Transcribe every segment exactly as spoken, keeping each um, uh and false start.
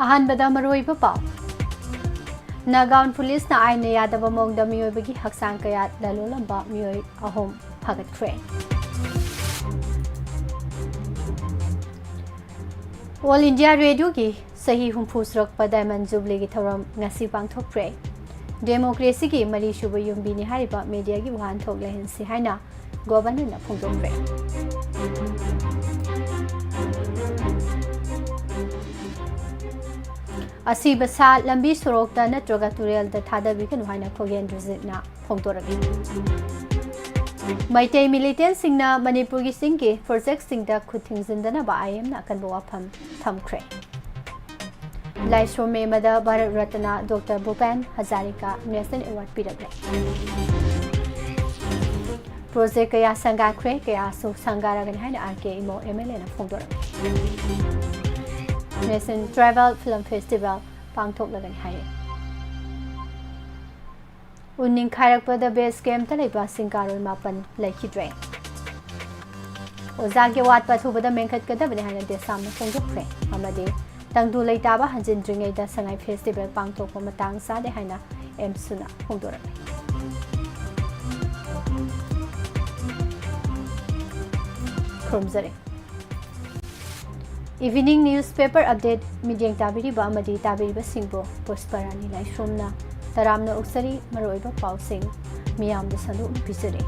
ꯑꯍꯥꯟꯕꯗ ꯃꯔꯨꯑꯣꯏꯕ ꯄꯥꯎ꯫ ꯅꯥꯒꯥꯎꯟ ꯄꯨꯂꯤꯁꯅ ꯑꯥꯏꯟꯅ ꯌꯥꯗꯕ ꯃꯑꯣꯡꯗ ꯃꯤꯑꯣꯏꯕꯒꯤ ꯍꯛꯆꯥꯡ ꯀꯌꯥ ꯂꯂꯣꯜꯂꯝꯕ ꯃꯤꯑꯣꯏ ꯑꯍꯨꯝ ꯐꯥꯒꯠꯈ꯭ꯔꯦ꯫ ꯑꯣꯜ ꯏꯟꯗꯤꯌꯥ ꯔꯦꯗꯤꯑꯣꯒꯤ ꯆꯍꯤ ꯍꯨꯝꯐꯨ ꯁꯨꯔꯛꯄ ꯗꯥꯏꯃꯟ ꯖꯨꯕꯂꯤꯒꯤ ꯊꯧꯔꯝ ꯉꯁꯤ ꯄꯥꯡꯊꯣꯛꯈ꯭ꯔꯦ꯫ ꯗꯦꯃꯣꯀ꯭ꯔꯦꯁꯤꯒꯤ ꯃꯔꯤꯁꯨꯕ ꯌꯨꯝꯕꯤꯅꯤ ꯍꯥꯏꯔꯤꯕ ꯃꯦꯗꯤꯌꯥꯒꯤ ꯋꯥꯍꯟꯊꯣꯛ ꯂꯩꯍꯟꯁꯤ ꯍꯥꯏꯅ ꯒꯣꯚꯔꯅꯔꯅ ꯐꯣꯡꯗꯣꯛꯈ꯭ꯔꯦ꯫ ꯑꯁꯤꯕ ꯁꯥ ꯂꯝꯕꯤ ꯁꯣꯔꯣꯛꯇ ꯅꯠꯇ꯭ꯔꯒ ꯇꯨꯔꯦꯜꯗ ꯊꯥꯗꯕꯤꯒꯅꯨ ꯍꯥꯏꯅ ꯈꯣꯒꯦꯟ ꯔꯤꯖꯤꯠꯅ ꯐꯣꯡꯗꯣꯔꯛꯂꯤ꯫ ꯃꯩꯇꯩ ꯃꯤꯂꯤꯇꯦꯟꯁꯤꯡꯅ ꯃꯅꯤꯄꯨꯔꯒꯤ ꯆꯤꯡꯒꯤ ꯄ꯭ꯔꯣꯖꯦꯛꯁꯤꯡꯗ ꯈꯨꯠ ꯊꯤꯡꯖꯤꯟꯗꯅꯕ ꯑꯥꯏ ꯑꯦꯝꯅ ꯑꯀꯟꯕ ꯋꯥꯐꯝ ꯊꯝꯈ꯭ꯔꯦ꯫ ꯂꯥꯏꯁ꯭ꯔꯣꯝ ꯃꯦ ꯑꯃꯗ Bharat Ratna doctor Bhupen Hazarika national award ꯄꯤꯔꯛꯂꯦ꯫ ꯄ꯭ꯔꯣꯖꯦꯛ ꯀꯌꯥ ꯁꯪꯒꯥꯈ꯭ꯔꯦ, ꯀꯌꯥꯁꯨ ꯁꯪꯒꯥꯔꯒꯅꯤ ꯍꯥꯏꯅ R K Imo M L ꯑꯦꯅ ꯐꯣꯡꯗꯣꯔꯛꯂꯦ꯫ ꯅꯦꯁꯅꯦꯜ ꯇ꯭ꯔꯥꯏꯕꯦꯜ ꯐꯤꯂꯝ ꯐꯦꯁꯇꯤꯚꯦꯜ ꯄꯥꯡꯊꯣꯛꯂꯒꯅꯤ ꯍꯥꯏꯔꯤ꯫ ꯎꯟ ꯅꯤꯡꯈꯥꯏꯔꯛꯄꯗ ꯕꯦꯁ ꯀꯦꯝꯞꯇ ꯂꯩꯕ ꯁꯤꯡꯒꯥꯔꯣꯏ ꯃꯥꯄꯟ ꯂꯩꯈꯤꯗ꯭ꯔꯦ꯫ ꯑꯣꯖꯥꯒꯤ ꯑꯋꯥꯠꯄ ꯑꯊꯨꯕꯗ ꯃꯦꯟꯈꯠꯀꯗꯕꯅꯤ ꯍꯥꯏꯅ ꯗꯦꯁꯥꯝꯅ ꯐꯣꯡꯗꯣꯛꯈ꯭ꯔꯦ ꯑꯃꯗꯤ ꯇꯪꯗꯨ ꯂꯩꯇꯥꯕ ꯍꯟꯖꯤꯟꯗ꯭ꯔꯤꯉꯩꯗ ꯁꯉꯥꯏ ꯐꯦꯁꯇꯤꯚꯦꯜ ꯄꯥꯡꯊꯣꯛꯄ ꯃꯇꯥꯡ ꯆꯥꯗꯦ ꯍꯥꯏꯅ ꯑꯦꯝꯁꯨꯅ ꯐꯣꯡꯗꯣꯔꯛꯂꯦ꯫ ꯈꯨꯔꯨꯝꯖꯔꯤ꯫ Evening Newspaper Update ꯃꯤꯠꯌꯦꯡ ꯇꯥꯕꯤꯔꯤꯕ ꯑꯃꯗꯤ ꯇꯥꯕꯤꯔꯤꯕꯁꯤꯡꯕꯨ ꯄꯨꯁꯄꯔꯥꯅꯤ ꯂꯥꯏꯁ꯭ꯔꯣꯝꯅ ꯇꯔꯥꯝꯅ ꯑꯣꯛꯆꯔꯤ꯫ ꯃꯔꯨꯑꯣꯏꯕ ꯄꯥꯎꯁꯤꯡ ꯃꯤꯌꯥꯝꯗ ꯁꯟꯗꯣꯛꯅ ꯄꯤꯖꯔꯤ꯫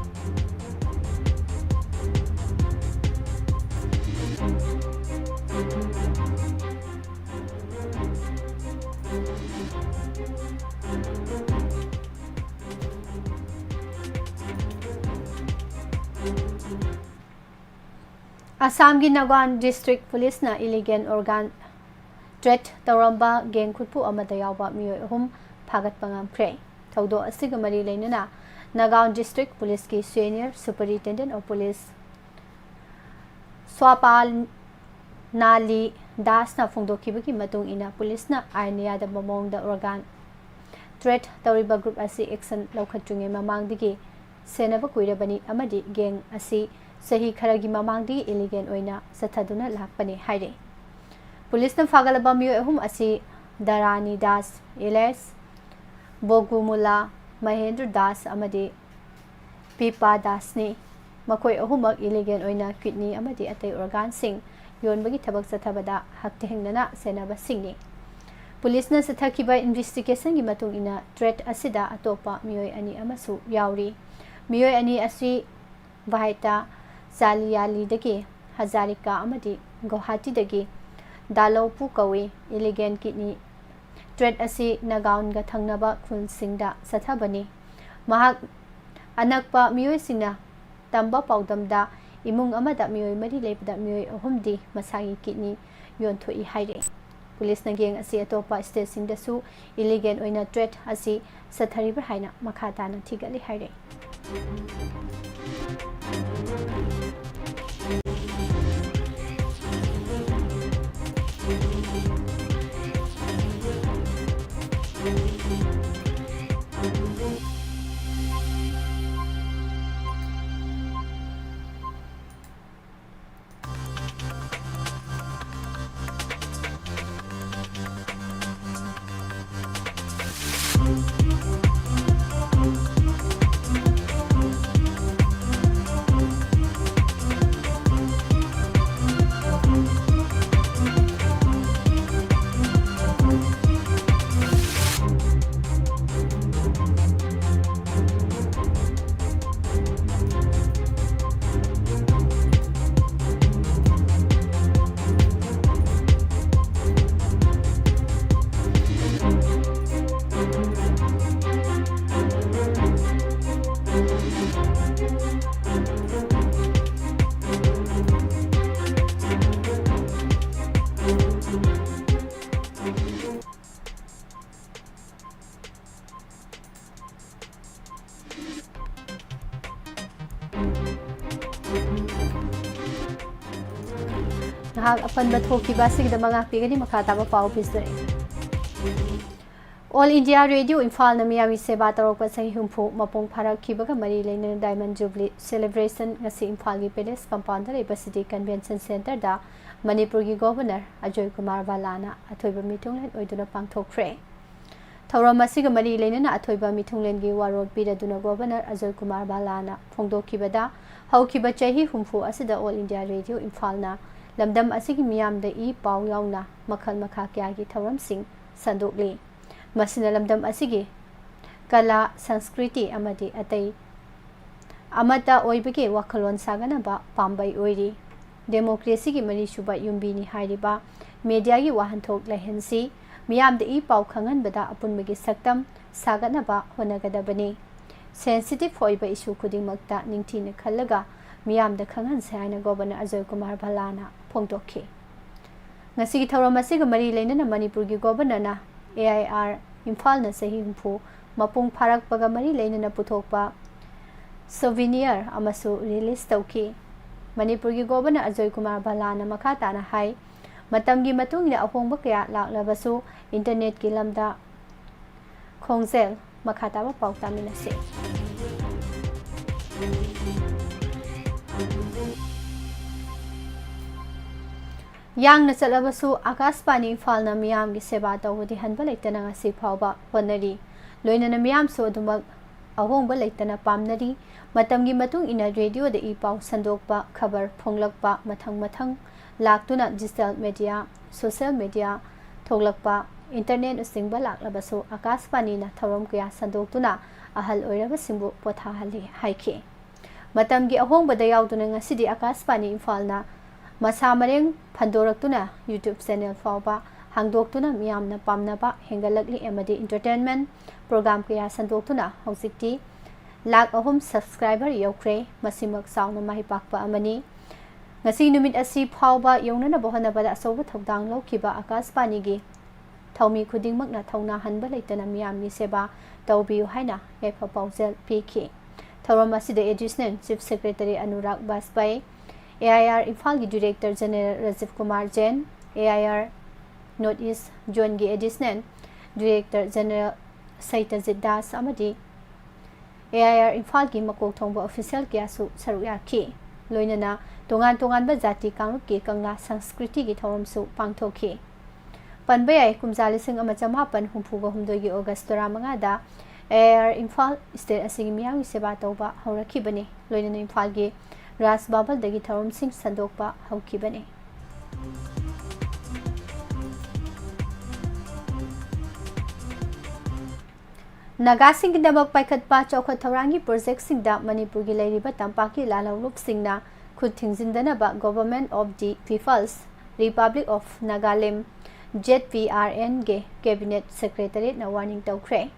ꯑꯁꯥꯝꯒꯤ ꯅꯥꯒꯥꯎꯟ ꯗꯤꯁꯇ꯭ꯔꯤꯛ ꯄꯨꯂꯤꯁꯅ ꯏꯂꯤꯒꯦꯜ ꯑꯣꯔꯒꯥꯟ ꯇ꯭ꯔꯦꯗ ꯇꯧꯔꯝꯕ ꯒꯦꯡ ꯈꯨꯠꯄꯨ ꯑꯃꯗ ꯌꯥꯎꯕ ꯃꯤꯑꯣꯏ ꯑꯍꯨꯝ ꯐꯥꯒꯠꯄ ꯉꯝꯈ꯭ꯔꯦ꯫ ꯊꯧꯗꯣꯛ ꯑꯁꯤꯒ ꯃꯔꯤ ꯂꯩꯅꯅ ꯅꯥꯒꯥꯎꯟ ꯗꯤꯁꯇ꯭ꯔꯤꯛ ꯄꯨꯂꯤꯁꯀꯤ ꯁꯦꯅꯤꯌꯔ ꯁꯨꯄꯔꯤꯟꯇꯦꯟꯗꯦꯟꯠ ꯑꯣꯐ ꯄꯨꯂꯤꯁ ꯁ꯭ꯋꯥꯄꯥꯜ ꯅꯥꯂꯤ ꯗꯥꯁꯅ ꯐꯣꯡꯗꯣꯛꯈꯤꯕꯒꯤ ꯃꯇꯨꯡ ꯏꯟꯅ, ꯄꯨꯂꯤꯁꯅ ꯑꯥꯏꯟ ꯌꯥꯗꯕ ꯃꯑꯣꯡꯗ ꯑꯣꯔꯒꯥꯟ ꯇ꯭ꯔꯦꯗ ꯇꯧꯔꯤꯕ ꯒ꯭ꯔꯨꯞ ꯑꯁꯤ ꯑꯦꯛꯁꯟ ꯂꯧꯈꯠꯇ꯭ꯔꯤꯉꯩ ꯃꯃꯥꯡꯗꯒꯤ ꯁꯦꯟꯅꯕ ꯀꯨꯏꯔꯕꯅꯤ ꯑꯃꯗꯤ ꯒꯦꯡ ꯑꯁꯤ ꯆꯍꯤ ꯈꯔꯒꯤ ꯃꯃꯥꯡꯗꯒꯤ ꯏꯂꯤꯒꯦꯜ ꯑꯣꯏꯅ ꯆꯠꯊꯗꯨꯅ ꯂꯥꯛꯄꯅꯤ ꯍꯥꯏꯔꯤ꯫ ꯄꯨꯂꯤꯁꯅ ꯐꯥꯒꯠꯂꯕ ꯃꯤꯑꯣꯏ ꯑꯍꯨꯝ ꯑꯁꯤ ꯙꯔꯥꯅꯤ ꯗꯥꯁ, ꯑꯦꯂꯤꯌꯥꯁ ꯕꯣꯒꯨꯃꯨꯂꯥ, ꯃꯍꯦꯟꯗ꯭ꯔ ꯗꯥꯁ ꯑꯃꯗꯤ ꯄꯤꯄꯥ ꯗꯥꯁꯅꯤ꯫ ꯃꯈꯣꯏ ꯑꯍꯨꯝꯃꯛ ꯏꯂꯤꯒꯦꯜ ꯑꯣꯏꯅ ꯀꯤꯗꯅꯤ ꯑꯃꯗꯤ ꯑꯇꯩ ꯑꯣꯔꯒꯥꯟꯁꯤꯡ ꯌꯣꯟꯕꯒꯤ ꯊꯕꯛ ꯆꯠꯊꯕꯗ ꯍꯛꯊꯦꯡꯅꯅ ꯆꯦꯟꯅꯕꯁꯤꯡꯅꯤ꯫ ꯄꯨꯂꯤꯁꯅ ꯆꯠꯊꯈꯤꯕ ꯏꯟꯚꯦꯁꯇꯤꯒꯦꯁꯟꯒꯤ ꯃꯇꯨꯡ ꯏꯟꯅ ꯇ꯭ꯔꯦꯠ ꯑꯁꯤꯗ ꯑꯇꯣꯞꯄ ꯃꯤꯑꯣꯏ ꯑꯅꯤ ꯑꯃꯁꯨ ꯌꯥꯎꯔꯤ꯫ ꯃꯤꯑꯣꯏ ꯑꯅꯤ ꯑꯁꯤ ꯚꯥꯏꯇꯥ ꯆꯥꯂꯤꯌꯥꯂꯤꯗꯒꯤ ꯍꯖꯥꯔꯤꯀꯥ ꯑꯃꯗꯤ ꯒꯧꯍꯥꯇꯤꯗꯒꯤ ꯗꯥꯂꯧꯄꯨ ꯀꯧꯏ꯫ ꯏꯂꯤꯒꯦꯜ ꯀꯤꯗꯅꯤ ꯇ꯭ꯔꯦꯠ ꯑꯁꯤ ꯅꯥꯒꯥꯎꯟꯒ ꯊꯪꯅꯕ ꯈꯨꯜꯁꯤꯡꯗ ꯆꯠꯊꯕꯅꯤ꯫ ꯃꯍꯥꯛ ꯑꯅꯛꯄ ꯃꯤꯑꯣꯏꯁꯤꯡꯅ ꯇꯝꯕ ꯄꯥꯎꯗꯝꯗ ꯏꯃꯨꯡ ꯑꯃꯗ ꯃꯤꯑꯣꯏ ꯃꯔꯤ ꯂꯩꯕꯗ ꯃꯤꯑꯣꯏ ꯑꯍꯨꯝꯗꯤ ꯃꯁꯥꯒꯤ ꯀꯤꯗꯅꯤ ꯌꯣꯟꯊꯣꯛꯏ ꯍꯥꯏꯔꯤ꯫ ꯄꯨꯂꯤꯁꯅ ꯒꯦꯡ ꯑꯁꯤ ꯑꯇꯣꯞꯄ ꯁ꯭ꯇꯦꯠꯁꯤꯡꯗꯁꯨ ꯏꯂꯤꯒꯦꯜ ꯑꯣꯏꯅ ꯇ꯭ꯔꯦꯠ ꯑꯁꯤ ꯆꯠꯊꯔꯤꯕ꯭ꯔꯥ ꯍꯥꯏꯅ ꯃꯈꯥ ꯇꯥꯅ ꯊꯤꯒꯠꯂꯤ ꯍꯥꯏꯔꯤ꯫ ꯅꯍꯥꯛ ꯑꯄꯟꯕ ꯊꯣꯛꯈꯤꯕ ꯑꯁꯤꯒꯤꯗꯃꯛ ꯉꯥꯛꯄꯤꯒꯅꯤ꯫ ꯃꯈꯥ ꯇꯥꯕ ꯄꯥꯎ ꯄꯤꯖꯔꯤ꯫ All India Radio ꯏꯝꯐꯥꯜꯅ ꯃꯤꯌꯥꯝꯒꯤ ꯁꯦꯕꯥ ꯇꯧꯔꯛꯄ ꯆꯍꯤ ꯍꯨꯝꯐꯨ ꯃꯄꯨꯡ ꯐꯥꯔꯛꯈꯤꯕꯒ ꯃꯔꯤ ꯂꯩꯅꯅ Diamond Jubilee Celebration ꯉꯁꯤ ꯏꯝꯐꯥꯜꯒꯤ Palace Compoundꯗ ꯂꯩꯕ City Convention Centreꯗ ꯃꯅꯤꯄꯨꯔꯒꯤ Governor ꯑꯖꯣꯏ ꯀꯨꯃꯥꯔ ꯚꯜꯂꯥꯅ ꯑꯊꯣꯏꯕ ꯃꯤꯊꯨꯡꯂꯦꯟ ꯑꯣꯏꯗꯨꯅ ꯄꯥꯡꯊꯣꯛꯈ꯭ꯔꯦ꯫ ꯊꯧꯔꯝ ꯑꯁꯤꯒ ꯃꯔꯤ ꯂꯩꯅꯅ ꯑꯊꯣꯏꯕ ꯃꯤꯊꯨꯡꯂꯦꯟꯒꯤ ꯋꯥꯔꯣꯜ ꯄꯤꯔꯗꯨꯅ Governor ꯑꯖꯣꯏ ꯀꯨꯃꯥꯔ ꯚꯜꯂꯥꯅ ꯐꯣꯡꯗꯣꯛꯈꯤꯕꯗ, ꯍꯧꯈꯤꯕ ꯆꯍꯤ ꯍꯨꯝꯐꯨ ꯑꯁꯤꯗ All India Radio ꯏꯝꯐꯥꯜꯅ ꯂꯝꯗꯝ ꯑꯁꯤꯒꯤ ꯃꯤꯌꯥꯝꯗ ꯏ ꯄꯥꯎ ꯌꯥꯎꯅ ꯃꯈꯜ ꯃꯈꯥ ꯀꯌꯥꯒꯤ ꯊꯧꯔꯝꯁꯤꯡ ꯁꯟꯗꯣꯛꯂꯤ꯫ ꯃꯁꯤꯅ ꯂꯝꯗꯝ ꯑꯁꯤꯒꯤ ꯀꯂꯥ, ꯁꯪꯁꯀ꯭ꯔꯤꯇꯤ ꯑꯃꯗꯤ ꯑꯇꯩ ꯑꯃꯠꯇ ꯑꯣꯏꯕꯒꯤ ꯋꯥꯈꯜꯂꯣꯟ ꯁꯥꯒꯠꯅꯕ ꯄꯥꯝꯕꯩ ꯑꯣꯏꯔꯤ꯫ Democracyꯒꯤ ꯃꯔꯤꯁꯨꯕ ꯌꯨꯝꯕꯤꯅꯤ ꯍꯥꯏꯔꯤꯕ mediaꯒꯤ ꯋꯥꯍꯟꯊꯣꯛ ꯂꯩꯍꯟꯁꯤ꯫ ꯃꯤꯌꯥꯝꯗ ꯏ ꯄꯥꯎ ꯈꯪꯍꯟꯕꯗ ꯑꯄꯨꯟꯕꯒꯤ ꯁꯛꯇꯝ ꯁꯥꯒꯠꯅꯕ ꯍꯣꯠꯅꯒꯗꯕꯅꯤ꯫ Sensitive ꯑꯣꯏꯕ issue ꯈꯨꯗꯤꯡꯃꯛꯇ ꯅꯤꯡꯊꯤꯅ ꯈꯜꯂꯒ ꯃꯤꯌꯥꯝꯗ ꯈꯪꯍꯟꯁꯤ ꯍꯥꯏꯅ Governor ꯑꯖꯣꯏ ꯀꯨꯃꯥꯔ ꯚꯜꯂꯥꯅ ꯐꯣꯡꯗꯣꯛꯈꯤ꯫ ꯉꯁꯤꯒꯤ ꯊꯧꯔꯝ ꯑꯁꯤꯒ ꯃꯔꯤ ꯂꯩꯅꯅ ꯃꯅꯤꯄꯨꯔꯒꯤ Governorꯅ AIR ꯏꯝꯐꯥꯜꯅ ꯆꯍꯤ ꯍꯨꯝꯐꯨ ꯃꯄꯨꯡ ꯐꯥꯔꯛꯄꯒ ꯃꯔꯤ ꯂꯩꯅꯅ ꯄꯨꯊꯣꯛꯄ souvenir ꯑꯃꯁꯨ release ꯇꯧꯈꯤ꯫ ꯃꯅꯤꯄꯨꯔꯒꯤ Governor ꯑꯖꯣꯏ ꯀꯨꯃꯥꯔ ꯚꯜꯂꯥꯅ ꯃꯈꯥ ꯇꯥꯅ ꯍꯥꯏ, ꯃꯇꯝꯒꯤ ꯃꯇꯨꯡ ꯏꯟꯅ ꯑꯍꯣꯡꯕ ꯀꯌꯥ ꯂꯥꯛꯂꯕꯁꯨ internetꯀꯤ ꯂꯝꯗ ꯈꯣꯡꯖꯦꯜ꯫ ꯃꯈꯥ ꯇꯥꯕ ꯄꯥꯎ ꯇꯥꯃꯤꯟꯅꯁꯤ꯫ ꯌꯥꯡꯅ ꯆꯠꯂꯕꯁꯨ ꯑꯀꯥꯁꯕꯥꯅꯤ ꯏꯝꯐꯥꯜꯅ ꯃꯤꯌꯥꯝꯒꯤ ꯁꯦꯕꯥ ꯇꯧꯕꯗꯤ ꯍꯟꯕ ꯂꯩꯇꯅ ꯉꯁꯤ ꯐꯥꯎꯕ ꯍꯣꯠꯅꯔꯤ꯫ ꯂꯣꯏꯅꯅ ꯃꯤꯌꯥꯝꯁꯨ ꯑꯗꯨꯃꯛ ꯑꯍꯣꯡꯕ ꯂꯩꯇꯅ ꯄꯥꯝꯅꯔꯤ꯫ ꯃꯇꯝꯒꯤ ꯃꯇꯨꯡ ꯏꯟꯅ radioꯗ ꯏ ꯄꯥꯎ ꯁꯟꯗꯣꯛꯄ, ꯈꯕꯔ ꯐꯣꯡꯂꯛꯄ, ꯃꯊꯪ ꯃꯊꯪ ꯂꯥꯛꯇꯨꯅ digital media, social media ꯊꯣꯛꯂꯛꯄ, internet ꯅꯆꯤꯡꯕ ꯂꯥꯛꯂꯕꯁꯨ ꯑꯀꯥꯁꯕꯥꯅꯤꯅ ꯊꯧꯔꯝ ꯀꯌꯥ ꯁꯟꯗꯣꯛꯇꯨꯅ ꯑꯍꯜ ꯑꯣꯏꯔꯕꯁꯤꯡꯕꯨ ꯄꯣꯊꯥꯍꯜꯂꯤ ꯍꯥꯏꯈꯤ꯫ ꯃꯇꯝꯒꯤ ꯑꯍꯣꯡꯕꯗ ꯌꯥꯎꯗꯨꯅ ꯉꯁꯤꯗꯤ ꯑꯀꯥꯁꯕꯥꯅꯤ ꯏꯝꯐꯥꯜꯅ ꯃꯁꯥ ꯃꯔꯦꯡ ꯐꯟꯗꯣꯔꯛꯇꯨꯅ YouTube channel ꯐꯥꯎꯕ ꯍꯥꯡꯗꯣꯛꯇꯨꯅ ꯃꯤꯌꯥꯝꯅ ꯄꯥꯝꯅꯕ ꯍꯦꯟꯒꯠꯂꯛꯂꯤ ꯑꯃꯗꯤ entertainment program ꯀꯌꯥ ꯁꯟꯗꯣꯛꯇꯨꯅ ꯍꯧꯖꯤꯛꯇꯤ ꯂꯥꯈ ꯑꯍꯨꯝ subscriber ꯌꯧꯈ꯭ꯔꯦ꯫ ꯃꯁꯤꯃꯛ ꯆꯥꯎꯅ ꯃꯥꯏ ꯄꯥꯛꯄ ꯑꯃꯅꯤ꯫ ꯉꯁꯤ ꯅꯨꯃꯤꯠ ꯑꯁꯤ ꯐꯥꯎꯕ ꯌꯧꯅꯅꯕ ꯍꯣꯠꯅꯕꯗ ꯑꯆꯧꯕ ꯊꯧꯗꯥꯡ ꯂꯧꯈꯤꯕ ꯑꯀꯥꯁꯕꯥꯅꯤꯒꯤ ꯊꯧꯃꯤ ꯈꯨꯗꯤꯡꯃꯛꯅ ꯊꯧꯅꯥ ꯍꯟꯕ ꯂꯩꯇꯅ ꯃꯤꯌꯥꯝꯒꯤ ꯁꯦꯕꯥ ꯇꯧꯕꯤꯌꯨ ꯍꯥꯏꯅ ꯌꯥꯏꯐ ꯄꯥꯎꯖꯦꯜ ꯄꯤꯈꯤ꯫ ꯊꯧꯔꯝ ꯑꯁꯤꯗ Additional Chief Secretary Anurag ꯕꯥꯖꯄꯥꯏ, AIR ꯏꯝꯐꯥꯜꯒꯤ Director General ꯔꯥꯖꯤꯕ ꯀꯨꯃꯥꯔ ꯖꯦꯟ, AIR North East Zoneꯒꯤ Additional Director General ꯁꯩꯇꯖꯤꯠ ꯗꯥꯁ ꯑꯃꯗꯤ ꯑꯦ ꯑꯥꯏ ꯑꯥꯔ ꯏꯝꯐꯥꯜꯒꯤ ꯃꯀꯣꯛ ꯊꯣꯡꯕ official ꯀꯌꯥꯁꯨ ꯁꯔꯨꯛ ꯌꯥꯈꯤ꯫ ꯂꯣꯏꯅꯅ ꯇꯣꯉꯥꯟ ꯇꯣꯉꯥꯟꯕ ꯖꯥꯇꯤ ꯀꯥꯡꯂꯨꯞꯀꯤ ꯀꯪꯂꯥ ꯁꯪꯁꯀ꯭ꯔꯤꯇꯤꯒꯤ ꯊꯧꯔꯝꯁꯨ ꯄꯥꯡꯊꯣꯛꯈꯤ꯫ ꯄꯟꯕ ꯌꯥꯏ, ꯀꯨꯝꯖꯥ ꯂꯤꯁꯤꯡ ꯑꯃ ꯆꯃꯥꯄꯟ ꯍꯨꯝꯐꯨꯒ ꯍꯨꯝꯗꯣꯏꯒꯤ August ꯇꯔꯥꯃꯉꯥꯗ A I R Imphal state ꯑꯁꯤꯒꯤ ꯃꯤꯌꯥꯝꯒꯤ ꯁꯦꯕꯥ ꯇꯧꯕ ꯍꯧꯔꯛꯈꯤꯕꯅꯤ꯫ ꯂꯣꯏꯅꯅ ꯏꯝꯐꯥꯜꯒꯤ ꯔꯥꯖ ꯕꯥꯕꯜꯗꯒꯤ ꯊꯧꯔꯝꯁꯤꯡ ꯁꯟꯗꯣꯛꯄ ꯍꯧꯈꯤꯕꯅꯤ꯫ ꯅꯥꯒꯥꯁꯤꯡꯒꯤꯗꯃꯛ ꯄꯥꯏꯈꯠꯄ ꯆꯥꯎꯈꯠ ꯊꯧꯔꯥꯡꯒꯤ projectꯁꯤꯡꯗ ꯃꯅꯤꯄꯨꯔꯒꯤ ꯂꯩꯔꯤꯕ ꯇꯝꯄꯥꯛꯀꯤ ꯂꯥꯜꯍꯧꯂꯨꯞꯁꯤꯡꯅ ꯈꯨꯠ ꯊꯤꯡꯖꯤꯟꯗꯅꯕ Government of the People's Republic of Nagalim, Z P R N ꯒꯤ Cabinet Secretariatꯅ warning ꯇꯧꯈ꯭ꯔꯦ꯫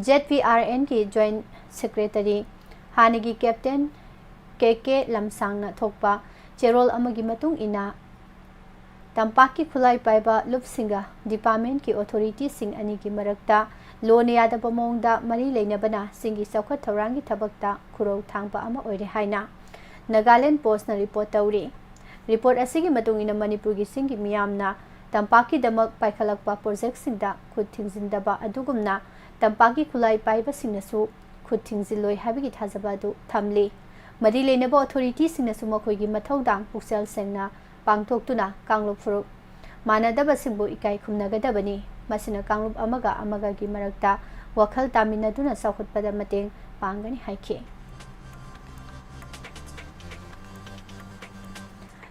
Z P R N ꯒꯤ Joint Secretary, ꯍꯥꯟꯅꯒꯤ Captain K K ꯂꯝꯁꯥꯡꯅ ꯊꯣꯛꯄ ꯆꯦꯔꯣꯜ ꯑꯃꯒꯤ ꯃꯇꯨꯡ ꯏꯟꯅ, ꯇꯝꯄꯥꯛꯀꯤ ꯈꯨꯠꯂꯥꯏ ꯄꯥꯏꯕ ꯂꯨꯞꯁꯤꯡꯒ departmentꯀꯤ authorityꯁꯤꯡ ꯑꯅꯤꯒꯤ ꯃꯔꯛꯇ ꯂꯣꯟꯅ ꯌꯥꯗꯕ ꯃꯑꯣꯡꯗ ꯃꯔꯤ ꯂꯩꯅꯕꯅ ꯆꯤꯡꯒꯤ ꯆꯥꯎꯈꯠ ꯊꯧꯔꯥꯡꯒꯤ ꯊꯕꯛꯇ ꯈꯨꯔꯧ ꯊꯥꯡꯕ ꯑꯃ ꯑꯣꯏꯔꯦ ꯍꯥꯏꯅ Nagaland Postꯅ report ꯇꯧꯔꯤ꯫ Report ꯑꯁꯤꯒꯤ ꯃꯇꯨꯡ ꯏꯟꯅ, ꯃꯅꯤꯄꯨꯔꯒꯤ ꯆꯤꯡꯒꯤ ꯃꯤꯌꯥꯝꯅ ꯇꯝꯄꯥꯛꯀꯤꯗꯃꯛ ꯄꯥꯏꯈꯠꯂꯛꯄ projectꯁꯤꯡꯗ ꯈꯨꯠ ꯊꯤꯡꯖꯤꯟꯗꯕ ꯑꯗꯨꯒꯨꯝꯅ ꯇꯝꯄꯥꯛꯀꯤ ꯈꯨꯠꯂꯥꯏ ꯄꯥꯏꯕꯁꯤꯡꯅꯁꯨ ꯈꯨꯠ ꯊꯤꯡꯖꯤꯜꯂꯣꯏ ꯍꯥꯏꯕꯒꯤ ꯊꯥꯖꯕ ꯑꯗꯨ ꯊꯝꯂꯤ꯫ ꯃꯔꯤ ꯂꯩꯅꯕ authorityꯁꯤꯡꯅꯁꯨ ꯃꯈꯣꯏꯒꯤ ꯃꯊꯧꯗꯥꯡ ꯄꯨꯛꯆꯦꯜ ꯁꯦꯡꯅ ꯄꯥꯡꯊꯣꯛꯇꯨꯅ ꯀꯥꯡꯂꯨꯞ ꯐꯨꯔꯨꯞ ꯃꯥꯟꯅꯗꯕꯁꯤꯡꯕꯨ ꯏꯀꯥꯏ ꯈꯨꯝꯅꯒꯗꯕꯅꯤ꯫ ꯃꯁꯤꯅ ꯀꯥꯡꯂꯨꯞ ꯑꯃꯒ ꯑꯃꯒꯒꯤ ꯃꯔꯛꯇ ꯋꯥꯈꯜ ꯇꯥꯃꯤꯟꯅꯗꯨꯅ ꯆꯥꯎꯈꯠꯄꯗ ꯃꯇꯦꯡ ꯄꯥꯡꯒꯅꯤ ꯍꯥꯏꯈꯤ꯫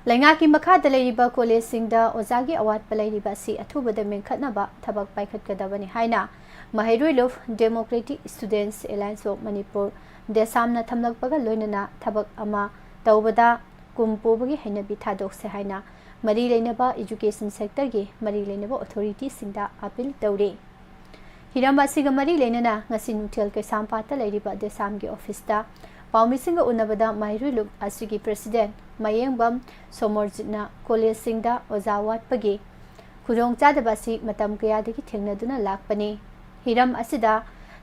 ꯂꯩꯉꯥꯛꯀꯤ ꯃꯈꯥꯗ ꯂꯩꯔꯤꯕ collegeꯁꯤꯡꯗ ꯑꯣꯖꯥꯒꯤ ꯑꯋꯥꯠꯄ ꯂꯩꯔꯤꯕ ꯑꯁꯤ ꯑꯊꯨꯕꯗ ꯃꯦꯟꯈꯠꯅꯕ ꯊꯕꯛ ꯄꯥꯏꯈꯠꯀꯗꯕꯅꯤ ꯍꯥꯏꯅ ꯃꯍꯩꯔꯣꯏ ꯂꯨꯞ Democratic Students Alliance of Manipur, DESAMꯅ ꯊꯝꯂꯛꯄꯒ ꯂꯣꯏꯅꯅ ꯊꯕꯛ ꯑꯃ ꯇꯧꯕꯗ ꯀꯨꯝ ꯄꯨꯕꯒꯤ ꯍꯩꯅꯕꯤ ꯊꯥꯗꯣꯛꯁꯦ ꯍꯥꯏꯅ ꯃꯔꯤ ꯂꯩꯅꯕ education sectorꯒꯤ ꯃꯔꯤ ꯂꯩꯅꯕ authorityꯁꯤꯡꯗ appeal ꯇꯧꯔꯤ꯫ ꯍꯤꯔꯝ ꯑꯁꯤꯒ ꯃꯔꯤ ꯂꯩꯅꯅ ꯉꯁꯤ ꯅꯨꯡꯊꯤꯜ ꯀꯩꯁꯥꯝꯄꯥꯠꯇ ꯂꯩꯔꯤꯕ DESAMꯒꯤ officeꯇ ꯄꯥꯎꯃꯤꯁꯤꯡꯒ ꯎꯅꯕꯗ ꯃꯍꯩꯔꯣꯏ ꯂꯨꯞ ꯑꯁꯤꯒꯤ president ꯃꯌꯦꯡꯕꯝ ꯁꯣꯃꯣꯔꯖꯤꯠꯅ collegeꯁꯤꯡꯗ ꯑꯣꯖꯥ ꯋꯥꯠꯄꯒꯤ ꯈꯨꯗꯣꯡꯆꯥꯗꯕ ꯑꯁꯤ ꯃꯇꯝ ꯀꯌꯥꯗꯒꯤ ꯊꯦꯡꯅꯗꯨꯅ ꯂꯥꯛꯄꯅꯤ꯫ ꯍꯤꯔꯝ ꯑꯁꯤꯗ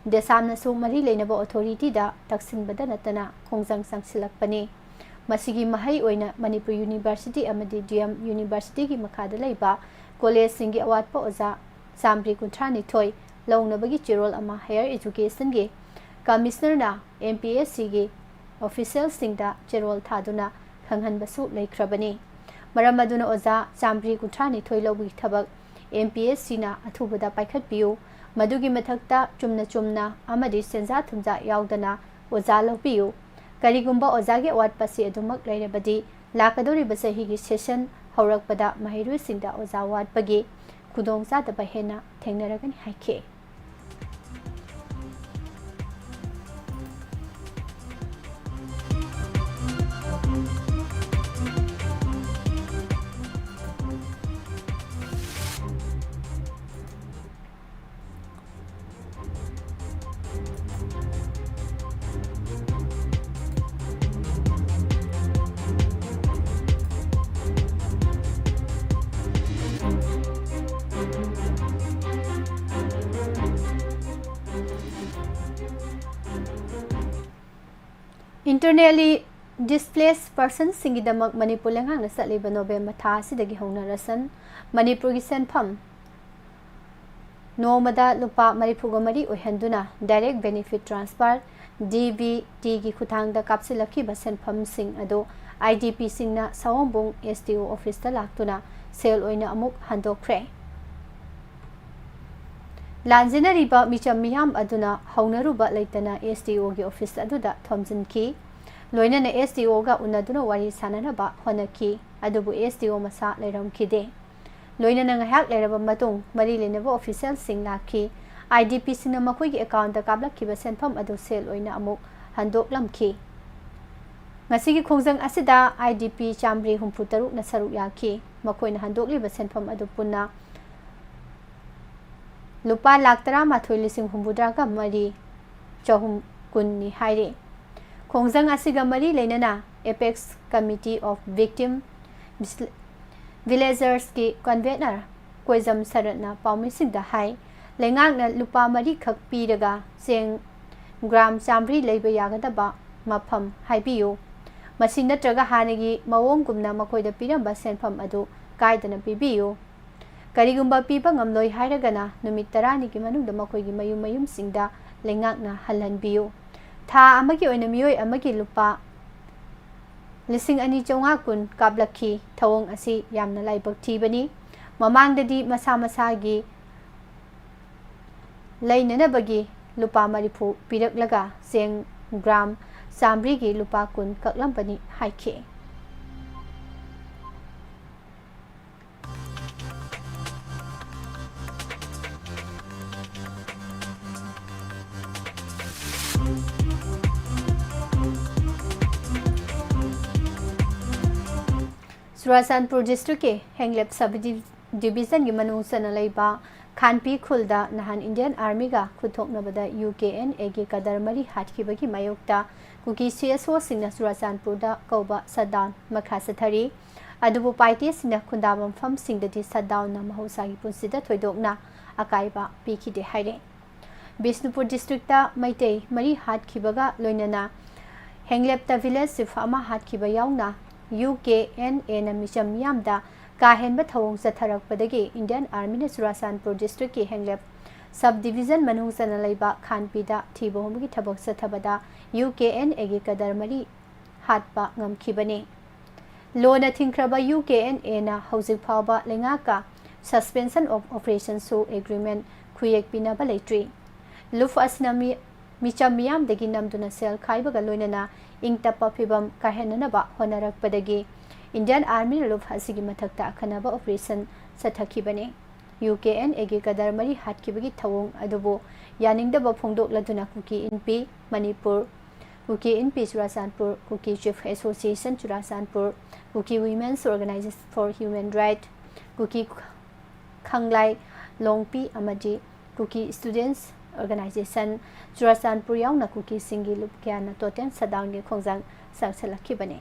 DESAMꯅꯁꯨ ꯃꯔꯤ ꯂꯩꯅꯕ authorityꯗ ꯇꯛꯁꯤꯟꯕꯗ ꯅꯠꯇꯅ ꯈꯣꯡꯖꯪ ꯆꯪꯁꯤꯜꯂꯛꯄꯅꯤ꯫ ꯃꯁꯤꯒꯤ ꯃꯍꯩ ꯑꯣꯏꯅ ꯃꯅꯤꯄꯨꯔ University ꯑꯃꯗꯤ D M Universityꯒꯤ ꯃꯈꯥꯗ ꯂꯩꯕ collegeꯁꯤꯡꯒꯤ ꯑꯋꯥꯠꯄ ꯑꯣꯖꯥ ꯆꯥꯝꯃꯔꯤ ꯀꯨꯟꯊ꯭ꯔꯥꯅꯤꯊꯣꯏ ꯂꯧꯅꯕꯒꯤ ꯆꯦꯔꯣꯜ ꯑꯃ Higher Educationꯒꯤ Commissionerꯅ M P S Cꯒꯤ officialꯁꯤꯡꯗ ꯆꯦꯔꯣꯜ ꯊꯥꯗꯨꯅ ꯈꯪꯍꯟꯕꯁꯨ ꯂꯩꯈ꯭ꯔꯕꯅꯤ꯫ ꯃꯔꯝ ꯑꯗꯨꯅ ꯑꯣꯖꯥ ꯆꯥꯝꯃꯔꯤ ꯀꯨꯟꯊ꯭ꯔꯥꯅꯤꯊꯣꯏ ꯂꯧꯕꯒꯤ ꯊꯕꯛ M P S Cꯅ ꯑꯊꯨꯕꯗ ꯄꯥꯏꯈꯠꯄꯤꯌꯨ꯫ ꯃꯗꯨꯒꯤ ꯃꯊꯛꯇ ꯆꯨꯝꯅ ꯆꯨꯝꯅ ꯑꯃꯗꯤ ꯁꯦꯟꯖꯥ ꯊꯨꯝꯖꯥ ꯌꯥꯎꯗꯅ ꯑꯣꯖꯥ ꯂꯧꯕꯤꯌꯨ꯫ ꯀꯔꯤꯒꯨꯝꯕ ꯑꯣꯖꯥꯒꯤ ꯑꯋꯥꯠꯄꯁꯤ ꯑꯗꯨꯃꯛ ꯂꯩꯔꯕꯗꯤ, ꯂꯥꯛꯀꯗꯧꯔꯤꯕ ꯆꯍꯤꯒꯤ session ꯍꯧꯔꯛꯄꯗ ꯃꯍꯩꯔꯣꯏꯁꯤꯡꯗ ꯑꯣꯖꯥ ꯋꯥꯠꯄꯒꯤ ꯈꯨꯗꯣꯡꯆꯥꯗꯕ ꯍꯦꯟꯅ ꯊꯦꯡꯅꯔꯒꯅꯤ ꯍꯥꯏꯈꯤ꯫ Internally displaced personsꯁꯤꯡꯒꯤꯗꯃꯛ ꯃꯅꯤꯄꯨꯔ ꯂꯩꯉꯥꯛꯅ ꯆꯠꯂꯤꯕ ꯅꯣꯕꯦꯝꯕꯔ ꯊꯥ ꯑꯁꯤꯗꯒꯤ ꯍꯧꯅ ꯔꯁꯟ ꯃꯅꯤꯄꯨꯔꯒꯤ ꯁꯦꯟꯐꯝ ꯅꯣꯡꯃꯗ ꯂꯨꯄꯥ ꯃꯔꯤꯐꯨꯒ ꯃꯔꯤ ꯑꯣꯏꯍꯟꯗꯨꯅ direct benefit transfer, D B Tꯒꯤ ꯈꯨꯠꯊꯥꯡꯗ ꯀꯥꯞꯁꯤꯜꯂꯛꯈꯤꯕ ꯁꯦꯟꯐꯝꯁꯤꯡ ꯑꯗꯨ I D Pꯁꯤꯡꯅ ꯁꯑꯣꯝꯕꯨꯡ S D O officeꯇ ꯂꯥꯛꯇꯨꯅ ꯁꯦꯜ ꯑꯣꯏꯅ ꯑꯃꯨꯛ ꯍꯟꯗꯣꯛꯈ꯭ꯔꯦ꯫ ꯂꯥꯟꯖꯦꯟꯅꯔꯤꯕ ꯃꯤꯆꯝ ꯃꯤꯌꯥꯝ ꯑꯗꯨꯅ ꯍꯧꯅꯔꯨꯕ ꯂꯩꯇꯅ S D Oꯒꯤ office ꯑꯗꯨꯗ ꯊꯣꯝꯖꯤꯟꯈꯤ꯫ ꯂꯣꯏꯅꯅ S D Oꯒ ꯎꯅꯗꯨꯅ ꯋꯥꯔꯤ ꯁꯥꯅꯅꯕ ꯍꯣꯠꯅꯈꯤ, ꯑꯗꯨꯕꯨ S D O ꯃꯁꯥ ꯂꯩꯔꯝꯈꯤꯗꯦ꯫ ꯂꯣꯏꯅꯅ ꯉꯥꯏꯍꯥꯛ ꯂꯩꯔꯕ ꯃꯇꯨꯡ ꯃꯔꯤ ꯂꯩꯅꯕ officialꯁꯤꯡ ꯂꯥꯛꯈꯤ꯫ I D Pꯁꯤꯡꯅ ꯃꯈꯣꯏꯒꯤ accountꯇ ꯀꯥꯞꯂꯛꯈꯤꯕ ꯁꯦꯟꯐꯝ ꯑꯗꯨ ꯁꯦꯜ ꯑꯣꯏꯅ ꯑꯃꯨꯛ ꯍꯟꯗꯣꯛꯂꯝꯈꯤ꯫ ꯉꯁꯤꯒꯤ ꯈꯣꯡꯖꯪ ꯑꯁꯤꯗ I D P ꯆꯥꯝꯃꯔꯤ ꯍꯨꯝꯐꯨ ꯇꯔꯨꯛꯅ ꯁꯔꯨꯛ ꯌꯥꯈꯤ꯫ ꯃꯈꯣꯏꯅ ꯍꯟꯗꯣꯛꯂꯤꯕ ꯁꯦꯟꯐꯝ ꯑꯗꯨ ꯄꯨꯟꯅ ꯂꯨꯄꯥ ꯂꯥꯈ ꯇꯔꯥꯃꯥꯊꯣꯏ ꯂꯤꯁꯤꯡ ꯍꯨꯝꯐꯨꯇꯔꯥꯒ ꯃꯔꯤ ꯆꯍꯨꯝ ꯀꯨꯟꯅꯤ ꯍꯥꯏꯔꯤ꯫ ꯈꯣꯡꯖꯪ ꯑꯁꯤꯒ ꯃꯔꯤ ꯂꯩꯅꯅ Apex Committee of Victim Villagersꯀꯤ convener ꯀꯣꯏꯖꯝ ꯁꯔꯠꯅ ꯄꯥꯎꯃꯤꯁꯤꯡꯗ ꯍꯥꯏ, ꯂꯩꯉꯥꯛꯅ ꯂꯨꯄꯥ ꯃꯔꯤꯈꯛ ꯄꯤꯔꯒ ꯆꯦꯡ gram ꯆꯥꯝꯃꯔꯤ ꯂꯩꯕ ꯌꯥꯒꯗꯕ ꯃꯐꯝ ꯍꯥꯏꯕꯤꯌꯨ꯫ ꯃꯁꯤ ꯅꯠꯇ꯭ꯔꯒ ꯍꯥꯟꯅꯒꯤ ꯃꯑꯣꯡꯒꯨꯝꯅ ꯃꯈꯣꯏꯗ ꯄꯤꯔꯝꯕ ꯁꯦꯟꯐꯝ ꯑꯗꯨ ꯀꯥꯏꯗꯅ ꯄꯤꯕꯤꯌꯨ꯫ ꯀꯔꯤꯒꯨꯝꯕ ꯄꯤꯕ ꯉꯝꯂꯣꯏ ꯍꯥꯏꯔꯒꯅ ꯅꯨꯃꯤꯠ ꯇꯔꯥꯅꯤꯒꯤ ꯃꯅꯨꯡꯗ ꯃꯈꯣꯏꯒꯤ ꯃꯌꯨꯝ ꯃꯌꯨꯝꯁꯤꯡꯗ ꯂꯩꯉꯥꯛꯅ ꯍꯜꯍꯟꯕꯤꯌꯨ꯫ ꯊꯥ ꯑꯃꯒꯤ ꯑꯣꯏꯅ ꯃꯤꯑꯣꯏ ꯑꯃꯒꯤ ꯂꯨꯄꯥ ꯂꯤꯁꯤꯡ ꯑꯅꯤ ꯆꯥꯝꯃꯉꯥ ꯀꯨꯟ ꯀꯥꯞꯂꯛꯈꯤ꯫ ꯊꯧꯑꯣꯡ ꯑꯁꯤ ꯌꯥꯝꯅ ꯂꯥꯏꯕꯛ ꯊꯤꯕꯅꯤ꯫ ꯃꯃꯥꯡꯗꯗꯤ ꯃꯁꯥ ꯃꯁꯥꯒꯤ ꯂꯩꯅꯅꯕꯒꯤ ꯂꯨꯄꯥ ꯃꯔꯤꯐꯨ ꯄꯤꯔꯛꯂꯒ ꯆꯦꯡ ꯒ꯭ꯔꯥꯝ ꯆꯥꯃꯔꯤꯒꯤ ꯂꯨꯄꯥ ꯀꯨꯟ ꯀꯛꯂꯝꯕꯅꯤ ꯍꯥꯏꯈꯤ꯫ ꯆꯨꯔꯥꯆꯥꯟꯄꯨꯔ ꯗꯤꯁꯇ꯭ꯔꯤꯛꯀꯤ ꯍꯦꯡꯂꯦꯞ ꯁꯕ ꯗꯤꯕꯤꯖꯟꯒꯤ ꯃꯅꯨꯡ ꯆꯟꯅ ꯂꯩꯕ ꯈꯥꯟꯄꯤ ꯈꯨꯜꯗ ꯅꯍꯥꯟ ꯏꯟꯗꯤꯌꯟ ꯑꯥꯔꯃꯤꯒ ꯈꯨꯠꯊꯣꯛꯅꯕꯗ ꯌꯨ ꯀꯦ ꯑꯦꯟ ꯑꯦꯒꯤ ꯀꯗꯔ ꯃꯔꯤ ꯍꯥꯠꯈꯤꯕꯒꯤ ꯃꯥꯌꯣꯛꯇ ꯀꯨꯀꯤ ꯁꯤ ꯑꯦꯁ ꯑꯣꯁꯤꯡꯅ ꯆꯨꯔꯥꯆꯥꯟꯄꯨꯔꯗ ꯀꯧꯕ ꯁꯠꯗꯥꯎꯟ ꯃꯈꯥ ꯆꯠꯊꯔꯤ꯫ ꯑꯗꯨꯕꯨ ꯄꯥꯏꯇꯦꯁꯤꯡꯅ ꯈꯨꯟꯗꯥꯕ ꯃꯐꯝꯁꯤꯡꯗꯗꯤ ꯁꯠꯗꯥꯎꯟꯅ ꯃꯍꯧꯁꯥꯒꯤ ꯄꯨꯟꯁꯤꯗ ꯊꯣꯏꯗꯣꯛꯅ ꯑꯀꯥꯏꯕ ꯄꯤꯈꯤꯗꯦ ꯍꯥꯏꯔꯦ꯫ ꯕꯤꯁꯅꯨꯄꯨꯔ ꯗꯤꯁꯇ꯭ꯔꯤꯛꯇ ꯃꯩꯇꯩ ꯃꯔꯤ ꯍꯥꯠꯈꯤꯕꯒ ꯂꯣꯏꯅꯅ ꯍꯦꯡꯂꯦꯞꯇ ꯚꯤꯂꯦꯖ ꯆꯤꯐ ꯑꯃ ꯍꯥꯠꯈꯤꯕ ꯌꯥꯎꯅ ꯌꯨ ꯀꯦ ꯑꯦꯟ ꯑꯦꯅ ꯃꯤꯆꯝ ꯃꯤꯌꯥꯝꯗ ꯀꯥ ꯍꯦꯟꯕ ꯊꯧꯑꯣꯡ ꯆꯠꯊꯔꯛꯄꯗꯒꯤ ꯏꯟꯗꯤꯌꯟ ꯑꯥꯔꯃꯤꯅ ꯆꯨꯔꯥꯆꯥꯟꯄꯨꯔ ꯗꯤꯁꯇ꯭ꯔꯤꯛꯀꯤ ꯍꯦꯡꯂꯦꯞ ꯁꯕ ꯗꯤꯕꯤꯖꯟ ꯃꯅꯨꯡ ꯆꯟꯅ ꯂꯩꯕ ꯈꯥꯟꯄꯤꯗ ꯊꯤꯕ ꯍꯨꯝꯕꯒꯤ ꯊꯕꯛ ꯆꯠꯊꯕꯗ ꯌꯨ ꯀꯦ ꯑꯦꯟ ꯑꯦꯒꯤ ꯀꯗꯔ ꯃꯔꯤ ꯍꯥꯠꯄ ꯉꯝꯈꯤꯕꯅꯤ꯫ ꯂꯣꯅ ꯊꯤꯡꯈ꯭ꯔꯕ ꯌꯨ ꯀꯦ ꯑꯦꯟ ꯑꯦꯅ ꯍꯧꯖꯤꯛ ꯐꯥꯎꯕ ꯂꯩꯉꯥꯛꯀ Suspension of Operations ꯁꯨ ꯑꯦꯒ꯭ꯔꯤꯃꯦꯟ ꯈꯨꯌꯦꯛ ꯄꯤꯅꯕ ꯂꯩꯇ꯭ꯔꯤ꯫ ꯂꯨꯐ ꯑꯁꯤꯅ ꯃꯤ-, ꯃꯤꯆꯝ ꯃꯤꯌꯥꯝꯗꯒꯤ ꯅꯝꯗꯨꯅ ꯁꯦꯜ ꯈꯥꯏꯕꯒ ꯂꯣꯏꯅꯅ ꯏꯪ ꯇꯞꯄ ꯐꯤꯕꯝ ꯀꯥꯏꯍꯟꯅꯅꯕ ꯍꯣꯠꯅꯔꯛꯄꯗꯒꯤ ꯏꯟꯗꯤꯌꯟ ꯑꯥꯔꯃꯤꯅ ꯂꯨꯐ ꯑꯁꯤꯒꯤ ꯃꯊꯛꯇ ꯑꯈꯟꯅꯕ ꯑꯣꯄꯔꯦꯁꯟ ꯆꯠꯊꯈꯤꯕꯅꯤ꯫ ꯌꯨ ꯀꯦ ꯑꯦꯟ ꯑꯦꯒꯤ ꯀꯗꯔ ꯃꯔꯤ ꯍꯥꯠꯈꯤꯕꯒꯤ ꯊꯧꯑꯣꯡ ꯑꯗꯨꯕꯨ ꯌꯥꯅꯤꯡꯗꯕ ꯐꯣꯡꯗꯣꯛꯂꯗꯨꯅ ꯀꯨꯀꯤ ꯏꯟꯄꯤ ꯃꯅꯤꯄꯨꯔ, ꯀꯨꯀꯤ ꯏꯟꯄꯤ ꯆꯨꯔꯥꯆꯥꯟꯄꯨꯔ, ꯀꯨꯀꯤ ꯆꯤꯐ ꯑꯦꯁꯣꯁꯤꯌꯦꯁꯟ ꯆꯨꯔꯥꯆꯥꯟꯄꯨꯔ, ꯀꯨꯀꯤ women's organisation four human right, ꯀꯨꯀꯤ ꯈꯪꯂꯥꯏ ꯂꯣꯡꯄꯤ ꯑꯃꯗꯤ ꯀꯨꯀꯤ ꯁ꯭ꯇꯨꯗꯦꯟꯠꯁ ꯑꯣꯔꯒꯅꯥꯏꯖꯦꯁꯟ ꯆꯨꯔꯥꯆꯥꯟꯄꯨꯔ ꯌꯥꯎꯅ ꯀꯨꯀꯤꯁꯤꯡꯒꯤ ꯂꯨꯞ ꯀꯌꯥꯅ ꯇꯣꯇꯦꯜ ꯁꯠꯗꯥꯎꯟꯒꯤ ꯈꯣꯡꯖꯪ ꯆꯪꯁꯤꯜꯂꯛꯈꯤꯕꯅꯤ꯫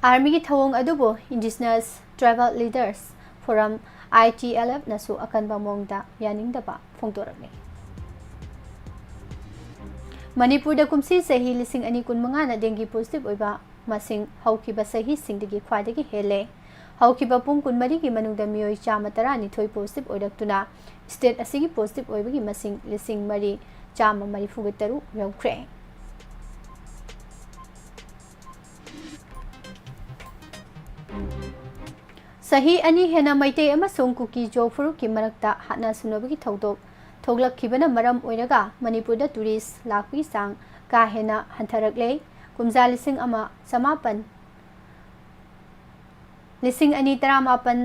ꯑꯥꯔꯃꯤꯒꯤ ꯊꯧꯑꯣꯡ ꯑꯗꯨꯕꯨ ꯏꯟꯗꯤꯖꯤꯅꯁ ꯇ꯭ꯔꯥꯏꯕꯦꯜ ꯂꯤꯗꯔꯁ ꯐꯣꯔꯝ, ꯑꯥꯏ ꯇꯤ ꯑꯦꯜ ꯑꯦꯐꯅꯁꯨ ꯑꯀꯟꯕ ꯃꯑꯣꯡꯗ ꯌꯥꯅꯤꯡꯗꯕ ꯐꯣꯡꯗꯣꯔꯛꯂꯤ꯫ ꯃꯅꯤꯄꯨꯔꯗ ꯀꯨꯝꯁꯤ ꯆꯍꯤ ꯂꯤꯁꯤꯡ ꯑꯅꯤ ꯀꯨꯟꯃꯉꯥꯅ ꯗꯦꯡꯒꯤ ꯄꯣꯖꯤꯇꯤꯚ ꯑꯣꯏꯕ ꯃꯁꯤꯡ ꯍꯧꯈꯤꯕ ꯆꯍꯤꯁꯤꯡꯗꯒꯤ ꯈ꯭ꯋꯥꯏꯗꯒꯤ ꯍꯦꯜꯂꯦ꯫ ꯍꯧꯈꯤꯕ ꯄꯨꯡ ꯀꯨꯟꯃꯔꯤꯒꯤ ꯃꯅꯨꯡꯗ ꯃꯤꯑꯣꯏ ꯆꯥꯝꯃ ꯇꯔꯥꯅꯤꯊꯣꯏ positive ꯑꯣꯏꯔꯛꯇꯨꯅ state ꯑꯁꯤꯒꯤ positive ꯑꯣꯏꯕꯒꯤ ꯃꯁꯤꯡ ꯂꯤꯁꯤꯡ ꯃꯔꯤ ꯆꯥꯝꯃ ꯃꯔꯤꯐꯨꯒ ꯇꯔꯨꯛ ꯌꯧꯈ꯭ꯔꯦ꯫ ꯆꯍꯤ ꯑꯅꯤ ꯍꯦꯟꯅ ꯃꯩꯇꯩ ꯑꯃꯁꯨꯡ ꯀꯨꯀꯤ ꯖꯣ ꯐꯨꯔꯨꯞꯀꯤ ꯃꯔꯛꯇ ꯍꯥꯠꯅ ꯁꯨꯅꯕꯒꯤ ꯊꯧꯗꯣꯛ ꯊꯣꯛꯂꯛꯈꯤꯕꯅ ꯃꯔꯝ ꯑꯣꯏꯔꯒ ꯃꯅꯤꯄꯨꯔꯗ tourist ꯂꯥꯛꯄꯒꯤ ꯆꯥꯡ ꯀꯥ ꯍꯦꯟꯅ ꯍꯟꯊꯔꯛꯂꯦ꯫ ꯀꯨꯝꯖꯥ ꯂꯤꯁꯤꯡ ꯑꯃ ꯆꯃꯥꯄꯟ, ꯂꯤꯁꯤꯡ ꯑꯅꯤ ꯇꯔꯥꯃꯥꯄꯟ,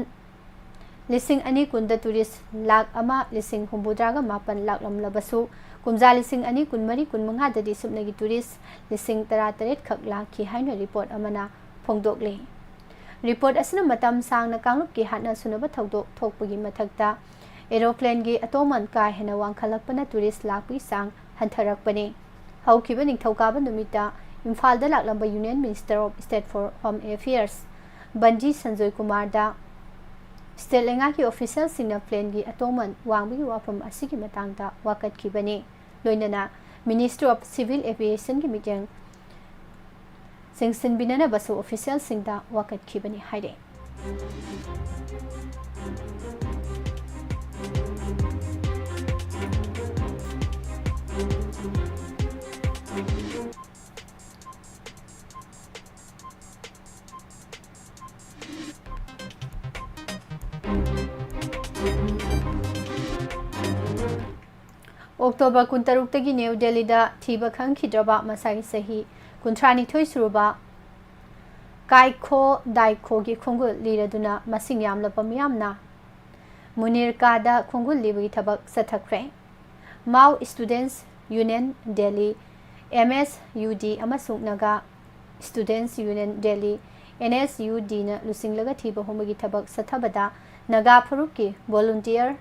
ꯂꯤꯁꯤꯡ ꯑꯅꯤ ꯀꯨꯟꯗ tourist ꯂꯥꯈ ꯑꯃ ꯂꯤꯁꯤꯡ ꯍꯨꯝꯐꯨꯇꯔꯥꯒ ꯃꯥꯄꯟ ꯂꯥꯛꯂꯝꯂꯕꯁꯨ, ꯀꯨꯝꯖꯥ ꯂꯤꯁꯤꯡ ꯑꯅꯤ ꯀꯨꯟꯃꯔꯤ ꯀꯨꯟꯃꯉꯥꯗꯗꯤ ꯁꯨꯞꯅꯒꯤ tourist ꯂꯤꯁꯤꯡ ꯇꯔꯥꯇꯔꯦꯠ ꯈꯛ ꯂꯥꯛꯈꯤ ꯍꯥꯏꯅ report ꯑꯃꯅ ꯐꯣꯡꯗꯣꯛꯂꯤ꯫ Report ꯑꯁꯤꯅ ꯃꯇꯝ ꯁꯥꯡꯅ ꯀꯥꯡꯂꯨꯞꯀꯤ ꯍꯥꯠꯅ ꯁꯨꯅꯕ ꯊꯧꯗꯣꯛ ꯊꯣꯛꯄꯒꯤ ꯃꯊꯛꯇ, aeroplaneꯒꯤ ꯑꯇꯣꯃꯟ ꯀꯥ ꯍꯦꯟꯅ ꯋꯥꯡꯈꯠꯂꯛꯄꯅ tourist ꯂꯥꯛꯄꯒꯤ ꯆꯥꯡ ꯍꯟꯊꯔꯛꯄꯅꯤ꯫ ꯍꯧꯈꯤꯕ ꯅꯤꯡꯊꯧꯀꯥꯕ ꯅꯨꯃꯤꯠꯇ ꯏꯝꯐꯥꯜꯗ ꯂꯥꯛꯂꯝꯕ Union Minister of State for Home Affairs ꯕꯟꯖꯤ Sanjoy ꯀꯨꯃꯥꯔꯗ state ꯂꯩꯉꯥꯛꯀꯤ officialꯁꯤꯡꯅ planeꯒꯤ ꯑꯇꯣꯃꯟ ꯋꯥꯡꯕꯒꯤ ꯋꯥꯐꯝ ꯑꯁꯤꯒꯤ ꯃꯇꯥꯡꯗ ꯋꯥꯀꯠꯈꯤꯕꯅꯤ꯫ ꯂꯣꯏꯅꯅ Ministry of Civil Aviationꯒꯤ ꯃꯤꯠꯌꯦꯡ ꯆꯤꯡꯁꯤꯟꯕꯤꯅꯅꯕꯁꯨ officialꯁꯤꯡꯗ ꯋꯥꯀꯠꯈꯤꯕꯅꯤ ꯍꯥꯏꯔꯦ꯫ October ꯀꯨꯟꯇꯔꯨꯛꯇꯒꯤ New Delhiꯗ ꯊꯤꯕ ꯈꯪꯈꯤꯗ꯭ꯔꯕ ꯃꯁꯥꯒꯤ ꯆꯍꯤ ꯀꯨꯟꯊ꯭ꯔꯥꯅꯤꯊꯣꯏ ꯁꯨꯔꯕ ꯀꯥꯏꯈꯣ ꯗꯥꯏꯈꯣꯒꯤ ꯈꯣꯡꯒꯨꯜ ꯂꯤꯔꯗꯨꯅ ꯃꯁꯤꯡ ꯌꯥꯝꯂꯕ ꯃꯤꯌꯥꯝꯅ ꯃꯨꯅꯤꯔꯀꯥꯗ ꯈꯣꯡꯒꯨꯜ ꯂꯤꯕꯒꯤ ꯊꯕꯛ ꯆꯠꯊꯈ꯭ꯔꯦ꯫ Mao Students Union Delhi, M S U D, ꯑꯃꯁꯨꯡ Naga Students Union Delhi, N S U Dꯅ ꯂꯨꯆꯤꯡꯂꯒ ꯊꯤꯕ ꯍꯨꯝꯕꯒꯤ ꯊꯕꯛ ꯆꯠꯊꯕꯗ ꯅꯥꯒꯥ ꯐꯨꯔꯨꯞꯀꯤ volunteer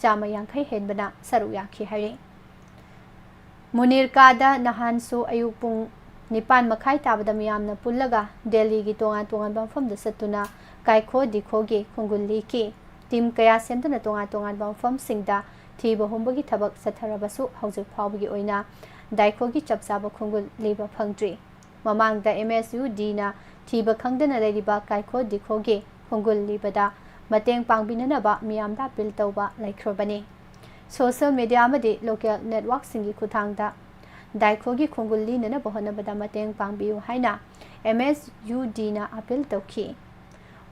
ꯆꯥꯝꯃ ꯌꯥꯡꯈꯩ ꯍꯦꯟꯕꯅ ꯁꯔꯨꯛ ꯌꯥꯈꯤ ꯍꯥꯏꯔꯤ꯫ ꯃꯨꯅꯤꯔꯀꯥꯗ ꯅꯍꯥꯟꯁꯨ ꯑꯌꯨꯛ ꯄꯨꯡ ꯅꯤꯄꯥꯟ ꯃꯈꯥꯏ ꯇꯥꯕꯗ ꯃꯤꯌꯥꯝꯅ ꯄꯨꯜꯂꯒ ꯗꯦꯜꯂꯤꯒꯤ ꯇꯣꯉꯥꯟ ꯇꯣꯉꯥꯟꯕ ꯃꯐꯝꯗ ꯆꯠꯇꯨꯅ ꯀꯥꯏꯈꯣ ꯗꯤꯈꯣꯒꯤ ꯈꯣꯡꯒꯨꯜ ꯂꯤꯈꯤ꯫ Team ꯀꯌꯥ ꯁꯦꯝꯗꯨꯅ ꯇꯣꯉꯥꯟ ꯇꯣꯉꯥꯟꯕ ꯃꯐꯝꯁꯤꯡꯗ ꯊꯤꯕ ꯍꯨꯝꯕꯒꯤ ꯊꯕꯛ ꯆꯠꯊꯔꯕꯁꯨ, ꯍꯧꯖꯤꯛ ꯐꯥꯎꯕꯒꯤ ꯑꯣꯏꯅ ꯗꯥꯏꯈꯣꯒꯤ ꯆꯞ ꯆꯥꯕ ꯈꯣꯡꯒꯨꯜ ꯂꯤꯕ ꯐꯪꯗ꯭ꯔꯤ꯫ ꯃꯃꯥꯡꯗ M S U Dꯅ ꯊꯤꯕ ꯈꯪꯗꯅ ꯂꯩꯔꯤꯕ ꯀꯥꯏꯈꯣ ꯗꯤꯈꯣꯒꯤ ꯈꯣꯡꯒꯨꯜ ꯂꯤꯕꯗ ꯃꯇꯦꯡ ꯄꯥꯡꯕꯤꯅꯅꯕ ꯃꯤꯌꯥꯝꯗ ꯑꯄꯤꯜ ꯇꯧꯕ ꯂꯩꯈ꯭ꯔꯕꯅꯤ꯫ ꯁꯣꯁꯤꯌꯦꯜ ꯃꯤꯗꯤꯌꯥ ꯑꯃꯗꯤ ꯂꯣꯀꯦꯜ ꯅꯦꯠꯋꯥꯔꯛꯁꯤꯡꯒꯤ ꯈꯨꯠꯊꯥꯡꯗ ꯗꯥꯏꯈꯣꯒꯤ ꯈꯣꯡꯒꯨꯜ ꯂꯤꯅꯅꯕ ꯍꯣꯠꯅꯕꯗ ꯃꯇꯦꯡ ꯄꯥꯡꯕꯤꯌꯨ ꯍꯥꯏꯅ ꯑꯦꯝ ꯑꯦꯁ ꯌꯨ ꯗꯤꯅ ꯑꯄꯤꯜ ꯇꯧꯈꯤ꯫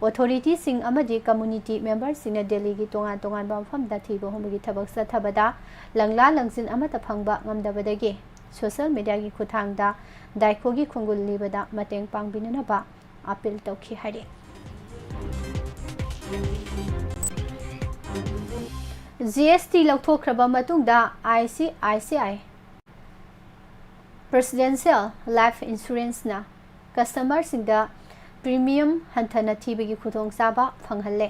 ꯑꯣꯊꯣꯔꯤꯇꯤꯁꯤꯡ ꯑꯃꯗꯤ ꯀꯝꯃꯨꯅꯤꯇꯤ ꯃꯦꯝꯕꯔꯁꯤꯡꯅ ꯗꯦꯜꯂꯤꯒꯤ ꯇꯣꯉꯥꯟ ꯇꯣꯉꯥꯟꯕ ꯃꯐꯝꯗ ꯊꯤꯕ ꯍꯨꯝꯕꯒꯤ ꯊꯕꯛ ꯆꯠꯊꯕꯗ ꯂꯪꯂꯥ ꯂꯪꯁꯤꯟ ꯑꯃꯠꯇ ꯐꯪꯕ ꯉꯝꯗꯕꯗꯒꯤ ꯁꯣꯁꯤꯌꯦꯜ ꯃꯤꯗꯤꯌꯥꯒꯤ ꯈꯨꯠꯊꯥꯡꯗ ꯗꯥꯏꯈꯣꯒꯤ ꯈꯣꯡꯒꯨꯜ ꯂꯤꯕꯗ ꯃꯇꯦꯡ ꯄꯥꯡꯕꯤꯅꯅꯕ ꯑꯄꯤꯜ ꯇꯧꯈꯤ ꯍꯥꯏꯔꯤ꯫ ꯖꯤ ꯑꯦꯁ ꯇꯤ ꯂꯧꯊꯣꯛꯈ꯭ꯔꯕ ꯃꯇꯨꯡꯗ ꯑꯥꯏ C I C I Prudential Life Insuranceꯅ ꯀꯁꯇꯃꯔꯁꯤꯡꯗ ꯄ꯭ꯔꯤꯃꯤꯌꯝ ꯍꯟꯊꯅ ꯊꯤꯕꯒꯤ ꯈꯨꯗꯣꯡꯆꯥꯕ ꯐꯪꯍꯜꯂꯦ꯫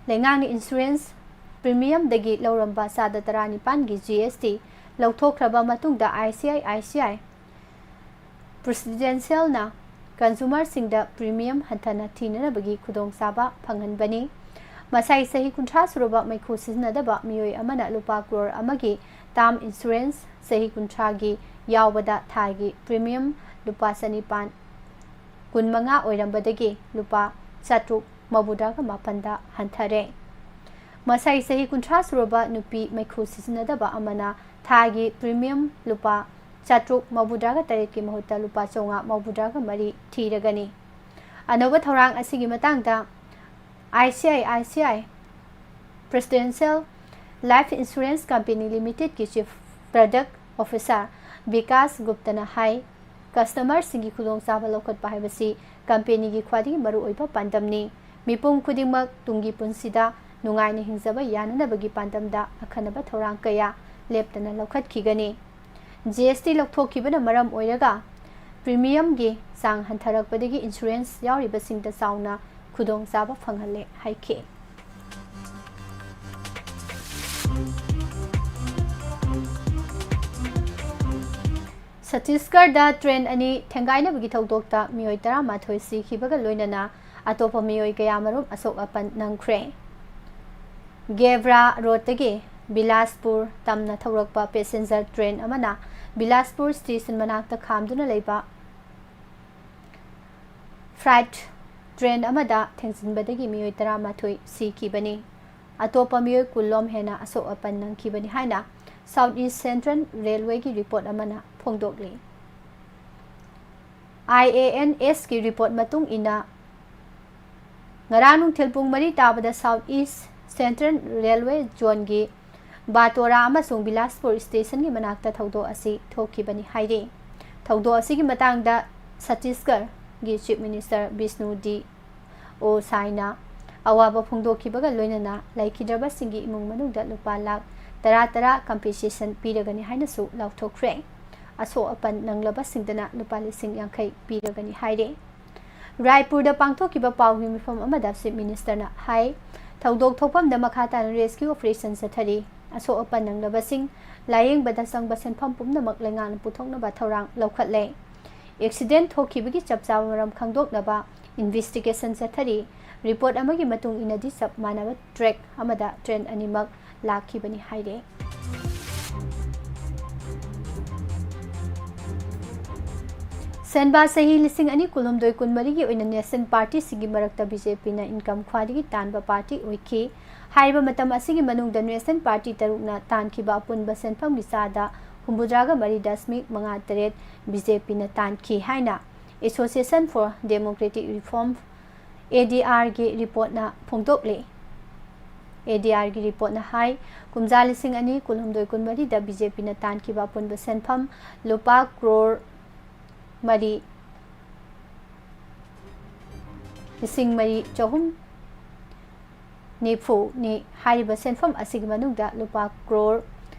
ꯂꯩꯉꯥꯛꯅ ꯏꯟꯁꯨꯔꯦꯟꯁ ꯄ꯭ꯔꯤꯃꯤꯌꯝꯗꯒꯤ ꯂꯧꯔꯝꯕ ꯆꯥꯗ ꯇꯔꯥꯅꯤꯄꯥꯟꯒꯤ ꯖꯤ ꯑꯦꯁ ꯇꯤ ꯂꯧꯊꯣꯛꯈ꯭ꯔꯕ ꯃꯇꯨꯡꯗ ꯑꯥꯏ ꯁꯤ ꯑꯥꯏ ꯑꯥꯏ ꯁꯤ ꯑꯥꯏ Prudentialꯅ ꯀꯟꯖꯨꯃꯔꯁꯤꯡꯗ ꯄ꯭ꯔꯤꯃꯤꯌꯝ ꯍꯟꯊꯅ ꯊꯤꯅꯅꯕꯒꯤ ꯈꯨꯗꯣꯡꯆꯥꯕ ꯐꯪꯍꯟꯕꯅꯤ꯫ ꯃꯁꯥꯏ ꯆꯍꯤ ꯀꯨꯟꯊ꯭ꯔꯥ ꯁꯨꯔꯕ ꯃꯩꯈꯨ ꯁꯤꯖꯤꯟꯅꯗꯕ ꯃꯤꯑꯣꯏ ꯑꯃꯅ ꯂꯨꯄꯥ ꯀ꯭ꯔꯣꯔ ꯑꯃꯒꯤ ꯇꯥꯔꯝ ꯏꯟꯁꯨꯔꯦꯟꯁ ꯆꯍꯤ ꯀꯨꯟꯊ꯭ꯔꯥꯒꯤ ꯌꯥꯎꯕꯗ ꯊꯥꯒꯤ ꯄ꯭ꯔꯤꯃꯤꯌꯝ ꯂꯨꯄꯥ ꯆꯅꯤꯄꯥꯟ ꯀꯨꯟꯃꯉꯥ ꯑꯣꯏꯔꯝꯕꯗꯒꯤ ꯂꯨꯄꯥ ꯆꯥꯇ꯭ꯔꯨꯛ ꯃꯧꯗ꯭ꯔꯥꯒ ꯃꯥꯄꯟꯗ ꯍꯟꯊꯔꯦ꯫ ꯃꯁꯥꯏ ꯆꯍꯤ ꯀꯨꯟꯊ꯭ꯔꯥ ꯁꯨꯔꯕ ꯅꯨꯄꯤ ꯃꯩꯈꯨ ꯁꯤꯖꯤꯟꯅꯗꯕ ꯑꯃꯅ ꯊꯥꯒꯤ ꯄ꯭ꯔꯤꯃꯤꯌꯝ ꯂꯨꯄꯥ ꯆꯥꯇ꯭ꯔꯨꯛ ꯃꯧꯗ꯭ꯔꯥꯒ ꯇꯔꯦꯠꯀꯤ ꯃꯍꯨꯠꯇ ꯂꯨꯄꯥ ꯆꯥꯝꯃꯉꯥ ꯃꯧꯗ꯭ꯔꯥꯒ ꯃꯔꯤ ꯊꯤꯔꯒꯅꯤ꯫ ꯑꯅꯧꯕ ꯊꯧꯔꯥꯡ ꯑꯁꯤꯒꯤ ꯃꯇꯥꯡꯗ ꯑꯥꯏ C I I C I Prudential Life Insurance Company Limitedꯀꯤ Chief Product Officer Vikas ꯒꯨꯞꯇꯅ ꯍꯥꯏ, ꯀꯁꯇꯃꯔꯁꯤꯡꯒꯤ ꯈꯨꯗꯣꯡꯆꯥꯕ ꯂꯧꯈꯠꯄ ꯍꯥꯏꯕꯁꯤ ꯀꯝꯄꯦꯅꯤꯒꯤ ꯈ꯭ꯋꯥꯏꯗꯒꯤ ꯃꯔꯨꯑꯣꯏꯕ ꯄꯥꯟꯗꯝꯅꯤ꯫ ꯃꯤꯄꯨꯝ ꯈꯨꯗꯤꯡꯃꯛ ꯇꯨꯡꯒꯤ ꯄꯨꯟꯁꯤꯗ ꯅꯨꯡꯉꯥꯏꯅ ꯍꯤꯡꯖꯕ ꯌꯥꯅꯅꯕꯒꯤ ꯄꯥꯟꯗꯝꯗ ꯑꯈꯟꯅꯕ ꯊꯧꯔꯥꯡ ꯀꯌꯥ ꯂꯦꯞꯇꯅ ꯂꯧꯈꯠꯈꯤꯒꯅꯤ꯫ ꯖꯤ ꯑꯦꯁ ꯇꯤ ꯂꯧꯊꯣꯛꯈꯤꯕꯅ ꯃꯔꯝ ꯑꯣꯏꯔꯒ ꯄ꯭ꯔꯤꯃꯤꯌꯝꯒꯤ ꯆꯥꯡ ꯍꯟꯊꯔꯛꯄꯗꯒꯤ ꯏꯟꯁꯨꯔꯦꯟꯁ ꯌꯥꯎꯔꯤꯕꯁꯤꯡꯗ ꯆꯥꯎꯅ ꯈꯨꯗꯣꯡꯆꯥꯕ ꯐꯪꯍꯜꯂꯦ ꯍꯥꯏꯈꯤ꯫ ꯁꯠꯇꯤꯁꯒꯔꯗ ꯇ꯭ꯔꯦꯟ ꯑꯅꯤ ꯊꯦꯡꯒꯥꯏꯅꯕꯒꯤ ꯊꯧꯗꯣꯛꯇ ꯃꯤꯑꯣꯏ ꯇꯔꯥꯃꯥꯊꯣꯏ ꯁꯤꯈꯤꯕꯒ ꯂꯣꯏꯅꯅ ꯑꯇꯣꯞꯄ ꯃꯤꯑꯣꯏ ꯀꯌꯥꯃꯔꯨꯝ ꯑꯁꯣꯛ ꯑꯄꯟ ꯅꯪꯈ꯭ꯔꯦ꯫ ꯒꯦꯕ꯭ꯔꯥ ꯔꯣꯗꯇꯒꯤ ꯕꯤꯂꯥꯁꯄꯨꯔ ꯇꯝꯅ ꯊꯧꯔꯛꯄ ꯄꯦꯁꯦꯟꯖꯔ ꯇ꯭ꯔꯦꯟ ꯑꯃꯅ ꯕꯤꯂꯥꯁꯄꯨꯔ ꯁ꯭ꯇꯦꯁꯟ ꯃꯅꯥꯛꯇ ꯈꯥꯝꯗꯨꯅ ꯂꯩꯕ ꯐ꯭ꯔꯥꯏꯠ ꯇ꯭ꯔꯦꯟ ꯑꯃꯗ ꯊꯦꯡꯖꯤꯟꯕꯗꯒꯤ ꯃꯤꯑꯣꯏ ꯇꯔꯥꯃꯥꯊꯣꯏ ꯁꯤꯈꯤꯕꯅꯤ꯫ ꯑꯇꯣꯞꯄ ꯃꯤꯑꯣꯏ ꯀꯨꯟꯂꯣꯝ ꯍꯦꯟꯅ ꯑꯁꯣꯛ ꯑꯄꯟ ꯅꯪꯈꯤꯕꯅꯤ ꯍꯥꯏꯅ South East Central Railwayꯒꯤ ꯔꯤꯄꯣꯔꯠ ꯑꯃꯅ ꯐꯣꯡꯗꯣꯛꯂꯤ꯫ IANSꯀꯤ ꯔꯤꯄꯣꯔꯠ ꯃꯇꯨꯡ ꯏꯟꯅ, ꯉꯔꯥꯡ ꯅꯨꯡꯊꯤꯜ ꯄꯨꯡ ꯃꯔꯤ ꯇꯥꯕꯗ South East Central Railway Zoneꯒꯤ ꯕꯥꯇꯣꯔꯥ ꯑꯃꯁꯨꯡ ꯕꯤꯂꯥꯁꯄꯨꯔ ꯁ꯭ꯇꯦꯁꯟꯒꯤ ꯃꯅꯥꯛꯇ ꯊꯧꯗꯣꯛ ꯑꯁꯤ ꯊꯣꯛꯈꯤꯕꯅꯤ ꯍꯥꯏꯔꯤ꯫ ꯊꯧꯗꯣꯛ ꯑꯁꯤꯒꯤ ꯃꯇꯥꯡꯗ ꯁꯠꯇꯤꯁꯒꯔꯒꯤ Chief Minister ꯕꯤꯁꯅꯨ ꯗꯤ ꯑꯣ ꯁꯥꯏꯅ ꯑꯋꯥꯕ ꯐꯣꯡꯗꯣꯛꯈꯤꯕꯒ ꯂꯣꯏꯅꯅ ꯂꯩꯈꯤꯗ꯭ꯔꯕꯁꯤꯡꯒꯤ ꯏꯃꯨꯡ ꯃꯅꯨꯡꯗ ꯂꯨꯄꯥ ꯂꯥꯈ ꯇꯔꯥ ꯇꯔꯥ compensation ꯄꯤꯔꯒꯅꯤ ꯍꯥꯏꯅꯁꯨ ꯂꯥꯎꯊꯣꯛꯈ꯭ꯔꯦ꯫ ꯑꯁꯣꯛ ꯑꯄꯟ ꯅꯪꯂꯕꯁꯤꯡꯗꯅ ꯂꯨꯄꯥ ꯂꯤꯁꯤꯡ ꯌꯥꯡꯈꯩ ꯄꯤꯔꯒꯅꯤ ꯍꯥꯏꯔꯦ꯫ ꯔꯥꯏꯄꯨꯔꯗ ꯄꯥꯡꯊꯣꯛꯈꯤꯕ ꯄꯥꯎꯒꯤ ꯃꯤꯐꯝ ꯑꯃꯗ Chief Ministerꯅ ꯍꯥꯏ, ꯊꯧꯗꯣꯛ ꯊꯣꯛꯐꯝꯗ ꯃꯈꯥ ꯇꯥꯅ rescue operation ꯆꯠꯊꯔꯤ꯫ ꯑꯁꯣꯛ ꯑꯄꯟ ꯅꯪꯂꯕꯁꯤꯡ ꯂꯥꯌꯦꯡꯕꯗ ꯆꯪꯕ ꯁꯦꯟꯐꯝ ꯄꯨꯝꯅꯃꯛ ꯂꯩꯉꯥꯛꯅ ꯄꯨꯊꯣꯛꯅꯕ ꯊꯧꯔꯥꯡ ꯂꯧꯈꯠꯂꯦ꯫ Accident ꯊꯣꯛꯈꯤꯕꯒꯤ ꯆꯞ ꯆꯥꯕ ꯃꯔꯝ ꯈꯪꯗꯣꯛꯅꯕ investigation ꯆꯠꯊꯔꯤ꯫ Report ꯑꯃꯒꯤ ꯃꯇꯨꯡ ꯏꯟꯅꯗꯤ ꯆꯞ ꯃꯥꯟꯅꯕ track ꯑꯃꯗ train ꯑꯅꯤꯃꯛ ꯂꯥꯛꯈꯤꯕꯅꯤ ꯍꯥꯏꯔꯦ꯫ ꯁꯦꯟꯕꯥ ꯆꯍꯤ ꯂꯤꯁꯤꯡ ꯑꯅꯤ ꯀꯨꯟꯍꯨꯝꯗꯣꯏ ꯀꯨꯟꯃꯔꯤꯒꯤ ꯑꯣꯏꯅ national partyꯁꯤꯡꯒꯤ ꯃꯔꯛꯇ BJPꯅ income ꯈ꯭ꯋꯥꯏꯗꯒꯤ ꯇꯥꯟꯕ party ꯑꯣꯏꯈꯤ꯫ ꯍꯥꯏꯔꯤꯕ ꯃꯇꯝ ꯑꯁꯤꯒꯤ ꯃꯅꯨꯡꯗ national party ꯇꯔꯨꯛꯅ ꯇꯥꯟꯈꯤꯕ ꯑꯄꯨꯟꯕ ꯁꯦꯟꯐꯝꯒꯤ ꯆꯥꯗ ꯍꯨꯝꯐꯨꯇꯔꯥꯒ ꯃꯔꯤ ꯗꯁꯃꯤꯛ ꯃꯉꯥ ꯇꯔꯦꯠ BJPꯅ ꯇꯥꯟꯈꯤ ꯍꯥꯏꯅ Association for Democratic Reform, ADRꯒꯤ reportꯅ ꯐꯣꯡꯗꯣꯛꯂꯤ꯫ ADRꯒꯤ reportꯅ ꯍꯥꯏ, ꯀꯨꯝꯖꯥ ꯂꯤꯁꯤꯡ ꯑꯅꯤ ꯀꯨꯟꯍꯨꯝꯗꯣꯏ ꯀꯨꯟꯃꯔꯤꯗ BJPꯅ ꯇꯥꯟꯈꯤꯕ ꯑꯄꯨꯟꯕ ꯁꯦꯟꯐꯝ ꯂꯨꯄꯥ ꯀ꯭ꯔꯣꯔ ꯃꯔꯤ ꯂꯤꯁꯤꯡ ꯃꯔꯤ ꯆꯍꯨꯝ ꯅꯤꯐꯨꯅꯤ꯫ ꯍꯥꯏꯔꯤꯕ ꯁꯦꯟꯐꯝ ꯑꯁꯤꯒꯤ ꯃꯅꯨꯡꯗ ꯂꯨꯄꯥ ꯀ꯭ꯔꯣꯔ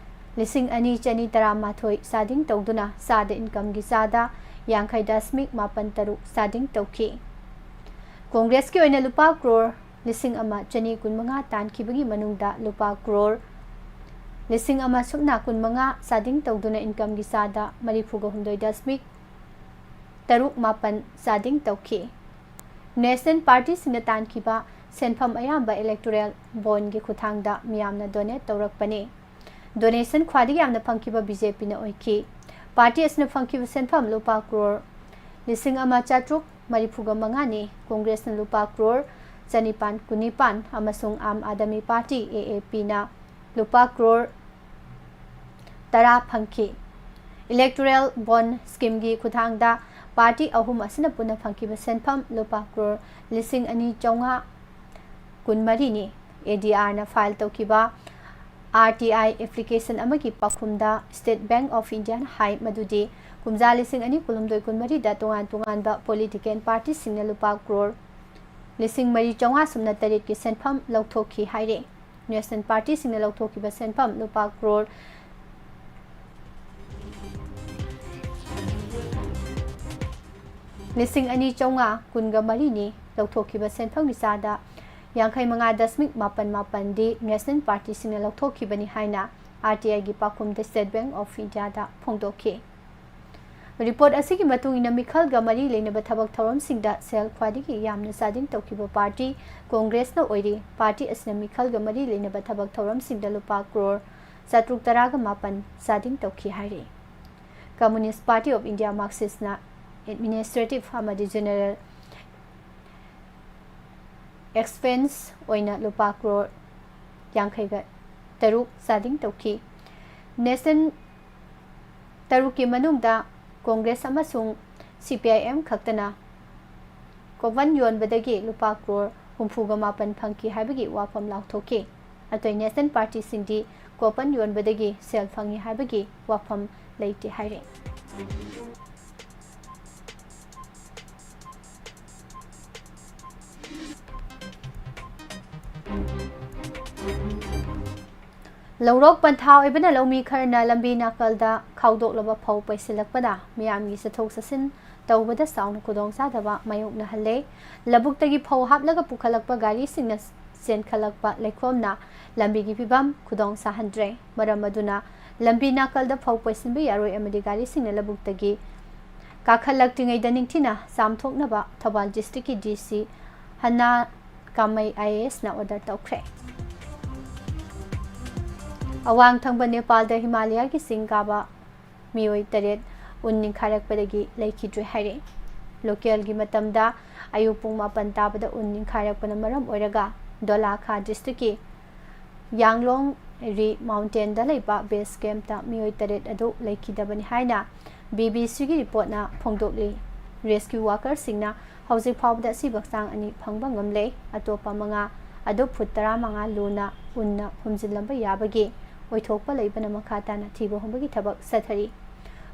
ꯂꯤꯁꯤꯡ ꯑꯅꯤ ꯆꯅꯤ ꯇꯔꯥꯃꯥꯊꯣꯏ ꯆꯥꯗꯤꯡ ꯇꯧꯗꯨꯅ ꯆꯥꯗ incomeꯒꯤ ꯆꯥꯗ ꯌꯥꯡꯈꯩ ꯗꯁꯃꯤꯛ ꯃꯥꯄꯟ ꯇꯔꯨꯛ ꯆꯥꯗꯤꯡ ꯇꯧꯈꯤ꯫ ꯀꯣꯡꯒ꯭ꯔꯦꯁꯀꯤ ꯑꯣꯏꯅ ꯂꯨꯄꯥ ꯀ꯭ꯔꯣꯔ ꯂꯤꯁꯤꯡ ꯑꯃ ꯆꯅꯤ ꯀꯨꯟꯃꯉꯥ ꯇꯥꯟꯈꯤꯕꯒꯤ ꯃꯅꯨꯡꯗ ꯂꯨꯄꯥ ꯀ꯭ꯔꯣꯔ ꯂꯤꯁꯤꯡ ꯑꯃ ꯁꯨꯞꯅ ꯀꯨꯟꯃꯉꯥ ꯆꯥꯗꯤꯡ ꯇꯧꯗꯨꯅ incomeꯒꯤ ꯆꯥꯗ ꯃꯔꯤꯐꯨꯒ ꯍꯨꯝꯗꯣꯏ ꯗꯁꯃꯤꯛ ꯇꯔꯨꯛ ꯃꯥꯄꯟ ꯆꯥꯗꯤꯡ ꯇꯧꯈꯤ꯫ National partyꯁꯤꯡꯅ ꯇꯥꯟꯈꯤꯕ ꯁꯦꯟꯐꯝ ꯑꯌꯥꯝꯕ electoral bondꯒꯤ ꯈꯨꯠꯊꯥꯡꯗ ꯃꯤꯌꯥꯝꯅ donate ꯇꯧꯔꯛꯄꯅꯤ꯫ Donation ꯈ꯭ꯋꯥꯏꯗꯒꯤ ꯌꯥꯝꯅ ꯐꯪꯈꯤꯕ BJPꯅ ꯑꯣꯏꯈꯤ꯫ Party ꯑꯁꯤꯅ ꯐꯪꯈꯤꯕ ꯁꯦꯟꯐꯝ ꯂꯨꯄꯥ ꯀ꯭ꯔꯣꯔ ꯂꯤꯁꯤꯡ ꯑꯃ ꯆꯥꯇ꯭ꯔꯨꯛ ꯃꯔꯤꯐꯨꯒ ꯃꯉꯥꯅꯤ, ꯀꯣꯡꯒ꯭ꯔꯦꯁꯅ ꯂꯨꯄꯥ ꯀ꯭ꯔꯣꯔ ꯆꯅꯤꯄꯥꯟ ꯀꯨꯟꯅꯤꯄꯥꯟ ꯑꯃꯁꯨꯡ ꯑꯥꯝ ꯑꯥꯗꯃꯤ ꯄꯥꯔꯇꯤ, ꯑꯦ ꯑꯦ ꯄꯤꯅ, ꯂꯨꯄꯥ ꯀ꯭ꯔꯣꯔ ꯇꯔꯥ ꯐꯪꯈꯤ꯫ Electoral bond schemeꯒꯤ ꯈꯨꯠꯊꯥꯡꯗ ꯄꯥꯔꯇꯤ ꯑꯍꯨꯝ ꯑꯁꯤꯅ ꯄꯨꯟꯅ ꯐꯪꯈꯤꯕ ꯁꯦꯟꯐꯝ ꯂꯨꯄꯥ ꯀ꯭ꯔꯣꯔ ꯂꯤꯁꯤꯡ ꯑꯅꯤ ꯆꯥꯝꯃꯉꯥ ꯀꯨꯟꯃꯔꯤꯅꯤ꯫ ꯑꯦ ꯗꯤ ꯑꯥꯔꯅ file ꯇꯧꯈꯤꯕ ꯑꯥꯔ ꯇꯤ ꯑꯥꯏ application ꯑꯃꯒꯤ ꯄꯥꯎꯈꯨꯝꯗ State Bank of Indiaꯅ ꯍꯥꯏ ꯃꯗꯨꯗꯤ ꯀꯨꯝꯖꯥ ꯂꯤꯁꯤꯡ ꯑꯅꯤ ꯀꯨꯟꯍꯨꯝꯗꯣꯏ ꯀꯨꯟꯃꯔꯤꯗ ꯇꯣꯉꯥꯟ ꯇꯣꯉꯥꯟꯕ political partyꯁꯤꯡꯅ ꯂꯨꯄꯥ ꯀ꯭ꯔꯣꯔ ꯂꯤꯁꯤꯡ ꯃꯔꯤ ꯆꯥꯝꯃꯉꯥ ꯁꯨꯞꯅ ꯇꯔꯦꯠꯀꯤ ꯁꯦꯟꯐꯝ ꯂꯧꯊꯣꯛꯈꯤ ꯍꯥꯏꯔꯦ꯫ National partyꯁꯤꯡꯅ ꯂꯧꯊꯣꯛꯈꯤꯕ ꯁꯦꯟꯐꯝ ꯂꯨꯄꯥ ꯀ꯭ꯔꯣꯔ ꯂꯤꯁꯤꯡ ꯑꯅꯤ ꯆꯥꯝꯃꯉꯥ ꯀꯨꯟꯒ ꯃꯔꯤꯅꯤ꯫ ꯂꯧꯊꯣꯛꯈꯤꯕ ꯁꯦꯟꯐꯝꯒꯤ ꯆꯥꯗ ꯌꯥꯡꯈꯩ ꯃꯉꯥ ꯗꯁꯃꯤꯛ ꯃꯥꯄꯟ ꯃꯥꯄꯟꯗꯤ National partyꯁꯤꯡꯅ ꯂꯧꯊꯣꯛꯈꯤꯕꯅꯤ ꯍꯥꯏꯅ ꯑꯥꯔ ꯇꯤ ꯑꯥꯏꯒꯤ ꯄꯥꯎꯈꯨꯝꯗ State Bank of Indiaꯗ ꯐꯣꯡꯗꯣꯛꯈꯤ꯫ Report ꯑꯁꯤꯒꯤ ꯃꯇꯨꯡ ꯏꯟꯅ ꯃꯤꯈꯜꯒ ꯃꯔꯤ ꯂꯩꯅꯕ ꯊꯕꯛ ꯊꯧꯔꯝꯁꯤꯡꯗ ꯁꯦꯜ ꯈ꯭ꯋꯥꯏꯗꯒꯤ ꯌꯥꯝꯅ ꯆꯥꯗꯤꯡ ꯇꯧꯈꯤꯕ ꯄꯥꯔꯇꯤ ꯀꯣꯡꯒ꯭ꯔꯦꯁꯅ ꯑꯣꯏꯔꯤ꯫ ꯄꯥꯔꯇꯤ ꯑꯁꯤꯅ ꯃꯤꯈꯜꯒ ꯃꯔꯤ ꯂꯩꯅꯕ ꯊꯕꯛ ꯊꯧꯔꯝꯁꯤꯡꯗ ꯂꯨꯄꯥ ꯀ꯭ꯔꯣꯔ ꯆꯥꯇ꯭ꯔꯨꯛ ꯇꯔꯥꯒ ꯃꯥꯄꯟ ꯆꯥꯗꯤꯡ ꯇꯧꯈꯤ ꯍꯥꯏꯔꯤ꯫ Communist Party of India, Marxistꯅ administrative ꯑꯃꯗꯤ general expense ꯑꯣꯏꯅ ꯂꯨꯄꯥ ꯀ꯭ꯔꯣꯔ ꯌꯥꯡꯈꯩꯒ ꯇꯔꯨꯛ ꯆꯥꯗꯤꯡ ꯇꯧꯈꯤ꯫ National ꯇꯔꯨꯛꯀꯤ ꯃꯅꯨꯡꯗ ꯀꯣꯡꯒ꯭ꯔꯦꯁ ꯑꯃꯁꯨꯡ ꯁꯤ ꯄꯤ ꯑꯥꯏ ꯑꯦꯝ ꯈꯛꯇꯅ coupon ꯌꯣꯟꯕꯗꯒꯤ ꯂꯨꯄꯥ ꯀ꯭ꯔꯣꯔ ꯍꯨꯝꯐꯨꯒ ꯃꯥꯄꯟ ꯐꯪꯈꯤ ꯍꯥꯏꯕꯒꯤ ꯋꯥꯐꯝ ꯂꯥꯎꯊꯣꯛꯈꯤ꯫ ꯑꯇꯩ National partyꯁꯤꯡꯗꯤ coupon ꯌꯣꯟꯕꯗꯒꯤ ꯁꯦꯜ ꯐꯪꯉꯤ ꯍꯥꯏꯕꯒꯤ ꯋꯥꯐꯝ ꯂꯩꯇꯦ ꯍꯥꯏꯔꯦ꯫ ꯂꯧꯔꯣꯛ ꯄꯟꯊꯥ ꯑꯣꯏꯕꯅ ꯂꯧꯃꯤ ꯈꯔꯅ ꯂꯝꯕꯤ ꯅꯥꯀꯜꯗ ꯈꯥꯎꯗꯣꯛꯂꯕ ꯐꯧ ꯄꯩꯁꯤꯜꯂꯛꯄꯅ ꯃꯤꯌꯥꯝꯒꯤ ꯆꯠꯊꯣꯛ ꯆꯠꯁꯤꯟ ꯇꯧꯕꯗ ꯆꯥꯎꯅ ꯈꯨꯗꯣꯡꯆꯥꯗꯕ ꯃꯥꯌꯣꯛꯅꯍꯜꯂꯦ꯫ ꯂꯧꯕꯨꯛꯇꯒꯤ ꯐꯧ ꯍꯥꯞꯂꯒ ꯄꯨꯈꯠꯂꯛꯄ ꯒꯥꯔꯤꯁꯤꯡꯅ ꯆꯦꯟꯈꯠꯂꯛꯄ ꯂꯩꯈꯣꯝꯅ ꯂꯝꯕꯤꯒꯤ ꯐꯤꯕꯝ ꯈꯨꯗꯣꯡ ꯆꯥꯍꯟꯗ꯭ꯔꯦ꯫ ꯃꯔꯝ ꯑꯗꯨꯅ ꯂꯝꯕꯤ ꯅꯥꯀꯜꯗ ꯐꯧ ꯄꯩꯁꯤꯟꯕ ꯌꯥꯔꯣꯏ ꯑꯃꯗꯤ ꯒꯥꯔꯤꯁꯤꯡꯅ ꯂꯧꯕꯨꯛꯇꯒꯤ ꯀꯥꯈꯠꯂꯛꯇ꯭ꯔꯤꯉꯩꯗ ꯅꯤꯡꯊꯤꯅ ꯆꯥꯝꯊꯣꯛꯅꯕ ꯊꯧꯕꯥꯜ districtꯀꯤ D C ꯍꯟꯅꯥ ꯀꯥꯃꯩ I A S ꯅ order ꯇꯧꯈ꯭ꯔꯦ꯫ ꯑꯋꯥꯡ ꯊꯪꯕ ꯅꯦꯄꯥꯜꯗ ꯍꯤꯃꯥꯂꯌꯥꯒꯤ ꯆꯤꯡ ꯀꯥꯕ ꯃꯤꯑꯣꯏ ꯇꯔꯦꯠ ꯎꯟ ꯅꯤꯡꯈꯥꯏꯔꯛꯄꯗꯒꯤ ꯂꯩꯈꯤꯗ꯭ꯔꯦ ꯍꯥꯏꯔꯦ꯫ Localꯒꯤ ꯃꯇꯝꯗ ꯑꯌꯨꯛ ꯄꯨꯡ ꯃꯥꯄꯟ ꯇꯥꯕꯗ ꯎꯟ ꯅꯤꯡꯈꯥꯏꯔꯛꯄꯅ ꯃꯔꯝ ꯑꯣꯏꯔꯒ ꯗꯣꯂꯥꯈꯥ districtꯀꯤ ꯌꯥꯡꯂꯣꯡ ꯔꯤ mountainꯗ ꯂꯩꯕ base campꯇ ꯃꯤꯑꯣꯏ ꯇꯔꯦꯠ ꯑꯗꯨ ꯂꯩꯈꯤꯗꯕꯅꯤ ꯍꯥꯏꯅ BBC ꯒꯤ reportꯅ ꯐꯣꯡꯗꯣꯛꯂꯤ꯫ Rescue workerꯁꯤꯡꯅ ꯍꯧꯖꯤꯛ ꯐꯥꯎꯕꯗ ꯑꯁꯤꯕ ꯍꯛꯆꯥꯡ ꯑꯅꯤ ꯐꯪꯕ ꯉꯝꯂꯦ꯫ ꯑꯇꯣꯞꯄ ꯃꯉꯥ ꯑꯗꯨ ꯐꯨꯠ ꯇꯔꯥꯃꯉꯥ ꯂꯨꯅ ꯎꯟꯅ ꯍꯨꯝꯖꯤꯜꯂꯝꯕ ꯌꯥꯕꯒꯤ ꯑꯣꯏꯊꯣꯛꯄ ꯂꯩꯕꯅ ꯃꯈꯥ ꯇꯥꯅ ꯊꯤꯕ ꯍꯨꯝꯕꯒꯤ ꯊꯕꯛ ꯆꯠꯊꯔꯤ꯫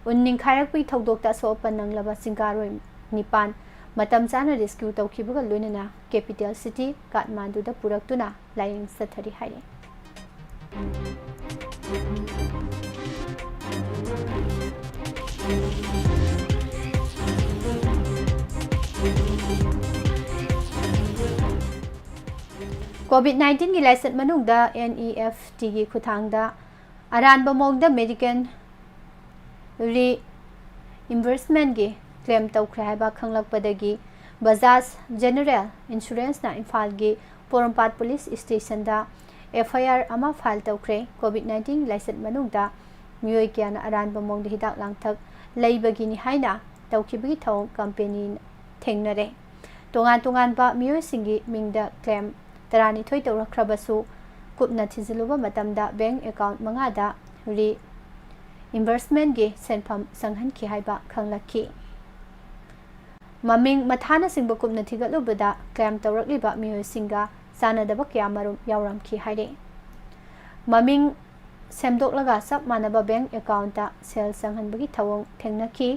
ꯎꯟ ꯅꯤꯡꯈꯥꯏꯔꯛꯄꯒꯤ ꯊꯧꯗꯣꯛꯇ ꯑꯁꯣꯛ ꯑꯄꯟ ꯅꯪꯂꯕ ꯆꯤꯡꯀꯥꯔꯣꯏ ꯅꯤꯄꯥꯟ ꯃꯇꯝ ꯆꯥꯅ rescue ꯇꯧꯈꯤꯕꯒ ꯂꯣꯏꯅꯅ capital city ꯀꯥꯊꯃꯥꯟꯗꯨꯗ ꯄꯨꯔꯛꯇꯨꯅ ꯂꯥꯌꯦꯡ ꯆꯠꯊꯔꯤ ꯍꯥꯏꯔꯤ꯫ COVID nineteenꯒꯤ ꯂꯥꯏꯆꯠ ꯃꯅꯨꯡꯗ NEFTꯒꯤ ꯈꯨꯠꯊꯥꯡꯗ ꯑꯔꯥꯟꯕ ꯃꯑꯣꯡꯗ medical reimbursementꯒꯤ claim ꯇꯧꯈ꯭ꯔꯦ ꯍꯥꯏꯕ ꯈꯪꯂꯛꯄꯗꯒꯤ Bajaj General Insuranceꯅ ꯏꯝꯐꯥꯜꯒꯤ ꯄꯣꯔꯣꯝꯄꯥꯠ police stationꯗ FIR ꯑꯃ file ꯇꯧꯈ꯭ꯔꯦ꯫ COVID nineteen ꯂꯥꯏꯆꯠ ꯃꯅꯨꯡꯗ ꯃꯤꯑꯣꯏ ꯀꯌꯥꯅ ꯑꯔꯥꯟꯕ ꯃꯑꯣꯡꯗ ꯍꯤꯗꯥꯛ ꯂꯥꯡꯊꯛ ꯂꯩꯕꯒꯤꯅꯤ ꯍꯥꯏꯅ ꯇꯧꯈꯤꯕꯒꯤ ꯊꯧꯑꯣꯡ company ꯊꯦꯡꯅꯔꯦ꯫ ꯇꯣꯉꯥꯟ ꯇꯣꯉꯥꯟꯕ ꯃꯤꯑꯣꯏꯁꯤꯡꯒꯤ ꯃꯤꯡꯗ claim ꯇꯔꯥꯅꯤꯊꯣꯏ ꯇꯧꯔꯛꯈ꯭ꯔꯕꯁꯨ, ꯀꯨꯞꯅ ꯊꯤꯖꯤꯜꯂꯨꯕ ꯃꯇꯝꯗ bank account ꯃꯉꯥꯗ reimbursementꯒꯤ ꯁꯦꯟꯐꯝ ꯆꯪꯍꯟꯈꯤ ꯍꯥꯏꯕ ꯈꯪꯂꯛꯈꯤ꯫ ꯃꯃꯤꯡ ꯃꯊꯥꯅꯆꯤꯡꯕ ꯀꯨꯞꯅ ꯊꯤꯒꯠꯂꯨꯕꯗ claim ꯇꯧꯔꯛꯂꯤꯕ ꯃꯤꯑꯣꯏꯁꯤꯡꯒ ꯆꯥꯟꯅꯗꯕ ꯀꯌꯥꯃꯔꯨꯝ ꯌꯥꯎꯔꯝꯈꯤ ꯍꯥꯏꯔꯤ꯫ ꯃꯃꯤꯡ ꯁꯦꯝꯗꯣꯛꯂꯒ ꯆꯞ ꯃꯥꯟꯅꯕ bank accountꯇ ꯁꯦꯜ ꯆꯪꯍꯟꯕꯒꯤ ꯊꯧꯑꯣꯡ ꯊꯦꯡꯅꯈꯤ꯫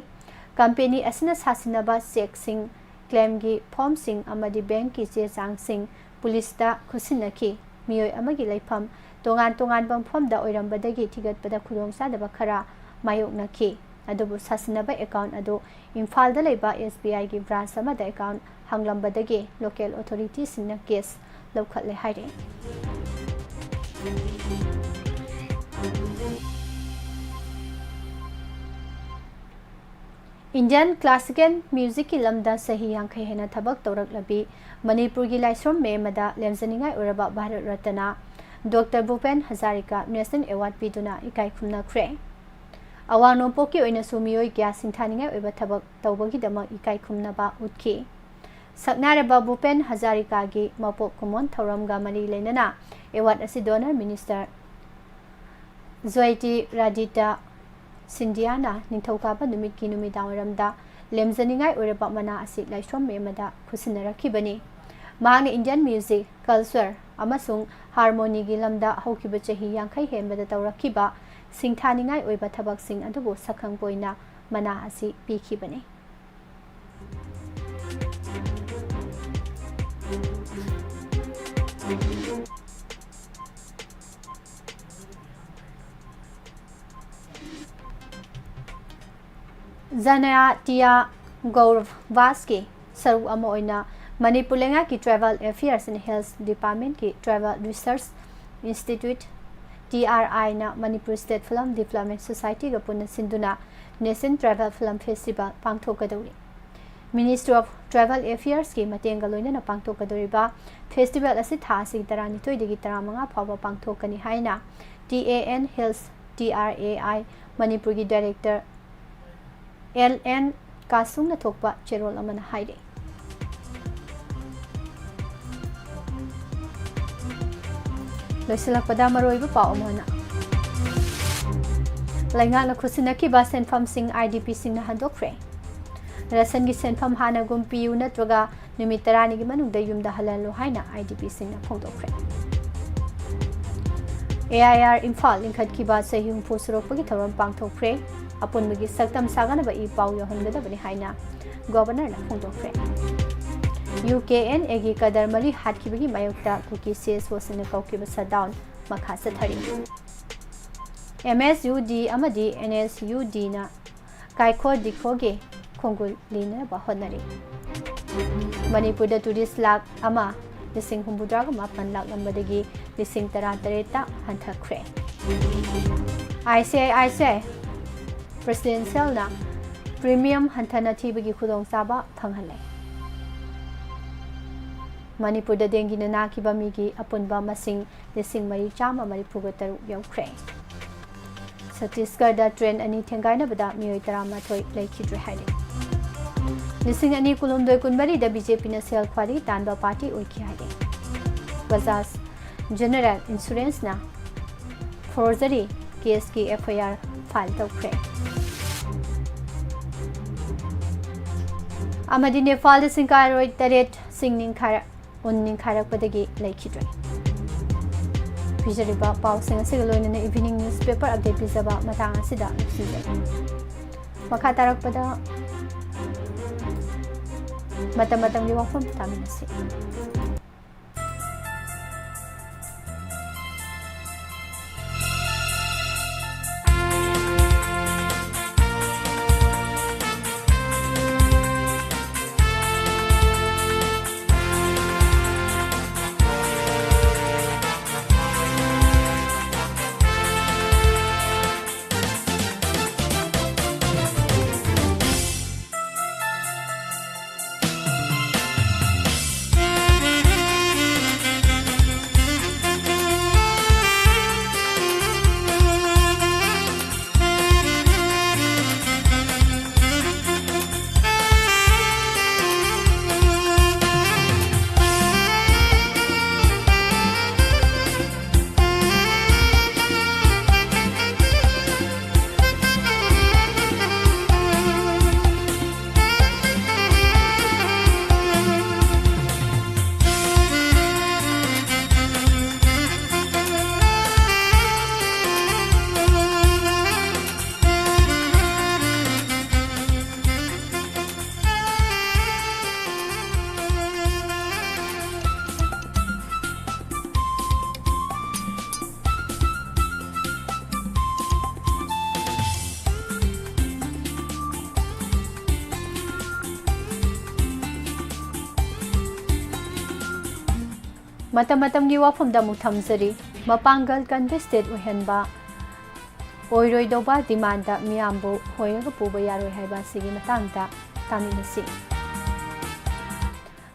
Company ꯑꯁꯤꯅ ꯁꯥꯁꯤꯟꯅꯕ chequeꯁꯤꯡ, claimꯒꯤ formꯁꯤꯡ ꯑꯃꯗꯤ bankꯀꯤ ꯆꯦ ꯆꯥꯡꯁꯤꯡ policeꯇ ꯈꯨꯠꯁꯤꯟꯅꯈꯤ꯫ ꯃꯤꯑꯣꯏ ꯑꯃꯒꯤ ꯂꯩꯐꯝ ꯇꯣꯉꯥꯟ ꯇꯣꯉꯥꯟꯕ ꯃꯐꯝꯗ ꯑꯣꯏꯔꯝꯕꯗꯒꯤ ꯊꯤꯒꯠꯄꯗ ꯈꯨꯗꯣꯡꯆꯥꯗꯕ ꯈꯔ ꯃꯥꯌꯣꯛꯅꯈꯤ꯫ ꯑꯗꯨꯕꯨ ꯁꯥꯁꯤꯟꯅꯕ account ꯑꯗꯨ ꯏꯝꯐꯥꯜꯗ ꯂꯩꯕ SBIꯒꯤ branch ꯑꯃꯗ account ꯍꯥꯡꯂꯝꯕꯗꯒꯤ local authorityꯁꯤꯡꯅ case ꯂꯧꯈꯠꯂꯦ ꯍꯥꯏꯔꯤ꯫ Indian classical musicꯀꯤ ꯂꯝꯗ ꯆꯍꯤ ꯌꯥꯡꯈꯩ ꯍꯦꯟꯅ ꯊꯕꯛ ꯇꯧꯔꯛꯂꯕꯤ ꯃꯅꯤꯄꯨꯔꯒꯤ ꯂꯥꯏꯁ꯭ꯔꯣꯝ ꯃꯌꯥꯝꯗ ꯂꯦꯝꯖꯅꯤꯡꯉꯥꯏ ꯑꯣꯏꯔꯕ Bharat Ratna Doctor ꯚꯨꯄꯦꯟ Hazarika National Award ꯄꯤꯗꯨꯅ ꯏꯀꯥꯏ ꯈꯨꯝꯅꯈ꯭ꯔꯦ꯫ ꯑꯋꯥꯡ ꯅꯣꯡꯄꯣꯛꯀꯤ ꯑꯣꯏꯅꯁꯨ ꯃꯤꯑꯣꯏ ꯀꯌꯥ ꯁꯤꯡꯊꯥꯅꯤꯡꯉꯥꯏ ꯑꯣꯏꯕ ꯊꯕꯛ ꯇꯧꯕꯒꯤꯗꯃꯛ ꯏꯀꯥꯏ ꯈꯨꯝꯅꯕ ꯎꯠꯈꯤ꯫ ꯁꯛꯅꯥꯏꯔꯕ ꯚꯨꯄꯦꯟ ꯍꯖꯥꯔꯤꯀꯥꯒꯤ ꯃꯄꯣꯛ ꯀꯨꯝꯑꯣꯟ ꯊꯧꯔꯝꯒ ꯃꯔꯤ ꯂꯩꯅꯅ ꯑꯦꯋꯥꯔꯗ ꯑꯁꯤ ꯗꯣꯅꯔ ꯃꯤꯅꯤꯁꯇꯔ ꯖ꯭ꯌꯣꯇꯤꯔꯥꯗꯤꯇ꯭ꯌ ꯁꯤꯟꯙꯤꯌꯥꯅ ꯅꯤꯡꯊꯧꯀꯥꯕ ꯅꯨꯃꯤꯠꯀꯤ ꯅꯨꯃꯤꯗꯥꯡꯋꯥꯏꯔꯝꯗ ꯂꯦꯝꯖꯅꯤꯡꯉꯥꯏ ꯑꯣꯏꯔꯕ ꯃꯅꯥ ꯑꯁꯤ ꯂꯥꯏꯁ꯭ꯔꯣꯝ ꯑꯃꯗ ꯈꯨꯠꯁꯤꯟꯅꯔꯛꯈꯤꯕꯅꯤ꯫ ꯃꯍꯥꯛꯅ ꯏꯟꯗꯤꯌꯟ ꯃ꯭ꯌꯨꯖꯤꯛ, ꯀꯜꯆꯔ ꯑꯃꯁꯨꯡ ꯍꯥꯔꯃꯣꯅꯤꯒꯤ ꯂꯝꯗ ꯍꯧꯈꯤꯕ ꯆꯍꯤ ꯌꯥꯡꯈꯩ ꯍꯦꯟꯕꯗ ꯇꯧꯔꯛꯈꯤꯕ ꯁꯤꯡꯊꯥꯅꯤꯡꯉꯥꯏ ꯑꯣꯏꯕ ꯊꯕꯛꯁꯤꯡ ꯑꯗꯨꯕꯨ ꯁꯛꯈꯪꯕ ꯑꯣꯏꯅ ꯃꯅꯥ ꯑꯁꯤ ꯄꯤꯈꯤꯕꯅꯤ꯫ ꯖꯅꯌꯇꯤꯌꯥ ꯒꯧꯔꯚꯥꯁꯀꯤ ꯁꯔꯨꯛ ꯑꯃ ꯑꯣꯏꯅ ꯃꯅꯤꯄꯨꯔ ꯂꯩꯉꯥꯛꯀꯤ Tribal Affairs and Health Departmentꯀꯤ Tribal Research Institute, T R Iꯅ Manipur State Film Development Societyꯒ ꯄꯨꯟꯅ ꯁꯤꯟꯗꯨꯅ National Tribal Film Festival ꯄꯥꯡꯊꯣꯛꯀꯗꯧꯔꯤ꯫ Ministry of Tribal Affairsꯀꯤ ꯃꯇꯦꯡꯒ ꯂꯣꯏꯅꯅ ꯄꯥꯡꯊꯣꯛꯀꯗꯧꯔꯤꯕ festival ꯑꯁꯤ ꯊꯥ ꯑꯁꯤꯒꯤ ꯇꯔꯥꯅꯤꯊꯣꯏꯗꯒꯤ ꯇꯔꯥꯃꯉꯥ ꯐꯥꯎꯕ ꯄꯥꯡꯊꯣꯛꯀꯅꯤ ꯍꯥꯏꯅ T A N Hills, T R A I ꯃꯅꯤꯄꯨꯔꯒꯤ director L N ꯀꯥꯁꯨꯡꯅ ꯊꯣꯛꯄ ꯆꯦꯔꯣꯜ ꯑꯃꯅ ꯍꯥꯏꯔꯤ꯫ ꯂꯣꯏꯁꯤꯜꯂꯛꯄꯗ ꯃꯔꯨꯑꯣꯏꯕ ꯄꯥꯎ ꯑꯃꯅ, ꯂꯩꯉꯥꯛꯅ ꯈꯨꯠꯁꯤꯟꯅꯈꯤꯕ ꯁꯦꯟꯐꯝꯁꯤꯡ IDPꯁꯤꯡꯅ ꯍꯟꯗꯣꯛꯈ꯭ꯔꯦ꯫ ꯔꯦꯁꯟꯒꯤ ꯁꯦꯟꯐꯝ ꯍꯥꯟꯅꯒꯨꯝ ꯄꯤꯌꯨ ꯅꯠꯇ꯭ꯔꯒ ꯅꯨꯃꯤꯠ ꯇꯔꯥꯅꯤꯒꯤ ꯃꯅꯨꯡꯗ ꯌꯨꯝꯗ ꯍꯜꯍꯜꯂꯨ ꯍꯥꯏꯅ IDPꯁꯤꯡꯅ ꯐꯣꯡꯗꯣꯛꯈ꯭ꯔꯦ꯫ AIR ꯏꯝꯐꯥꯜ ꯂꯤꯡꯈꯠꯈꯤꯕ ꯆꯍꯤ ꯍꯨꯝꯐꯨ ꯁꯨꯔꯛꯄꯒꯤ ꯊꯧꯔꯝ ꯄꯥꯡꯊꯣꯛꯈ꯭ꯔꯦ꯫ ꯑꯄꯨꯟꯕꯒꯤ ꯁꯛꯇꯝ ꯁꯥꯒꯠꯅꯕ ꯏ ꯄꯥꯎ ꯌꯧꯍꯟꯒꯗꯕꯅꯤ ꯍꯥꯏꯅ ꯒꯣꯚꯔꯅꯔꯅ ꯐꯣꯡꯗꯣꯛꯈ꯭ꯔꯦ꯫ UKNAꯒꯤ ꯀꯗꯔ ꯃꯔꯤ ꯍꯥꯠꯈꯤꯕꯒꯤ ꯃꯥꯌꯣꯛꯇ ꯀꯨꯀꯤ CSOꯁꯤꯡꯅ ꯀꯧꯈꯤꯕ shutdown ꯃꯈꯥ ꯆꯠꯊꯔꯤ꯫ MSUD ꯑꯃꯗꯤ NSUDꯅ ꯀꯥꯏꯈꯣ ꯗꯤꯈꯣꯒꯤ ꯈꯣꯡꯒꯨꯜ ꯂꯤꯅꯅꯕ ꯍꯣꯠꯅꯔꯤ꯫ ꯃꯅꯤꯄꯨꯔꯗ tourist ꯂꯥꯈ ꯑꯃ ꯂꯤꯁꯤꯡ ꯍꯨꯝꯐꯨꯇꯔꯥꯒ ꯃꯥꯄꯟ ꯂꯥꯛꯂꯝꯕꯗꯒꯤ ꯂꯤꯁꯤꯡ ꯇꯔꯥꯇꯔꯦꯠꯇ ꯍꯟꯊꯈ꯭ꯔꯦ꯫ ICICI Prudentialꯅ premium ꯍꯟꯊꯅ ꯊꯤꯕꯒꯤ ꯈꯨꯗꯣꯡꯆꯥꯕ ꯐꯪꯍꯜꯂꯦ꯫ ꯃꯅꯤꯄꯨꯔꯗ dengueꯅ ꯅꯥꯈꯤꯕ ꯃꯤꯒꯤ ꯑꯄꯨꯟꯕ ꯃꯁꯤꯡ ꯂꯤꯁꯤꯡ ꯃꯔꯤ ꯆꯥꯝꯃ ꯃꯔꯤꯐꯨꯒ ꯇꯔꯨꯛ ꯌꯧꯈ꯭ꯔꯦ꯫ ꯆꯇꯤꯁꯒꯔꯗ ꯇ꯭ꯔꯦꯟ ꯑꯅꯤ ꯊꯦꯡꯒꯥꯏꯅꯕꯗ ꯃꯤꯑꯣꯏ ꯇꯔꯥꯃꯥꯊꯣꯏ ꯂꯩꯈꯤꯗ꯭ꯔꯦ ꯍꯥꯏꯔꯤ꯫ ꯂꯤꯁꯤꯡ ꯑꯅꯤ ꯀꯨꯟꯍꯨꯝꯗꯣꯏ ꯀꯨꯟꯃꯔꯤꯗ ꯕꯤ ꯖꯦ ꯄꯤꯅ ꯁꯦꯜ ꯈ꯭ꯋꯥꯏꯗꯒꯤ ꯇꯥꯟꯕ ꯄꯥꯔꯇꯤ ꯑꯣꯏꯈꯤ ꯍꯥꯏꯔꯤ꯫ ꯕꯖꯥꯖ ꯖꯦꯅꯔꯦꯜ ꯏꯟꯁꯨꯔꯦꯟꯁꯅ ꯐꯣꯔꯖꯔꯤ ꯀꯦꯁꯀꯤ ꯑꯦꯐ ꯑꯥꯏ ꯑꯥꯔ ꯐꯥꯏꯜ ꯇꯧꯈ꯭ꯔꯦ꯫ ꯑꯃꯗꯤ ꯅꯦꯄꯥꯜꯗ ꯁꯤꯡꯀꯥꯔꯣꯏ ꯇꯔꯦꯠ ꯁꯤꯡ ꯅꯤꯡꯈꯥꯏꯔ-, ꯎꯟ ꯅꯤꯡꯈꯥꯏꯔꯛꯄꯗꯒꯤ ꯂꯩꯈꯤꯗ꯭ꯔꯦ꯫ ꯄꯤꯖꯔꯤꯕ ꯄꯥꯎꯁꯤꯡ ꯑꯁꯤꯒ ꯂꯣꯏꯅꯅ evening newspaper update ꯄꯤꯖꯕ ꯃꯇꯥꯡ ꯑꯁꯤꯗ ꯂꯣꯏꯁꯤꯟꯖꯔꯦ꯫ ꯃꯈꯥ ꯇꯥꯔꯛꯄꯗ ꯃꯇꯝ ꯃꯇꯝꯒꯤ ꯋꯥꯐꯝ ꯇꯥꯃꯤꯟꯅꯁꯤ꯫ ꯃꯇꯝ ꯃꯇꯝꯒꯤ ꯋꯥꯐꯝꯗ ꯑꯃꯨꯛ ꯊꯝꯖꯔꯤ꯫ ꯃꯄꯥꯡꯒꯜ ꯀꯟꯕ state ꯑꯣꯏꯍꯟꯕ ꯑꯣꯏꯔꯣꯏꯗꯧꯕ demandꯇ ꯃꯤꯌꯥꯝꯕꯨ ꯍꯣꯏꯔꯒ ꯄꯨꯕ ꯌꯥꯔꯣꯏ ꯍꯥꯏꯕ ꯑꯁꯤꯒꯤ ꯃꯇꯥꯡꯗ ꯇꯥꯃꯤꯟꯅꯁꯤ꯫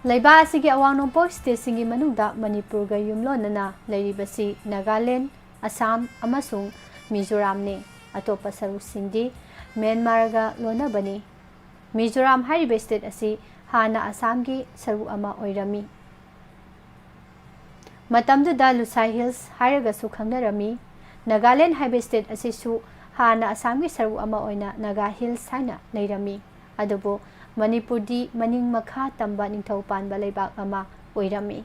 ꯂꯩꯕꯥꯛ ꯑꯁꯤꯒꯤ ꯑꯋꯥꯡ ꯅꯣꯡꯄꯣꯛ stateꯁꯤꯡꯒꯤ ꯃꯅꯨꯡꯗ ꯃꯅꯤꯄꯨꯔꯒ ꯌꯨꯝꯂꯣꯟꯅꯅ ꯂꯩꯔꯤꯕꯁꯤ ꯅꯥꯒꯥꯂꯦꯟ, ꯑꯁꯥꯝ ꯑꯃꯁꯨꯡ ꯃꯤꯖꯣꯔꯥꯝꯅꯤ꯫ ꯑꯇꯣꯞꯄ ꯁꯔꯨꯛꯁꯤꯡꯗꯤ ꯃ꯭ꯌꯥꯟꯃꯥꯔꯒ ꯂꯣꯟꯅꯕꯅꯤ꯫ ꯃꯤꯖꯣꯔꯥꯝ ꯍꯥꯏꯔꯤꯕ state ꯑꯁꯤ ꯍꯥꯟꯅ ꯑꯁꯥꯝꯒꯤ ꯁꯔꯨꯛ ꯑꯃ ꯑꯣꯏꯔꯝꯃꯤ꯫ ꯃꯇꯝꯗꯨꯗ ꯂꯨꯁꯥꯏ Hills ꯍꯥꯏꯔꯒꯁꯨ ꯈꯪꯅꯔꯝꯃꯤ꯫ ꯅꯥꯒꯥꯂꯦꯟ ꯍꯥꯏꯕ state ꯑꯁꯤꯁꯨ ꯍꯥꯟꯅ ꯑꯁꯥꯝꯒꯤ ꯁꯔꯨꯛ ꯑꯃ ꯑꯣꯏꯅ ꯅꯥꯒꯥ Hills ꯍꯥꯏꯅ ꯂꯩꯔꯝꯃꯤ꯫ ꯑꯗꯨꯕꯨ ꯃꯅꯤꯄꯨꯔꯗꯤ ꯃꯅꯤꯡ ꯃꯈꯥ ꯇꯝꯕ ꯅꯤꯡꯊꯧ ꯄꯥꯟꯕ ꯂꯩꯕꯥꯛ ꯑꯃ ꯑꯣꯏꯔꯝꯃꯤ꯫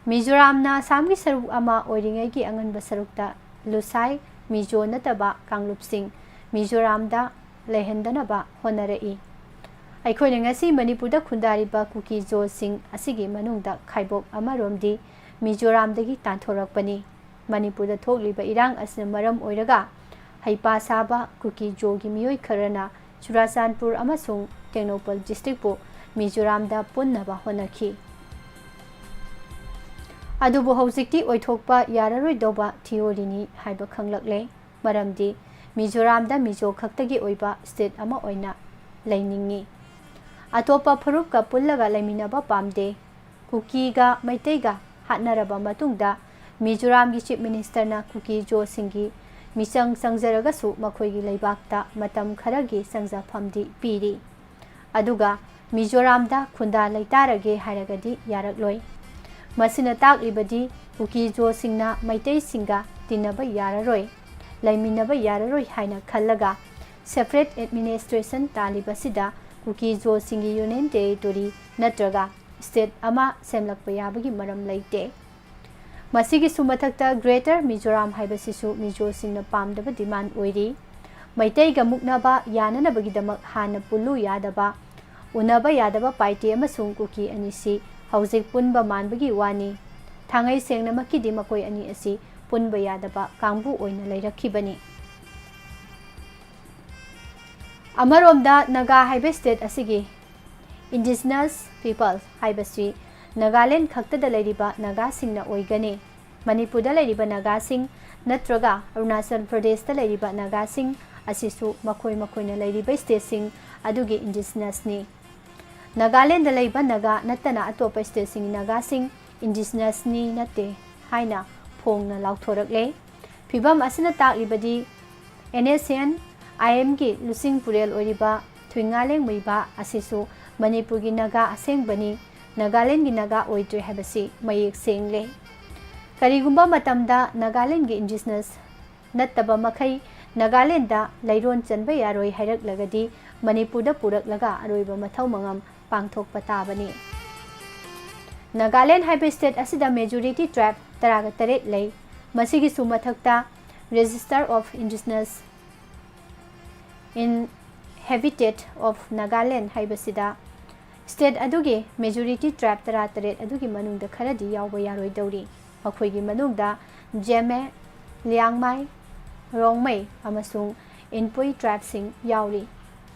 ꯃꯤꯖꯣꯔꯥꯝꯅ ꯑꯁꯥꯝꯒꯤ ꯁꯔꯨꯛ ꯑꯃ ꯑꯣꯏꯔꯤꯉꯩꯒꯤ ꯑꯉꯟꯕ ꯁꯔꯨꯛꯇ ꯂꯨꯁꯥꯏ, ꯃꯤꯖꯣ ꯅꯠꯇꯕ ꯀꯥꯡꯂꯨꯞꯁꯤꯡ ꯃꯤꯖꯣꯔꯥꯝꯗ ꯂꯩꯍꯟꯗꯅꯕ ꯍꯣꯠꯅꯔꯛꯏ꯫ ꯑꯩꯈꯣꯏꯅ ꯉꯁꯤ ꯃꯅꯤꯄꯨꯔꯗ ꯈꯨꯟꯗꯥꯔꯤꯕ ꯀꯨꯀꯤ ꯖꯣꯁꯤꯡ ꯑꯁꯤꯒꯤ ꯃꯅꯨꯡꯗ ꯈꯥꯏꯕꯣꯛ ꯑꯃꯔꯣꯝꯗꯤ ꯃꯤꯖꯣꯔꯥꯝꯗꯒꯤ ꯇꯥꯟꯊꯣꯔꯛꯄꯅꯤ꯫ ꯃꯅꯤꯄꯨꯔꯗ ꯊꯣꯛꯂꯤꯕ ꯏꯔꯥꯡ ꯑꯁꯤꯅ ꯃꯔꯝ ꯑꯣꯏꯔꯒ ꯍꯩꯄꯥ ꯁꯥꯕ ꯀꯨꯀꯤ ꯖꯣꯒꯤ ꯃꯤꯑꯣꯏ ꯈꯔꯅ ꯆꯨꯔꯥꯆꯥꯟꯄꯨꯔ ꯑꯃꯁꯨꯡ ꯇꯦꯡꯅꯧꯄꯜ districtꯄꯨ ꯃꯤꯖꯣꯔꯥꯝꯗ ꯄꯨꯟꯅꯕ ꯍꯣꯠꯅꯈꯤ꯫ ꯑꯗꯨꯕꯨ ꯍꯧꯖꯤꯛꯇꯤ ꯑꯣꯏꯊꯣꯛꯄ ꯌꯥꯔꯔꯣꯏꯗꯧꯕ theoryꯅꯤ ꯍꯥꯏꯕ ꯈꯪꯂꯛꯂꯦ꯫ ꯃꯔꯝꯗꯤ ꯃꯤꯖꯣꯔꯥꯝꯗ ꯃꯤꯖꯣ ꯈꯛꯇꯒꯤ ꯑꯣꯏꯕ state ꯑꯃ ꯑꯣꯏꯅ ꯂꯩꯅꯤꯡꯏ꯫ ꯑꯇꯣꯞꯄ ꯐꯨꯔꯨꯞꯀ ꯄꯨꯜꯂꯒ ꯂꯩꯃꯤꯟꯅꯕ ꯄꯥꯝꯗꯦ꯫ ꯀꯨꯀꯤꯒ ꯃꯩꯇꯩꯒ ꯍꯥꯠꯅꯔꯕ ꯃꯇꯨꯡꯗ ꯃꯤꯖꯣꯔꯥꯝꯒꯤ Chief Ministerꯅ ꯀꯨꯀꯤ ꯖꯣꯁꯤꯡꯒꯤ ꯃꯤꯆꯪ ꯆꯪꯖꯔꯒꯁꯨ ꯃꯈꯣꯏꯒꯤ ꯂꯩꯕꯥꯛꯇ ꯃꯇꯝ ꯈꯔꯒꯤ ꯆꯪꯖꯐꯝꯗꯤ ꯄꯤꯔꯤ꯫ ꯑꯗꯨꯒ ꯃꯤꯖꯣꯔꯥꯝꯗ ꯈꯨꯟꯗꯥ ꯂꯩꯇꯥꯔꯒꯦ ꯍꯥꯏꯔꯒꯗꯤ ꯌꯥꯔꯛꯂꯣꯏ꯫ ꯃꯁꯤꯅ ꯇꯥꯛꯂꯤꯕꯗꯤ ꯀꯨꯀꯤ ꯖꯣꯁꯤꯡꯅ ꯃꯩꯇꯩꯁꯤꯡꯒ ꯇꯤꯟꯅꯕ ꯌꯥꯔꯔꯣꯏ, ꯂꯩꯃꯤꯟꯅꯕ ꯌꯥꯔꯔꯣꯏ ꯍꯥꯏꯅ ꯈꯜꯂꯒ separate administration ꯇꯥꯜꯂꯤꯕꯁꯤꯗ ꯀꯨꯀꯤ ꯖꯣꯁꯤꯡꯒꯤ Union Territory ꯅꯠꯇ꯭ꯔꯒ state ꯑꯃ ꯁꯦꯝꯂꯛꯄ ꯌꯥꯕꯒꯤ ꯃꯔꯝ ꯂꯩꯇꯦ꯫ ꯃꯁꯤꯒꯤꯁꯨ ꯃꯊꯛꯇ Greater ꯃꯤꯖꯣꯔꯥꯝ ꯍꯥꯏꯕꯁꯤꯁꯨ ꯃꯤꯖꯣꯁꯤꯡꯅ ꯄꯥꯝꯗꯕ demand ꯑꯣꯏꯔꯤ꯫ ꯃꯩꯇꯩꯒ ꯃꯨꯛꯅꯕ ꯌꯥꯅꯅꯕꯒꯤꯗꯃꯛ ꯍꯥꯟꯅ ꯄꯨꯜꯂꯨ ꯌꯥꯗꯕ, ꯎꯅꯕ ꯌꯥꯗꯕ ꯄꯥꯏꯇꯦ ꯑꯃꯁꯨꯡ ꯀꯨꯀꯤ ꯑꯅꯤꯁꯤ ꯍꯧꯖꯤꯛ ꯄꯨꯟꯕ ꯃꯥꯟꯕꯒꯤ ꯋꯥꯅꯤ꯫ ꯊꯥꯡꯉꯩ ꯁꯦꯡꯅꯃꯛꯀꯤꯗꯤ ꯃꯈꯣꯏ ꯑꯅꯤ ꯑꯁꯤ ꯄꯨꯟꯕ ꯌꯥꯗꯕ ꯀꯥꯡꯕꯨ ꯑꯣꯏꯅ ꯂꯩꯔꯛꯈꯤꯕꯅꯤ꯫ ꯑꯃꯔꯣꯝꯗ ꯅꯥꯒꯥ ꯍꯥꯏꯕ state ꯑꯁꯤꯒꯤ Indigenous People ꯍꯥꯏꯕꯁꯤ ꯅꯥꯒꯥꯂꯦꯟ ꯈꯛꯇꯗ ꯂꯩꯔꯤꯕ ꯅꯥꯒꯥꯁꯤꯡꯅ ꯑꯣꯏꯒꯅꯤ꯫ ꯃꯅꯤꯄꯨꯔꯗ ꯂꯩꯔꯤꯕ ꯅꯥꯒꯥꯁꯤꯡ ꯅꯠꯇ꯭ꯔꯒ ꯑꯔꯨꯅꯥꯆꯜ ꯄ꯭ꯔꯗꯦꯁꯇ ꯂꯩꯔꯤꯕ ꯅꯥꯒꯥꯁꯤꯡ ꯑꯁꯤꯁꯨ ꯃꯈꯣꯏ ꯃꯈꯣꯏꯅ ꯂꯩꯔꯤꯕ stateꯁꯤꯡ ꯑꯗꯨꯒꯤ Indigenousꯅꯤ꯫ ꯅꯥꯒꯥꯂꯦꯟꯗ ꯂꯩꯕ ꯅꯥꯒꯥ ꯅꯠꯇꯅ ꯑꯇꯣꯞꯄ stateꯁꯤꯡꯒꯤ ꯅꯥꯒꯥꯁꯤꯡ Indigenousꯅꯤ ꯅꯠꯇꯦ ꯍꯥꯏꯅ ꯐꯣꯡꯅ ꯂꯥꯎꯊꯣꯔꯛꯂꯦ꯫ ꯐꯤꯚꯝ ꯑꯁꯤꯅ ꯇꯥꯛꯂꯤꯕꯗꯤ ꯑꯦꯟ ꯑꯦꯁ ꯑꯦꯟ ꯑꯥꯏ ꯑꯦꯝꯒꯤ ꯂꯨꯆꯤꯡ ꯄꯨꯔꯦꯜ ꯑꯣꯏꯔꯤꯕ ꯊꯨꯏꯉꯥꯂꯦꯡ ꯃꯨꯏꯕꯥ ꯑꯁꯤꯁꯨ ꯃꯅꯤꯄꯨꯔꯒꯤ ꯅꯥꯒꯥ ꯑꯁꯦꯡꯕꯅꯤ, ꯅꯥꯒꯥꯂꯦꯟꯒꯤ ꯅꯥꯒꯥ ꯑꯣꯏꯗ꯭ꯔꯦ ꯍꯥꯏꯕꯁꯤ ꯃꯌꯦꯛ ꯁꯦꯡꯂꯦ꯫ ꯀꯔꯤꯒꯨꯝꯕ ꯃꯇꯝꯗ ꯅꯥꯒꯥꯂꯦꯟꯒꯤ ꯏꯟꯗꯤꯖꯤꯅꯁ ꯅꯠꯇꯕ ꯃꯈꯩ ꯅꯥꯒꯥꯂꯦꯟꯗ ꯂꯩꯔꯣꯟ ꯆꯟꯕ ꯌꯥꯔꯣꯏ ꯍꯥꯏꯔꯛꯂꯒꯗꯤ ꯃꯅꯤꯄꯨꯔꯗ ꯄꯨꯔꯛꯂꯒ ꯑꯔꯣꯏꯕ ꯃꯊꯧ ꯃꯉꯝ ꯄꯥꯡꯊꯣꯛꯄ ꯇꯥꯕꯅꯤ꯫ ꯅꯥꯒꯥꯂꯦꯟ ꯍꯥꯏꯕ ꯁ꯭ꯇꯦꯠ ꯑꯁꯤꯗ ꯃꯦꯖꯣꯔꯤꯇꯤ ꯇ꯭ꯔꯥꯏꯕ ꯇꯔꯥꯒ ꯇꯔꯦꯠ ꯂꯩ꯫ ꯃꯁꯤꯒꯤꯁꯨ ꯃꯊꯛꯇ Register of Indigenous Inhabitant of Nagaland ꯍꯥꯏꯕꯁꯤꯗ ꯁ꯭ꯇꯦꯠ ꯑꯗꯨꯒꯤ ꯃꯦꯖꯣꯔꯤꯇꯤ ꯇ꯭ꯔꯥꯏꯕ ꯇꯔꯥ ꯇꯔꯦꯠ ꯑꯗꯨꯒꯤ ꯃꯅꯨꯡꯗ ꯈꯔꯗꯤ ꯌꯥꯎꯕ ꯌꯥꯔꯣꯏꯗꯧꯔꯤ꯫ ꯃꯈꯣꯏꯒꯤ ꯃꯅꯨꯡꯗ ꯖꯦꯃꯦ, ꯂꯤꯌꯥꯡꯃꯥꯏ, ꯔꯣꯡꯃꯩ ꯑꯃꯁꯨꯡ ꯏꯟꯄꯨꯏ ꯇ꯭ꯔꯥꯏꯕꯁꯤꯡ ꯌꯥꯎꯔꯤ꯫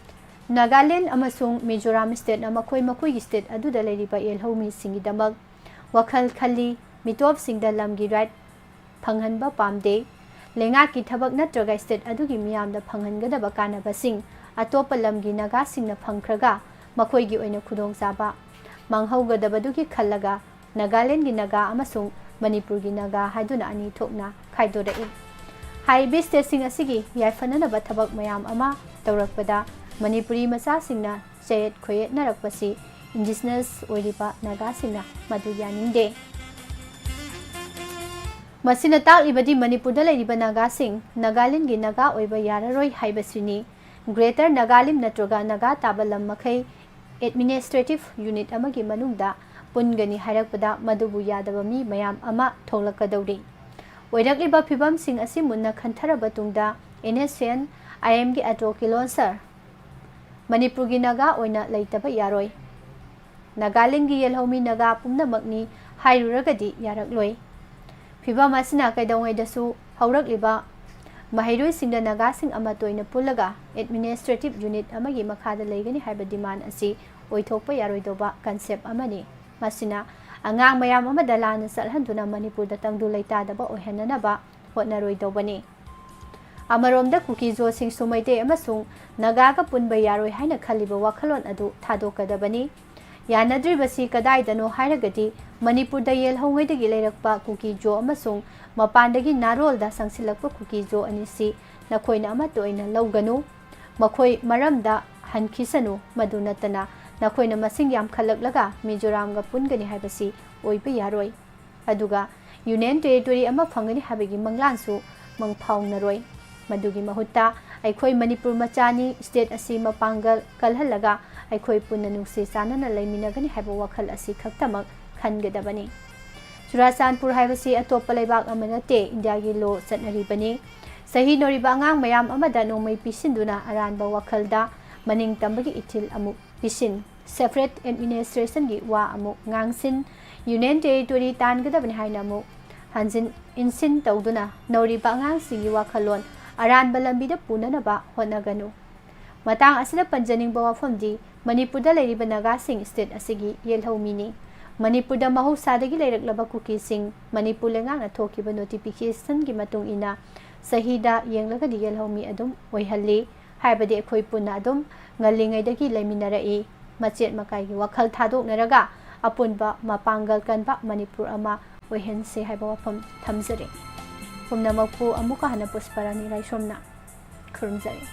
ꯅꯥꯒꯥꯂꯦꯟ ꯑꯃꯁꯨꯡ ꯃꯤꯖꯣꯔꯥꯝ ꯁ꯭ꯇꯦꯠꯅ ꯃꯈꯣꯏ ꯃꯈꯣꯏꯒꯤ ꯁ꯭ꯇꯦꯠ ꯑꯗꯨꯗ ꯂꯩꯔꯤꯕ ꯌꯦꯜꯍꯧꯃꯤꯁꯤꯡꯒꯤꯗꯃꯛ ꯋꯥꯈꯜ ꯈꯜꯂꯤ, ꯃꯤꯇꯣꯞꯁꯤꯡꯗ ꯂꯝꯒꯤ ꯔꯥꯏꯠ ꯐꯪꯍꯟꯕ ꯄꯥꯝꯗꯦ꯫ ꯂꯩꯉꯥꯛꯀꯤ ꯊꯕꯛ ꯅꯠꯇ꯭ꯔꯒ ꯁ꯭ꯇꯦꯠ ꯑꯗꯨꯒꯤ ꯃꯤꯌꯥꯝꯗ ꯐꯪꯍꯟꯒꯗꯕ ꯀꯥꯟꯅꯕꯁꯤꯡ ꯑꯇꯣꯞꯄ ꯂꯝꯒꯤ ꯅꯥꯒꯥꯁꯤꯡꯅ ꯐꯪꯈ꯭ꯔꯒ ꯃꯈꯣꯏꯒꯤ ꯑꯣꯏꯅ ꯈꯨꯗꯣꯡꯆꯥꯕ ꯃꯥꯡꯍꯧꯒꯗꯕꯗꯨꯒꯤ ꯈꯜꯂꯒ ꯅꯥꯒꯥꯂꯦꯟꯒꯤ ꯅꯥꯒꯥ ꯑꯃꯁꯨꯡ ꯃꯅꯤꯄꯨꯔꯒꯤ ꯅꯥꯒꯥ ꯍꯥꯏꯗꯨꯅ ꯑꯅꯤ ꯊꯣꯛꯅ ꯈꯥꯏꯗꯣꯔꯛꯏ꯫ ꯍꯥꯏꯔꯤꯕ ꯁ꯭ꯇꯦꯠꯁꯤꯡ ꯑꯁꯤꯒꯤ ꯌꯥꯏꯐꯅꯅꯕ ꯊꯕꯛ ꯃꯌꯥꯝ ꯑꯃ ꯇꯧꯔꯛꯄꯗ ꯃꯅꯤꯄꯨꯔꯤ ꯃꯆꯥꯁꯤꯡꯅ ꯆꯌꯦꯠ ꯈꯣꯏꯌꯦꯠꯅꯔꯛꯄꯁꯤ ꯏꯟꯗꯤꯖꯤꯅꯁ ꯑꯣꯏꯔꯤꯕ ꯅꯥꯒꯥꯁꯤꯡꯅ ꯃꯗꯨ ꯌꯥꯅꯤꯡꯗꯦ꯫ ꯃꯁꯤꯅ ꯇꯥꯛꯂꯤꯕꯗꯤ ꯃꯅꯤꯄꯨꯔꯗ ꯂꯩꯔꯤꯕ ꯅꯥꯒꯥꯁꯤꯡ ꯅꯥꯒꯥꯂꯦꯟꯒꯤ ꯅꯥꯒꯥ ꯑꯣꯏꯕ ꯌꯥꯔꯔꯣꯏ ꯍꯥꯏꯕꯁꯤꯅꯤ꯫ ꯒ꯭ꯔꯦꯇꯔ ꯅꯥꯒꯥꯂꯤꯝ ꯅꯠꯇ꯭ꯔꯒ ꯅꯥꯒꯥ ꯇꯥꯕ ꯂꯝ ꯃꯈꯩ ꯑꯦꯗꯃꯤꯅꯤꯁꯇ꯭ꯔꯦꯇꯤꯚ ꯌꯨꯅꯤꯠ ꯑꯃꯒꯤ ꯃꯅꯨꯡꯗ ꯄꯨꯟꯒꯅꯤ ꯍꯥꯏꯔꯛꯄꯗ ꯃꯗꯨꯕꯨ ꯌꯥꯗꯕ ꯃꯤ ꯃꯌꯥꯝ ꯑꯃ ꯊꯣꯛꯂꯛꯀꯗꯧꯔꯤ꯫ ꯑꯣꯏꯔꯛꯂꯤꯕ ꯐꯤꯕꯝꯁꯤꯡ ꯑꯁꯤ ꯃꯨꯟꯅ ꯈꯟꯊꯔꯕ ꯇꯨꯡꯗ ꯑꯦꯟ ꯑꯦꯁ ꯑꯦꯟ ꯑꯥꯏ ꯑꯦꯝꯒꯤ ꯑꯇꯣ ꯀꯤꯂꯣꯟꯁꯔ ꯃꯅꯤꯄꯨꯔꯒꯤ ꯅꯥꯒꯥ ꯑꯣꯏꯅ ꯂꯩꯇꯕ ꯌꯥꯔꯣꯏ꯫ ꯅꯥꯒꯥꯂꯦꯟꯒꯤ ꯌꯦꯜꯍꯧꯃꯤ ꯅꯥꯒꯥ ꯄꯨꯝꯅꯃꯛꯅꯤ ꯍꯥꯏꯔꯨꯔꯒꯗꯤ ꯌꯥꯔꯛꯂꯣꯏ꯫ ꯐꯤꯕꯝ ꯑꯁꯤꯅ ꯀꯩꯗꯧꯉꯩꯗꯁꯨ ꯍꯧꯔꯛꯂꯤꯕ ꯃꯍꯩꯔꯣꯏꯁꯤꯡꯗ ꯅꯥꯒꯥꯁꯤꯡ ꯑꯃꯠꯇ ꯑꯣꯏꯅ ꯄꯨꯜꯂꯒ ꯑꯦꯗꯃꯤꯅꯤꯁꯇ꯭ꯔꯦꯇꯤꯚ ꯌꯨꯅꯤꯠ ꯑꯃꯒꯤ ꯃꯈꯥꯗ ꯂꯩꯒꯅꯤ ꯍꯥꯏꯕ ꯗꯤꯃꯥꯟ ꯑꯁꯤ ꯑꯣꯏꯊꯣꯛꯄ ꯌꯥꯔꯣꯏꯗꯧꯕ ꯀꯟꯁꯦꯞ ꯑꯃꯅꯤ꯫ ꯃꯁꯤꯅ ꯑꯉꯥꯡ ꯃꯌꯥꯝ ꯑꯃꯗ ꯂꯥꯟꯅ ꯆꯠꯍꯟꯗꯨꯅ ꯃꯅꯤꯄꯨꯔꯗ ꯇꯪꯗꯨ ꯂꯩꯇꯥꯗꯕ ꯑꯣꯏꯍꯟꯅꯅꯕ ꯍꯣꯠꯅꯔꯣꯏꯗꯧꯕꯅꯤ꯫ ꯑꯃꯔꯣꯝꯗ ꯀꯨꯀꯤ-ꯖꯣꯁꯤꯡꯁꯨ ꯃꯩꯇꯩ ꯑꯃꯁꯨꯡ ꯅꯥꯒꯥꯒ ꯄꯨꯟꯕ ꯌꯥꯔꯣꯏ ꯍꯥꯏꯅ ꯈꯜꯂꯤꯕ ꯋꯥꯈꯜꯂꯣꯟ ꯑꯗꯨ ꯊꯥꯗꯣꯛꯀꯗꯕꯅꯤ꯫ ꯌꯥꯅꯗ꯭ꯔꯤꯕꯁꯤ ꯀꯗꯥꯏꯗꯅꯣ ꯍꯥꯏꯔꯒꯗꯤ ꯃꯅꯤꯄꯨꯔꯗ ꯌꯦꯜꯍꯧꯉꯩꯗꯒꯤ ꯂꯩꯔꯛꯄ ꯀꯨꯀꯤ-ꯖꯣ ꯑꯃꯁꯨꯡ ꯃꯄꯥꯟꯗꯒꯤ ꯅꯥꯔꯣꯜꯗ ꯆꯪꯁꯤꯜꯂꯛꯄ ꯀꯨꯀꯤ-ꯖꯣ ꯑꯅꯤꯁꯤ ꯅꯈꯣꯏꯅ ꯑꯃꯠꯇ ꯑꯣꯏꯅ ꯂꯧꯒꯅꯨ꯫ ꯃꯈꯣꯏ ꯃꯔꯝꯗ ꯍꯟꯈꯤꯁꯅꯨ꯫ ꯃꯗꯨ ꯅꯠꯇꯅ ꯅꯈꯣꯏꯅ ꯃꯁꯤꯡ ꯌꯥꯝꯈꯠꯂꯛꯂꯒ ꯃꯤꯖꯣꯔꯥꯝꯒ ꯄꯨꯟꯒꯅꯤ ꯍꯥꯏꯕꯁꯤ ꯑꯣꯏꯕ ꯌꯥꯔꯣꯏ꯫ ꯑꯗꯨꯒ ꯌꯨꯅꯤꯌꯟ ꯇꯦꯔꯤꯇꯣꯔꯤ ꯑꯃ ꯐꯪꯒꯅꯤ ꯍꯥꯏꯕꯒꯤ ꯃꯪꯂꯥꯟꯁꯨ ꯃꯪꯐꯥꯎꯅꯔꯣꯏ꯫ ꯃꯗꯨꯒꯤ ꯃꯍꯨꯠꯇ ꯑꯩꯈꯣꯏ ꯃꯅꯤꯄꯨꯔ ꯃꯆꯥꯅꯤ, ꯁ꯭ꯇꯦꯠ ꯑꯁꯤ ꯃꯄꯥꯡꯒꯜ ꯀꯜꯍꯜꯂꯒ ꯑꯩꯈꯣꯏ ꯄꯨꯟꯅ ꯅꯨꯡꯁꯤ ꯆꯥꯟꯅꯅ ꯂꯩꯃꯤꯟꯅꯒꯅꯤ ꯍꯥꯏꯕ ꯋꯥꯈꯜ ꯑꯁꯤ ꯈꯛꯇꯃꯛ ꯈꯟꯒꯗꯕꯅꯤ꯫ ꯆꯨꯔꯥꯆꯥꯟꯄꯨꯔ ꯍꯥꯏꯕꯁꯤ ꯑꯇꯣꯞꯄ ꯂꯩꯕꯥꯛ ꯑꯃ ꯅꯠꯇꯦ, ꯏꯟꯗꯤꯌꯥꯒꯤ ꯂꯣ ꯆꯠꯅꯔꯤꯕꯅꯤ꯫ ꯁꯍꯤ ꯅꯧꯔꯤꯕ ꯑꯉꯥꯡ ꯃꯌꯥꯝ ꯑꯃꯗ ꯅꯣꯡꯃꯩ ꯄꯤꯁꯤꯟꯗꯨꯅ ꯑꯔꯥꯟꯕ ꯋꯥꯈꯜꯗ ꯃꯅꯤꯡ ꯇꯝꯕꯒꯤ ꯏꯊꯤꯜ ꯑꯃꯨꯛ ꯄꯤꯁꯤꯟ, ꯁꯦꯄꯔꯦꯠ ꯑꯦꯗꯃꯤꯅꯤꯁꯇ꯭ꯔꯦꯁꯟꯒꯤ ꯋꯥ ꯑꯃꯨꯛ ꯉꯥꯡꯁꯤꯟ, ꯌꯨꯅꯤꯌꯟ ꯇꯦꯔꯤꯇꯣꯔꯤ ꯇꯥꯟꯒꯗꯕꯅꯤ ꯍꯥꯏꯅ ꯑꯃꯨꯛ ꯍꯟꯖꯤꯟ ꯏꯟꯁꯤꯟ ꯇꯧꯗꯨꯅ ꯅꯧꯔꯤꯕ ꯑꯉꯥꯡꯁꯤꯡꯒꯤ ꯋꯥꯈꯜꯂꯣꯟ ꯑꯔꯥꯟꯕ ꯂꯝꯕꯤꯗ ꯄꯨꯅꯅꯕ ꯍꯣꯠꯅꯒꯅꯨ꯫ ꯃꯇꯥꯡ ꯑꯁꯤꯗ ꯄꯟꯖꯅꯤꯡꯕ ꯋꯥꯐꯝꯗꯤ, ꯃꯅꯤꯄꯨꯔꯗ ꯂꯩꯔꯤꯕ ꯅꯥꯒꯥꯁꯤꯡ ꯁ꯭ꯇꯦꯠ ꯑꯁꯤꯒꯤ ꯌꯦꯜꯍꯧꯃꯤꯅꯤ꯫ ꯃꯅꯤꯄꯨꯔꯗ ꯃꯍꯧꯁꯥꯗꯒꯤ ꯂꯩꯔꯛꯂꯕ ꯀꯨꯀꯤꯁꯤꯡ ꯃꯅꯤꯄꯨꯔ ꯂꯩꯉꯥꯛꯅ ꯊꯣꯛꯈꯤꯕ ꯅꯣꯇꯤꯐꯤꯀꯦꯁꯟꯒꯤ ꯃꯇꯨꯡ ꯏꯟꯅ ꯆꯍꯤꯗ ꯌꯦꯡꯂꯒꯗꯤ ꯌꯦꯜꯍꯧꯃꯤ ꯑꯗꯨꯝ ꯑꯣꯏꯍꯜꯂꯤ꯫ ꯍꯥꯏꯕꯗꯤ ꯑꯩꯈꯣꯏ ꯄꯨꯟꯅ ꯑꯗꯨꯝ ꯉꯜꯂꯤꯉꯩꯗꯒꯤ ꯂꯩꯃꯤꯟꯅꯔꯛꯏ꯫ ꯃꯆꯦꯠ ꯃꯀꯥꯏꯒꯤ ꯋꯥꯈꯜ ꯊꯥꯗꯣꯛꯅꯔꯒ ꯑꯄꯨꯟꯕ ꯃꯄꯥꯡꯒꯜ ꯀꯟꯕ ꯃꯅꯤꯄꯨꯔ ꯑꯃ ꯑꯣꯏꯍꯟꯁꯤ ꯍꯥꯏꯕ ꯋꯥꯐꯝ ꯊꯝꯖꯔꯤ꯫ ꯄꯨꯝꯅꯃꯛꯄꯨ ꯑꯃꯨꯛꯀ ꯍꯟꯅ ꯄꯨꯁꯄꯔꯥꯅꯤ ꯂꯥꯏꯁ꯭ꯔꯝꯅ ꯈꯨꯔꯨꯝꯖꯔꯤ꯫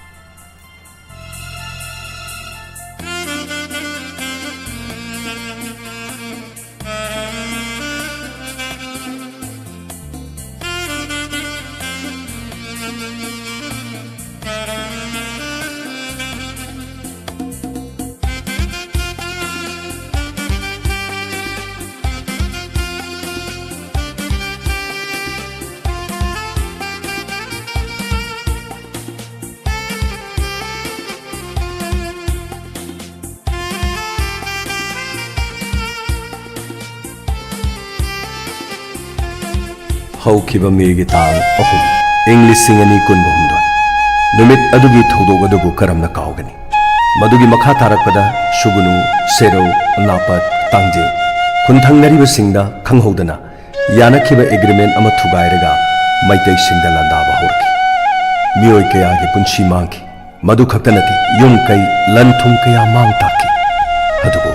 ꯍꯧꯈꯤꯕ ꯃꯦꯒꯤ ꯇꯥꯡ ꯑꯍꯨꯝ, ꯏꯪ ꯂꯤꯁꯤꯡ ꯑꯅꯤ ꯀꯨꯟꯍꯨꯝꯗꯣꯏ ꯅꯨꯃꯤꯠ ꯑꯗꯨꯒꯤ ꯊꯧꯗꯣꯛ ꯑꯗꯨꯕꯨ ꯀꯔꯝꯅ ꯀꯥꯎꯒꯅꯤ? ꯃꯗꯨꯒꯤ ꯃꯈꯥ ꯇꯥꯔꯛꯄꯗ ꯁꯨꯒꯨꯅꯨ, ꯁꯦꯔꯧ, ꯂꯥꯄꯠ, ꯇꯥꯡꯖꯤꯡ ꯈꯨꯟꯊꯪꯅꯔꯤꯕꯁꯤꯡꯗ ꯈꯪꯍꯧꯗꯅ ꯌꯥꯅꯈꯤꯕ ꯑꯦꯒ꯭ꯔꯤꯃꯦꯟ ꯑꯃ ꯊꯨꯒꯥꯏꯔꯒ ꯃꯩꯇꯩꯁꯤꯡꯗ ꯂꯥꯟꯗꯥꯕ ꯍꯧꯔꯛꯈꯤ꯫ ꯃꯤꯑꯣꯏ ꯀꯌꯥꯒꯤ ꯄꯨꯟꯁꯤ ꯃꯥꯡꯈꯤ꯫ ꯃꯗꯨ ꯈꯛꯇ ꯅꯠꯇꯦ, ꯌꯨꯝ ꯀꯩ, ꯂꯟ ꯊꯨꯝ ꯀꯌꯥ ꯃꯥꯡ ꯇꯥꯛꯈꯤ꯫ ꯑꯗꯨꯕꯨ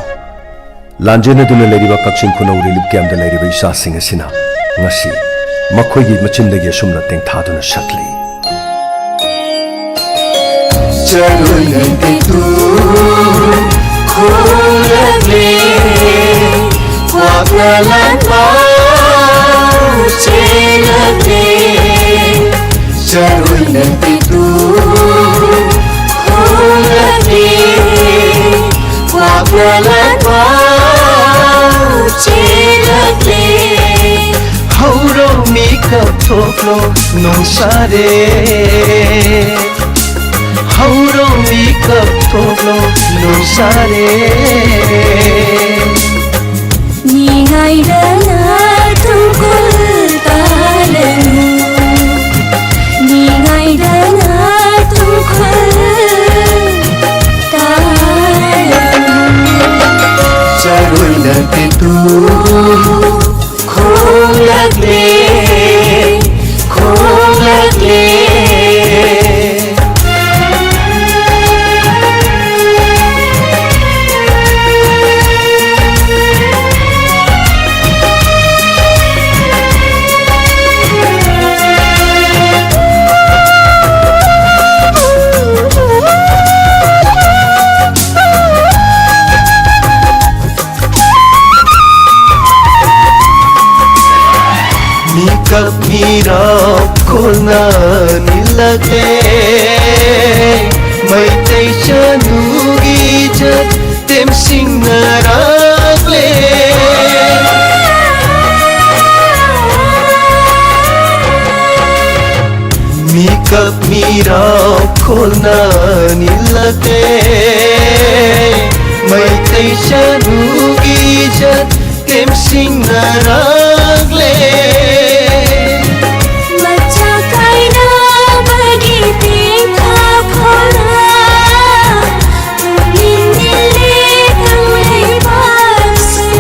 ꯂꯥꯟꯖꯦꯟꯅꯗꯨꯅ ꯂꯩꯔꯤꯕ ꯀꯛꯆꯤꯡ ꯈꯨꯅꯧ ꯔꯤꯂꯤꯐ ꯀꯦꯝꯞꯇ ꯂꯩꯔꯤꯕ ꯏꯆꯥꯁꯤꯡ ꯑꯁꯤꯅ ꯉꯁꯤ ꯃꯈꯣꯏꯒꯤ ꯃꯆꯤꯟꯗꯒꯤ ꯑꯁꯨꯝꯅ ꯇꯦꯡꯊꯥꯗꯨꯅ ꯁꯛꯂꯤ꯫ ꯆꯔꯣꯏꯅ ꯇꯦꯇꯨ ꯈꯣꯡꯂꯛꯂꯦ, ꯀ꯭ꯋꯥꯛꯅ ꯂꯥꯟꯕ ꯆꯦꯜꯂꯛꯂꯦ꯫ ꯆꯔꯣꯏꯅ ꯇꯦꯇꯨ ꯈꯣꯡꯂꯛꯂꯦ, ꯀ꯭ꯋꯥꯛꯅ ꯂꯥꯟꯕ ꯆꯦꯜꯂꯛꯂꯦ꯫ ꯍꯧꯔꯣ ꯃꯤꯀꯞ ꯊꯣꯛꯂꯣ ꯅꯣꯡꯁꯥꯔꯦ꯫ ꯍꯧꯔꯣ ꯃꯤꯀꯞ ꯊꯣꯛꯂꯣ ꯅꯣꯡꯁꯥꯔꯦ꯫ ꯅꯤꯡꯉꯥꯏꯗꯅ ꯇꯨꯡꯀꯨꯜ ꯇꯥꯂꯅꯨ꯫ ꯅꯤꯡꯉꯥꯏꯗꯅ ꯇꯨꯡꯀꯨꯜ ꯇꯥꯂꯅꯨ꯫ ꯆꯔꯣꯏꯅ ꯇꯦꯇꯨ ꯈꯣꯡꯂꯛꯂꯦ, ꯈꯣꯡꯂꯛꯂꯦ꯫ ꯃꯤꯀꯞ ꯃꯤꯔꯥꯎ ꯈꯣꯜꯅ ꯅꯤꯜꯂꯛꯂꯦ꯫ ꯃꯩꯇꯩ ꯆꯅꯨꯒꯤ ꯏꯖꯠ ꯇꯦꯝꯁꯤꯡꯅꯔꯛꯂꯦ꯫ ꯃꯤꯀꯞ ꯃꯤꯔꯥꯎ ꯈꯣꯜꯅ ꯅꯤꯜꯂꯛꯂꯦ꯫ ꯃꯩꯇꯩ ꯆꯅꯨꯒꯤ ꯏꯖꯠ ꯇꯦꯝꯁꯤꯡꯅꯔꯛꯂꯦ꯫ ꯃꯆꯥ ꯀꯥꯏꯅꯕꯒꯤ ꯇꯦꯡꯊꯥ ꯈꯣꯔꯥ ꯄꯨꯛꯅꯤꯡ ꯅꯤꯜꯂꯦ ꯀꯪꯂꯩꯄꯥꯛꯁꯦ꯫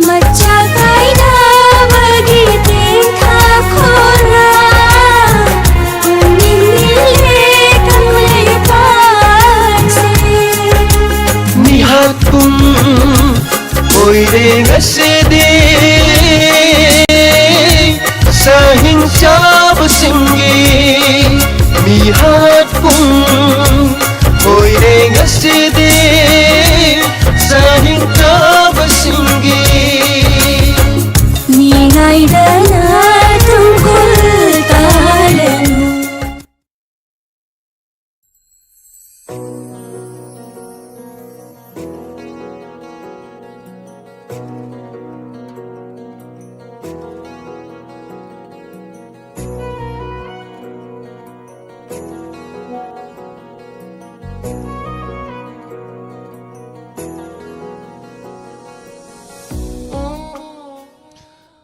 ꯃꯆꯥ ꯀꯥꯏꯅꯕꯒꯤ ꯇꯦꯡꯊꯥ ꯈꯣꯔꯥ ꯄꯨꯛꯅꯤꯡ ꯅꯤꯜꯂꯦ ꯀꯪꯂꯩꯄꯥꯛꯁꯦ꯫ ꯃꯤꯍꯥꯠ ꯄꯨꯝ ꯑꯣꯏꯔꯦ ꯉꯁꯤꯗꯤ ꯁꯥꯍꯤꯡ ꯆꯥꯕꯁꯤꯡꯒꯤ ꯃꯤꯍꯥꯠ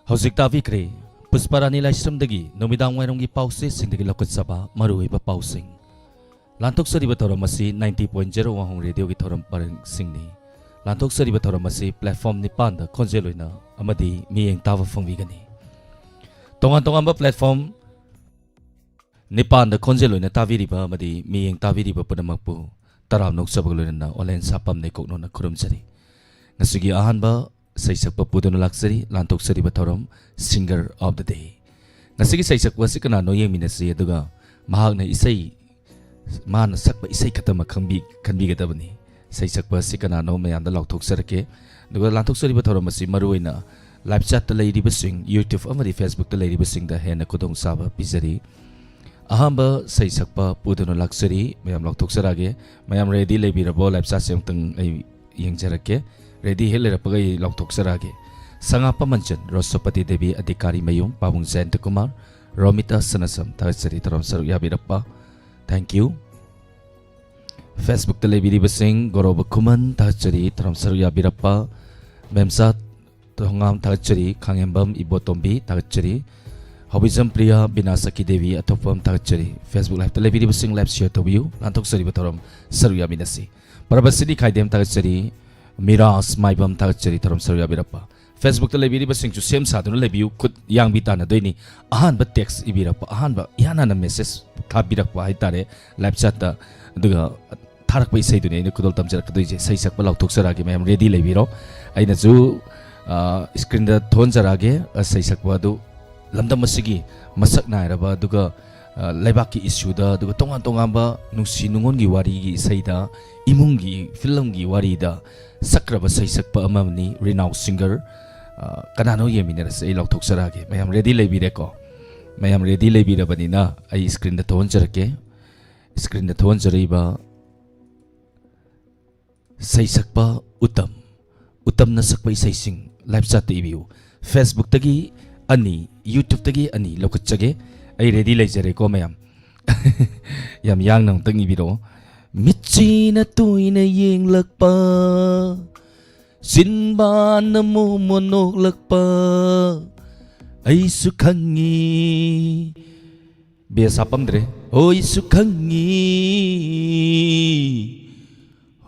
ꯍꯧꯖꯤꯛ ꯇꯥꯕꯤꯈ꯭ꯔꯦ ꯄꯨꯁꯄꯥꯔꯥꯅꯤ ꯂꯥꯏꯁ꯭ꯔꯝꯗꯒꯤ ꯅꯨꯃꯤꯗꯥꯡ ꯋꯥꯏꯔꯝꯒꯤ ꯄꯥꯎꯆꯦꯁꯤꯡꯗꯒꯤ ꯂꯧꯈꯠꯆꯕ ꯃꯔꯨꯑꯣꯏꯕ ꯄꯥꯎꯁꯤꯡ꯫ ꯂꯥꯟꯊꯣꯛꯆꯔꯤꯕ ꯊꯧꯔꯝ ꯑꯁꯤ ninety point zero ꯋꯥꯍꯣꯡ ꯔꯦꯗꯤꯑꯣꯒꯤ ꯊꯧꯔꯝ ꯄꯔꯦꯡꯁꯤꯡꯅꯤ꯫ ꯂꯥꯟꯊꯣꯛꯆꯔꯤꯕ ꯊꯧꯔꯝ ꯑꯁꯤ platform ꯅꯤꯄꯥꯟꯗ ꯈꯣꯟꯖꯦꯜ ꯑꯣꯏꯅ ꯑꯃꯗꯤ ꯃꯤꯠꯌꯦꯡ ꯇꯥꯕ ꯐꯪꯕꯤꯒꯅꯤ꯫ ꯇꯣꯉꯥꯟ ꯇꯣꯉꯥꯟꯕ platform ꯅꯤꯄꯥꯟꯗ ꯈꯣꯟꯖꯦꯜ ꯑꯣꯏꯅ ꯇꯥꯕꯤꯔꯤꯕ ꯑꯃꯗꯤ ꯃꯤꯠꯌꯦꯡ ꯇꯥꯕꯤꯔꯤꯕ ꯄꯨꯝꯅꯃꯛꯄꯨ ꯇꯔꯥꯝꯅ ꯑꯣꯛꯆꯕꯒ ꯂꯣꯏꯅꯅ ꯑꯣꯂꯦꯟ ꯁꯥꯄꯝ ꯅꯩꯀꯣꯛꯅꯣꯅ ꯈꯨꯔꯨꯝꯖꯔꯤ꯫ ꯉꯁꯤꯒꯤ ꯑꯍꯥꯟꯕ ꯁꯩꯁꯛꯄ ꯄꯨꯗꯨꯅ ꯂꯥꯛꯆꯔꯤ, ꯂꯥꯟꯊꯣꯛꯆꯔꯤꯕ ꯊꯧꯔꯝ Singer of the Day꯫ ꯉꯁꯤꯒꯤ ꯁꯩꯁꯛꯄ ꯑꯁꯤ ꯀꯅꯥꯅꯣ ꯌꯦꯡꯃꯤꯟꯅꯁꯤ, ꯑꯗꯨꯒ ꯃꯍꯥꯛꯅ ꯏꯁꯩ, ꯃꯥꯅ ꯁꯛꯄ ꯏꯁꯩ ꯈꯛꯇꯃꯛ ꯈꯪꯕꯤ-, ꯈꯟꯕꯤꯒꯗꯕꯅꯤ꯫ ꯁꯩꯁꯛꯄ ꯑꯁꯤ ꯀꯅꯥꯅꯣ ꯃꯌꯥꯝꯗ ꯂꯥꯎꯊꯣꯛꯆꯔꯛꯀꯦ꯫ ꯑꯗꯨꯒ ꯂꯥꯟꯊꯣꯛꯆꯔꯤꯕ ꯊꯧꯔꯝ ꯑꯁꯤ ꯃꯔꯨꯑꯣꯏꯅ live chatꯇ ꯂꯩꯔꯤꯕꯁꯤꯡ, YouTube ꯑꯃꯗꯤ Facebookꯇ ꯂꯩꯔꯤꯕꯁꯤꯡꯗ ꯍꯦꯟꯅ ꯈꯨꯗꯣꯡꯆꯥꯕ ꯄꯤꯖꯔꯤ꯫ ꯑꯍꯥꯟꯕ ꯁꯩꯁꯛꯄ ꯄꯨꯗꯨꯅ ꯂꯥꯛꯆꯔꯤ, ꯃꯌꯥꯝ ꯂꯥꯎꯊꯣꯛꯆꯔꯛꯑꯒꯦ꯫ ꯃꯌꯥꯝ ready ꯂꯩꯕꯤꯔꯕꯣ? Live chatꯁꯦ ꯑꯃꯨꯛꯇꯪ ꯑꯩ ꯌꯦꯡꯖꯔꯛꯀꯦ꯫ Ready ꯍꯦꯛ ꯂꯩꯔꯛꯄꯒ ꯑꯩ ꯂꯥꯎꯊꯣꯛꯆꯔꯛꯑꯒꯦ꯫ ꯁꯉꯥꯄ ꯃꯟꯆꯟ, ꯔꯣꯁꯣꯄꯇꯤ ꯗꯦꯕꯤ, ꯑꯙꯤꯀꯥꯔꯤ ꯃꯌꯨꯝ, ꯄꯥꯕꯨꯡ ꯖꯌꯟꯇ ꯀꯨꯃꯥꯔ, ꯔꯣꯃꯤꯇꯥ ꯁꯅꯥꯁꯝ, ꯊꯥꯒꯠꯆꯔꯤ ꯊꯧꯔꯝ ꯁꯔꯨꯛ ꯌꯥꯕꯤꯔꯛꯄ꯫ Thank you꯫ Facebookꯇ ꯂꯩꯕꯤꯔꯤꯕꯁꯤꯡ, ꯒꯣꯔꯣꯕ ꯈꯨꯃꯟ, ꯊꯥꯒꯠꯆꯔꯤ ꯊꯧꯔꯝ ꯁꯔꯨꯛ ꯌꯥꯕꯤꯔꯛꯄ꯫ ꯃꯦꯝꯆꯥ ꯊꯣꯉꯥꯝ, ꯊꯥꯒꯠꯆꯔꯤ꯫ ꯈꯥꯉꯦꯝꯕꯝ ꯏꯕꯣꯇꯣꯝꯕꯤ, ꯊꯥꯒꯠꯆꯔꯤ꯫ ꯍꯧꯕꯤꯖꯝ ꯄ꯭ꯔꯤꯌꯥ, ꯕꯤꯅꯥ ꯁꯈꯤ ꯗꯦꯕꯤ, ꯑꯊꯣꯛꯄꯝ, ꯊꯥꯒꯠꯆꯔꯤ꯫ Facebook liveꯇ ꯂꯩꯕꯤꯔꯤꯕꯁꯤꯡ live share ꯇꯧꯕꯤꯌꯨ꯫ ꯂꯥꯟꯊꯣꯛꯆꯔꯤꯕ ꯊꯧꯔꯝ ꯁꯔꯨꯛ ꯌꯥꯃꯤꯟꯅꯁꯤ꯫ ꯄ꯭ꯔꯚꯁꯤꯅꯤ ꯈꯥꯏꯗꯦꯝ, ꯊꯥꯒꯠꯆꯔꯤ꯫ ꯃꯤꯔꯥꯖ ꯃꯥꯏꯕꯝ, ꯊꯥꯒꯠꯆꯔꯤ ꯊꯧꯔꯝ ꯁꯔꯨꯛ ꯌꯥꯕꯤꯔꯛꯄ꯫ Facebookꯇ ꯂꯩꯕꯤꯔꯤꯕꯁꯤꯡꯁꯨ ꯁꯦꯝ ꯁꯥꯗꯨꯅ ꯂꯩꯕꯤꯌꯨ꯫ ꯈꯨꯠ ꯌꯥꯡꯕꯤ ꯇꯥꯟꯅꯗꯣꯏꯅꯤ꯫ ꯑꯍꯥꯟꯕ text ꯏꯕꯤꯔꯛꯄ, ꯑꯍꯥꯟꯕ ꯏꯍꯥꯟ ꯍꯥꯟꯅ message ꯊꯥꯕꯤꯔꯛꯄ ꯍꯥꯏꯇꯥꯔꯦ live chatꯇ, ꯑꯗꯨꯒ ꯊꯥꯔꯛꯄ ꯏꯁꯩꯗꯨꯅꯤ ꯑꯩꯅ ꯈꯨꯗꯣꯜ ꯇꯝꯖꯔꯛꯀꯗꯣꯏꯁꯦ꯫ ꯁꯩꯁꯛꯄ ꯂꯥꯎꯊꯣꯛꯆꯔꯛꯑꯒꯦ, ꯃꯌꯥꯝ ready ꯂꯩꯕꯤꯔꯣ꯫ ꯑꯩꯅꯁꯨ, ꯑ, screenꯗ ꯊꯣꯟꯖꯔꯛꯑꯒꯦ, ꯑ, ꯁꯩꯁꯛꯄ ꯑꯗꯨ ꯂꯝꯗꯝ ꯑꯁꯤꯒꯤ ꯃꯁꯛ ꯅꯥꯏꯔꯕ, ꯑꯗꯨꯒ, ꯑ, ꯂꯩꯕꯥꯛꯀꯤ issueꯗ, ꯑꯗꯨꯒ ꯇꯣꯉꯥꯟ ꯇꯣꯉꯥꯟꯕ ꯅꯨꯡꯁꯤ ꯅꯨꯡꯉꯣꯟꯒꯤ ꯋꯥꯔꯤꯒꯤ ꯏꯁꯩꯗ, ꯏꯃꯨꯡꯒꯤ ꯐꯤꯂꯝꯒꯤ ꯋꯥꯔꯤꯗ ꯁꯛꯈ꯭ꯔꯕ ꯁꯩꯁꯛꯄ ꯑꯃꯅꯤ, renowned singer꯫ ꯑ, ꯀꯅꯥꯅꯣ ꯌꯦꯡꯃꯤꯟꯅꯔꯁꯤ, ꯑꯩ ꯂꯥꯎꯊꯣꯛꯆꯔꯛꯑꯒꯦ꯫ ꯃꯌꯥꯝ ready ꯂꯩꯕꯤꯔꯦꯀꯣ? ꯃꯌꯥꯝ ready ꯂꯩꯕꯤꯔꯕꯅꯤꯅ ꯑꯩ screenꯗ ꯊꯣꯛꯍꯟꯖꯔꯛꯀꯦ꯫ Screenꯗ ꯊꯣꯛꯍꯟꯖꯔꯛꯏꯕ ꯁꯩꯁꯛꯄ ꯎꯇꯝ, ꯎꯇꯝꯅ ꯁꯛꯄ ꯏꯁꯩꯁꯤꯡ live chatꯇ ꯏꯕꯤꯌꯨ꯫ Facebookꯇꯒꯤ ꯑꯅꯤ, YouTubeꯇꯒꯤ ꯑꯅꯤ ꯂꯧꯈꯠꯆꯒꯦ꯫ ꯑꯩ ready ꯂꯩꯖꯔꯦꯀꯣ ꯃꯌꯥꯝ꯫ ꯌꯥꯝ ꯌꯥꯡꯅ ꯑꯃꯨꯛꯇꯪ ꯏꯕꯤꯔꯛꯑꯣ꯫ ꯃꯤꯠꯁꯤꯅ ꯇꯣꯏꯅ ꯌꯦꯡꯂꯛꯄ, ꯆꯤꯟꯕꯥꯟꯅ ꯃꯣꯃꯣꯟ ꯅꯣꯛꯂꯛꯄ ꯑꯩꯁꯨ ꯈꯪꯉꯤ꯫ ꯕꯦꯁ ꯍꯥꯞꯄꯝꯗ꯭ꯔꯦ꯫ ꯍꯣꯏꯁꯨ ꯈꯪꯉꯤ꯫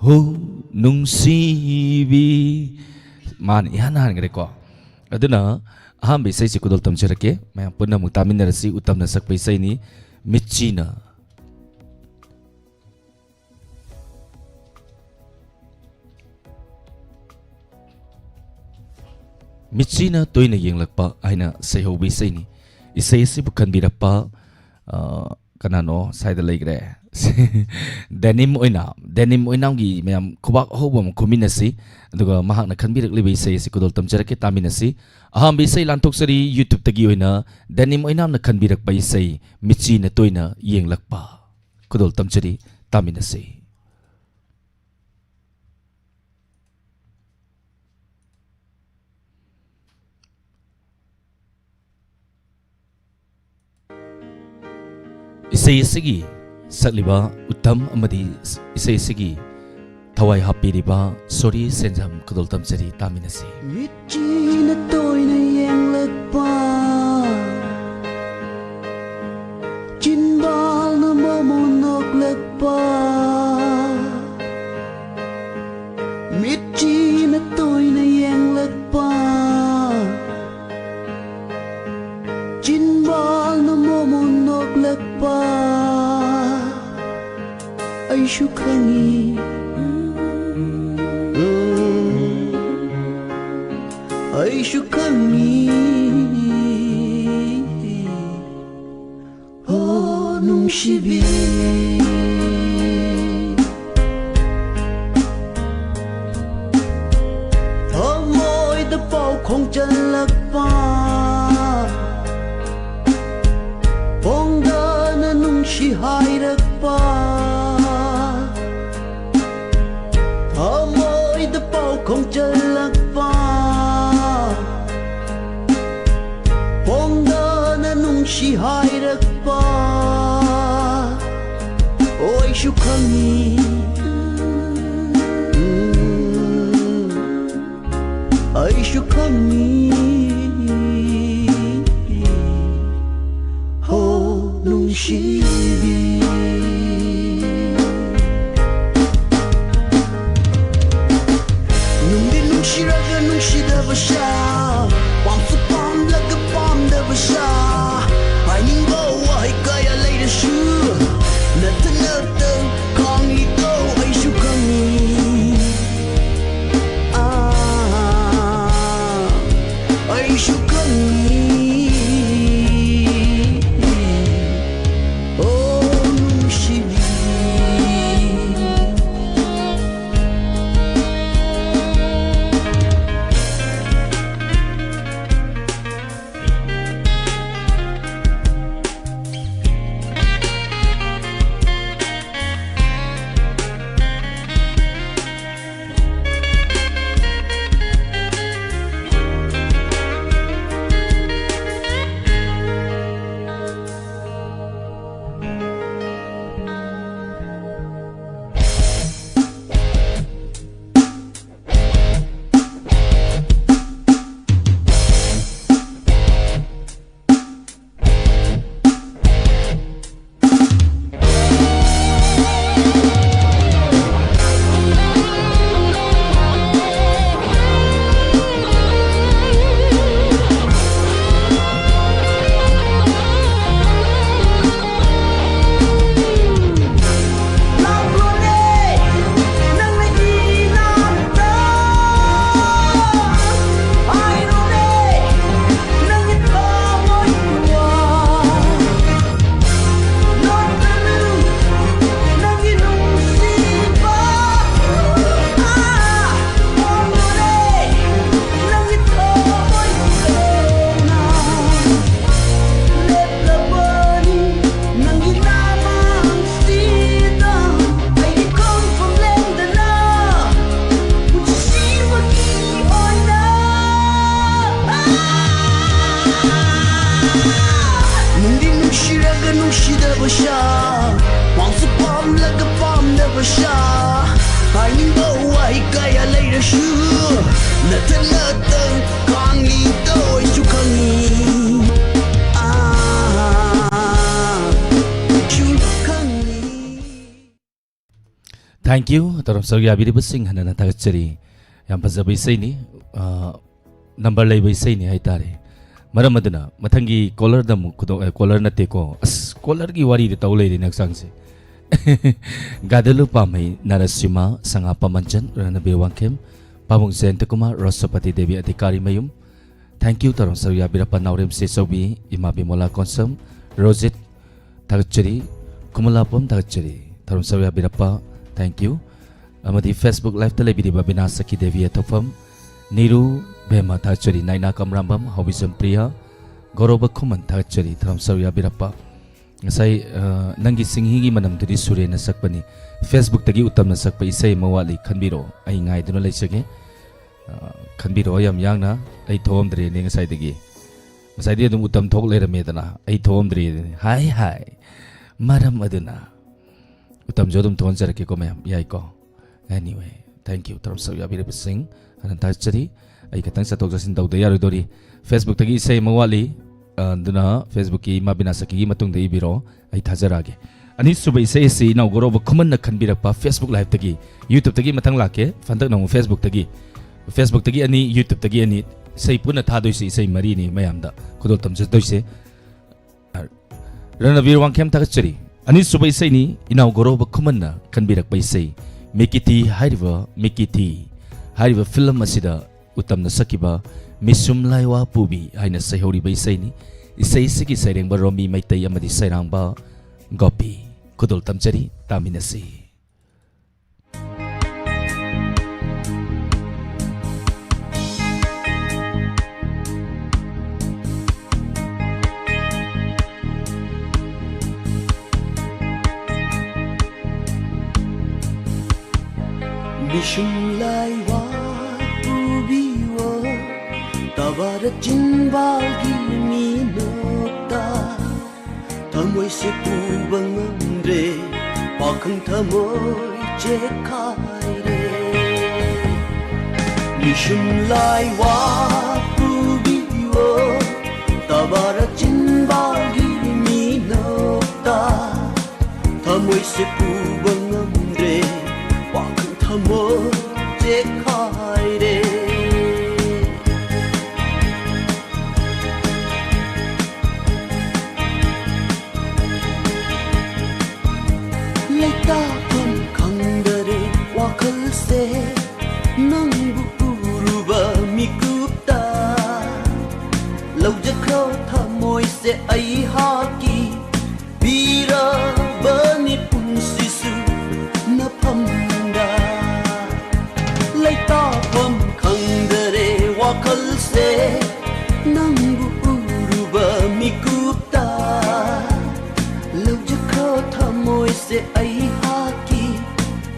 ꯍꯣ ꯅꯨꯡꯁꯤꯕꯤ꯫ ꯃꯥꯅ ꯏꯍꯥꯟ ꯍꯥꯟꯈ꯭ꯔꯦꯀꯣ꯫ ꯑꯗꯨꯅ ꯑꯍꯥꯟꯕ ꯏꯁꯩꯁꯤ ꯈꯨꯗꯣꯜ ꯇꯝꯖꯔꯛꯀꯦ꯫ ꯃꯌꯥꯝ ꯄꯨꯟꯅ ꯑꯃꯨꯛ ꯇꯥꯃꯤꯟꯅꯔꯁꯤ꯫ ꯎꯇꯝꯅ ꯁꯛꯄ ꯏꯁꯩꯅꯤ, ꯃꯤꯠꯁꯤꯅ꯫ ꯃꯤꯠꯁꯤꯅ ꯇꯣꯏꯅ ꯌꯦꯡꯂꯛꯄ ꯍꯥꯏꯅ ꯁꯩꯍꯧꯕ ꯏꯁꯩꯅꯤ꯫ ꯏꯁꯩ ꯑꯁꯤꯕꯨ ꯈꯟꯕꯤꯔꯛꯄ, ꯑ, ꯀꯅꯥꯅꯣ ꯁ꯭ꯋꯥꯏꯗ ꯂꯩꯈ꯭ꯔꯦ? ꯗꯦꯅꯤꯝ ꯑꯣꯏꯅꯥꯝ, ꯗꯦꯅꯤꯝ ꯑꯣꯏꯅꯥꯝꯒꯤ ꯃꯌꯥꯝ ꯈꯨꯕꯥꯛ ꯑꯍꯧꯕ ꯑꯃ ꯈꯨꯃꯤꯟꯅꯁꯤ꯫ ꯑꯗꯨꯒ ꯃꯍꯥꯛꯅ ꯈꯟꯕꯤꯔꯛꯂꯤꯕ ꯏꯁꯩ ꯑꯁꯤ ꯈꯨꯗꯣꯜ ꯇꯝꯖꯔꯛꯀꯦ, ꯇꯥꯃꯤꯟꯅꯁꯤ꯫ ꯑꯍꯥꯟꯕ ꯏꯁꯩ ꯂꯥꯟꯊꯣꯛꯆꯔꯤ, YouTube-ꯇꯒꯤ ꯑꯣꯏꯅ ꯗꯦꯅꯤꯝ ꯑꯣꯏꯅꯥꯝꯅ ꯈꯟꯕꯤꯔꯛꯄ ꯏꯁꯩ ꯃꯤꯠꯁꯤꯅ ꯇꯣꯏꯅ ꯌꯦꯡꯂꯛꯄ꯫ ꯈꯨꯗꯣꯜ ꯇꯝꯖꯔꯤ, ꯇꯥꯃꯤꯟꯅꯁꯤ꯫ ꯏꯁꯩ ꯑꯁꯤꯒꯤ ꯁꯛꯂꯤꯕ ꯎꯇꯝ ꯑꯃꯗꯤ ꯏꯁꯩ ꯑꯁꯤꯒꯤ ꯊꯋꯥꯏ ꯍꯥꯞꯄꯤꯔꯤꯕ ꯁꯣꯔꯤ ꯁꯦꯟꯖꯝ ꯈꯨꯗꯣꯜ ꯇꯝꯖꯔꯤ, ꯇꯥꯃꯤꯟꯅꯁꯤ꯫ ꯃꯤꯠꯁꯤꯅ ꯇꯣꯏꯅ ꯌꯦꯡꯂꯛꯄ, ꯆꯤꯟꯕꯥꯜꯅ ꯃꯃꯣꯟ ꯅꯣꯛꯂꯛꯄ, ꯃꯤꯠꯁꯤꯅ ꯇꯣꯏꯅ ꯌꯦꯡꯂꯛꯄ, ꯆꯤꯟꯕꯥꯜꯅ ꯃꯣꯃꯣꯟ ꯅꯣꯛꯂꯛꯄ ꯑꯩꯁꯨ ꯈꯪꯉꯤ꯫ ꯑꯩꯁꯨ ꯈꯪꯉꯤ꯫ ꯍꯣ ꯅꯨꯡꯁꯤꯕꯤ, ꯊꯃꯣꯏꯗ ꯄꯥꯎ ꯈꯣꯡꯖꯜꯂꯛꯄ, ꯐꯣꯡꯗꯅ ꯅꯨꯡꯁꯤ ꯍꯥꯏꯔꯛꯄ, ꯊꯃꯣꯏꯗ ꯄꯥꯎ ꯈꯣꯡꯖꯜꯂꯛꯄ, ꯐꯣꯡꯗꯅ ꯅꯨꯡꯁꯤ ꯍꯥꯏꯔꯛꯄ꯫ ꯑꯣꯏ ꯑꯩꯁꯨ ꯈꯪꯏ, ꯎꯝ, ꯑꯩꯁꯨ ꯈꯪꯏ꯫ ꯍꯣ ꯅꯨꯡꯁꯤꯕꯤ꯫ ꯅꯨꯡꯗꯤ ꯅꯨꯡꯁꯤꯔꯒ ꯅꯨꯡꯁꯤꯗꯕ ꯁꯥ, ꯄꯥꯝꯁꯨ ꯄꯥꯝꯂꯒ ꯄꯥꯝꯗꯕ ꯁꯥ, ꯍꯥꯏꯅꯤꯡꯕ ꯋꯥꯍꯩ ꯀꯌꯥ ꯂꯩꯔꯁꯨ, ꯅꯊꯟꯅꯇ ꯈꯪꯏꯀꯣ, ꯑꯩꯁꯨ ꯈꯪꯏ꯫ ꯑꯥ, ꯅꯊꯟꯅꯇꯪ ꯈꯥꯡꯂꯤꯗꯣ ꯑꯩꯁꯨ ꯈꯪꯉꯤ꯫ ꯑꯥ, ꯑꯩꯁꯨ ꯈꯪꯉꯤ꯫ Thank you, ꯇꯧꯔꯝ ꯁꯔꯨꯛ ꯌꯥꯕꯤꯔꯤꯕꯁꯤꯡ ꯍꯟꯅ ꯍꯟꯅ ꯊꯥꯒꯠꯆꯔꯤ꯫ ꯌꯥꯝ ꯐꯖꯕ ꯏꯁꯩꯅꯤ, ꯑ, number ꯂꯩꯕ ꯏꯁꯩꯅꯤ ꯍꯥꯏꯇꯥꯔꯦ꯫ ꯃꯔꯝ ꯑꯗꯨꯅ ꯃꯊꯪꯒꯤ caller ꯗ ꯑꯃꯨꯛ ꯈꯨꯗꯣꯡ-, ꯑ, caller ꯅꯠꯇꯦꯀꯣ, ꯑꯁ, caller ꯒꯤ ꯋꯥꯔꯤꯗ ꯇꯧ ꯂꯩꯔꯦꯅꯦ ꯍꯛꯆꯥꯡꯁꯦ꯫ ꯒꯥꯗꯂꯨ ꯄꯥꯝꯍꯩ, ꯅꯔꯁꯤꯃꯥ, ꯁꯉꯥꯞꯄ ꯃꯟꯖꯟ, ꯔꯅꯕꯤꯔ ꯋꯥꯡꯈꯦꯝ, ꯄꯥꯕꯨꯡ ꯖꯌꯟꯇ ꯀꯨꯃꯥꯔ, ꯔꯣꯁꯄꯇꯤ ꯗꯦꯕꯤ ꯑꯙꯤꯀꯥꯔꯤ ꯃꯌꯨꯝ, Thank you, ꯊꯧꯔꯝ ꯁꯔꯨꯛ ꯌꯥꯕꯤꯔꯛꯄ ꯅꯥꯎꯔꯦꯝ ꯆꯦꯆꯧꯕꯤ, ꯏꯃꯥ ꯕꯤꯃꯣꯂꯥ ꯀꯣꯟꯁꯝ, ꯔꯣꯖꯤꯠ, ꯊꯥꯒꯠꯆꯔꯤ, ꯈꯨꯃꯂꯥꯄꯝ ꯊꯥꯒꯠꯆꯔꯤ, ꯊꯧꯔꯝ ꯁꯔꯨꯛ ꯌꯥꯕꯤꯔꯛꯄ, thank you꯫ ꯑꯃꯗꯤ Facebook live ꯇ ꯂꯩꯕꯤꯔꯤꯕ ꯕꯤꯅꯥ ꯁꯈꯤ ꯗꯦꯕꯤ ꯑꯊꯣꯛꯐꯝ, ꯅꯤꯔꯨ ꯕꯦꯝꯃ ꯊꯥꯒꯠꯆꯔꯤ, ꯅꯥꯏꯅꯥ ꯀꯝꯔꯥꯝꯕꯝ, ꯍꯥꯎꯕꯤꯖꯝ ꯄ꯭ꯔꯤꯌꯥ, ꯒꯧꯔꯕ ꯈꯨꯃꯟ ꯊꯥꯒꯠꯆꯔꯤ, ꯊꯧꯔꯝ ꯁꯔꯨꯛ ꯌꯥꯕꯤꯔꯛꯄ꯫ ꯉꯁꯥꯏ, ꯑ, ꯅꯪꯒꯤ ꯁꯤꯡꯍꯤꯒꯤ ꯃꯅꯝꯗꯨꯗꯤ ꯁꯨꯔꯦꯟꯅ ꯁꯛꯄꯅꯤ꯫ Facebook ꯇꯒꯤ ꯎꯇꯝꯅ ꯁꯛꯄ ꯏꯁꯩ ꯑꯃ ꯋꯥꯠꯂꯤ, ꯈꯟꯕꯤꯔꯣ, ꯑꯩ ꯉꯥꯏꯗꯨꯅ ꯂꯩꯖꯒꯦ꯫ ꯑ, ꯈꯟꯕꯤꯔꯛꯑꯣ ꯌꯥꯝ ꯌꯥꯡꯅ꯫ ꯑꯩ ꯊꯣꯛꯑꯝꯗ꯭ꯔꯦꯅꯦ ꯉꯁꯥꯏꯗꯒꯤ꯫ ꯉꯁꯥꯏꯗꯤ ꯑꯗꯨꯝ ꯎꯇꯝ ꯊꯣꯛ ꯂꯩꯔꯝꯃꯦꯗꯅ, ꯑꯩ ꯊꯣꯛꯑꯝꯗ꯭ꯔꯦꯅꯦ꯫ ꯍꯥꯏ, ꯍꯥꯏ꯫ ꯃꯔꯝ ꯑꯗꯨꯅ ꯎꯇꯝꯁꯨ ꯑꯗꯨꯝ ꯊꯣꯛꯍꯟꯖꯔꯛꯀꯦꯀꯣ ꯃꯌꯥꯝ, ꯌꯥꯏꯀꯣ? Anyway, thank you꯫ ꯊꯧꯔꯝ ꯁꯔꯨꯛ ꯌꯥꯕꯤꯔꯤꯕꯁꯤꯡ ꯑꯅꯟ ꯊꯥꯒꯠꯆꯔꯤ꯫ ꯑꯩ ꯈꯤꯇꯪ ꯆꯠꯊꯣꯛ ꯆꯠꯁꯤꯟ ꯇꯧꯗ ꯌꯥꯔꯣꯏꯗꯧꯔꯤ꯫ Facebook ꯇꯒꯤ ꯏꯁꯩ ꯑꯃ ꯋꯥꯠꯂꯤ, ꯑ, ꯑꯗꯨꯅ Facebook ꯀꯤ ꯏꯃꯥ ꯕꯤꯅꯥ ꯁꯈꯤꯒꯤ ꯃꯇꯨꯡꯗ ꯏꯕꯤꯔꯛꯑꯣ, ꯑꯩ ꯊꯥꯖꯔꯛꯑꯒꯦ꯫ ꯑꯅꯤꯁꯨꯕ ꯏꯁꯩ ꯑꯁꯤ ꯏꯅꯥꯎ ꯒꯧꯔꯕ ꯈꯨꯃꯟꯅ ꯈꯟꯕꯤꯔꯛꯄ Facebook live ꯇꯒꯤ, YouTube ꯇꯒꯤ ꯃꯊꯪ ꯂꯥꯛꯀꯦ꯫ ꯍꯟꯗꯛꯅ ꯑꯃꯨꯛ Facebook ꯇꯒꯤ, Facebook ꯇꯒꯤ ꯑꯅꯤ, YouTube ꯇꯒꯤ ꯑꯅꯤ, ꯏꯁꯩ ꯄꯨꯟꯅ ꯊꯥꯗꯣꯏꯁꯤ ꯏꯁꯩ ꯃꯔꯤꯅꯤ ꯃꯌꯥꯝꯗ ꯈꯨꯗꯣꯜ ꯇꯝꯖꯗꯣꯏꯁꯦ꯫ ꯔꯅꯕꯤꯔ ꯋꯥꯡꯈꯦꯝ ꯊꯥꯒꯠꯆꯔꯤ꯫ ꯑꯅꯤꯁꯨꯕ ꯏꯁꯩꯅꯤ ꯏꯅꯥꯎ ꯒꯧꯔꯕ ꯈꯨꯃꯟꯅ ꯈꯟꯕꯤꯔꯛꯄ ꯏꯁꯩ ꯃꯤꯀꯤꯊꯤ ꯍꯥꯏꯔꯤꯕ, ꯃꯤꯀꯤꯊꯤ ꯍꯥꯏꯔꯤꯕ film ꯑꯁꯤꯗ ꯎꯇꯝꯅ ꯁꯛꯈꯤꯕ ꯃꯤꯁꯨꯝ ꯂꯥꯏꯋꯥ ꯄꯨꯕꯤ ꯍꯥꯏꯅ ꯁꯩꯍꯧꯔꯤꯕ ꯏꯁꯩꯅꯤ꯫ ꯏꯁꯩꯁꯤꯒꯤ ꯁꯩꯔꯦꯡꯕ ꯔꯣꯃꯤ ꯃꯩꯇꯩ ꯑꯃꯗꯤ ꯁꯩꯔꯥꯡꯕ ꯒꯣꯄꯤ꯫ ꯈꯨꯗꯣꯜ ꯇꯝꯖꯔꯤ, ꯇꯥꯃꯤꯟꯅꯁꯤ꯫ ꯃꯤꯁꯨꯝ ꯂꯥꯏꯋꯥ ꯄꯨꯕꯤꯋꯣ, ꯇꯕꯥꯔꯛ ꯆꯤꯟꯕꯥꯜꯒꯤ ꯃꯤꯅꯣꯛꯇ꯫ ꯊꯃꯣꯏꯁꯦ ꯄꯨꯕ ꯉꯝꯗ꯭ꯔꯦ, ꯄꯥꯈꯪ ꯊꯃꯣꯏ ꯆꯦꯈꯥꯏꯔꯦ꯫ ꯃꯤꯁꯨꯝ ꯂꯥꯏ ꯋꯥ ꯄꯨꯕꯤꯌꯣ, ꯇꯕꯥꯔꯛ ꯆꯤꯟꯕꯥꯜꯒꯤ ꯃꯤꯅꯣꯛꯇ꯫ ꯊꯃꯣꯏꯁꯦ ꯄꯨꯕ ꯉꯝꯗ꯭ꯔꯦ, ꯋꯥꯈꯜ ꯊꯃꯣꯏ ꯆꯦꯛꯈꯥꯏꯔꯦ꯫ ꯂꯩꯇꯥꯐꯝ ꯈꯪꯗꯔꯦ ꯋꯥꯈꯜꯁꯦ, ꯅꯪꯕꯨ ꯎꯔꯨꯕ ꯃꯤꯀꯨꯞꯇ꯫ ꯂꯧꯖꯈ꯭ꯔꯣ ꯊꯃꯣꯏꯁꯦ ꯑꯩꯍꯥꯛꯀꯤ, ꯄꯤꯔꯕꯅꯤ ꯄꯨꯟꯁꯤꯁꯨ ꯅꯐꯝꯗ꯫ ꯂꯩꯇꯥꯐꯝ ꯈꯪꯗꯔꯦ ꯋꯥꯈꯜꯁꯦ, ꯅꯪꯕꯨ ꯎꯔꯨꯕ ꯃꯤꯀꯨꯞꯇ꯫ ꯂꯧꯖꯈ꯭ꯔꯣ ꯊꯃꯣꯏꯁꯦ ꯑꯩꯍꯥꯛꯀꯤ,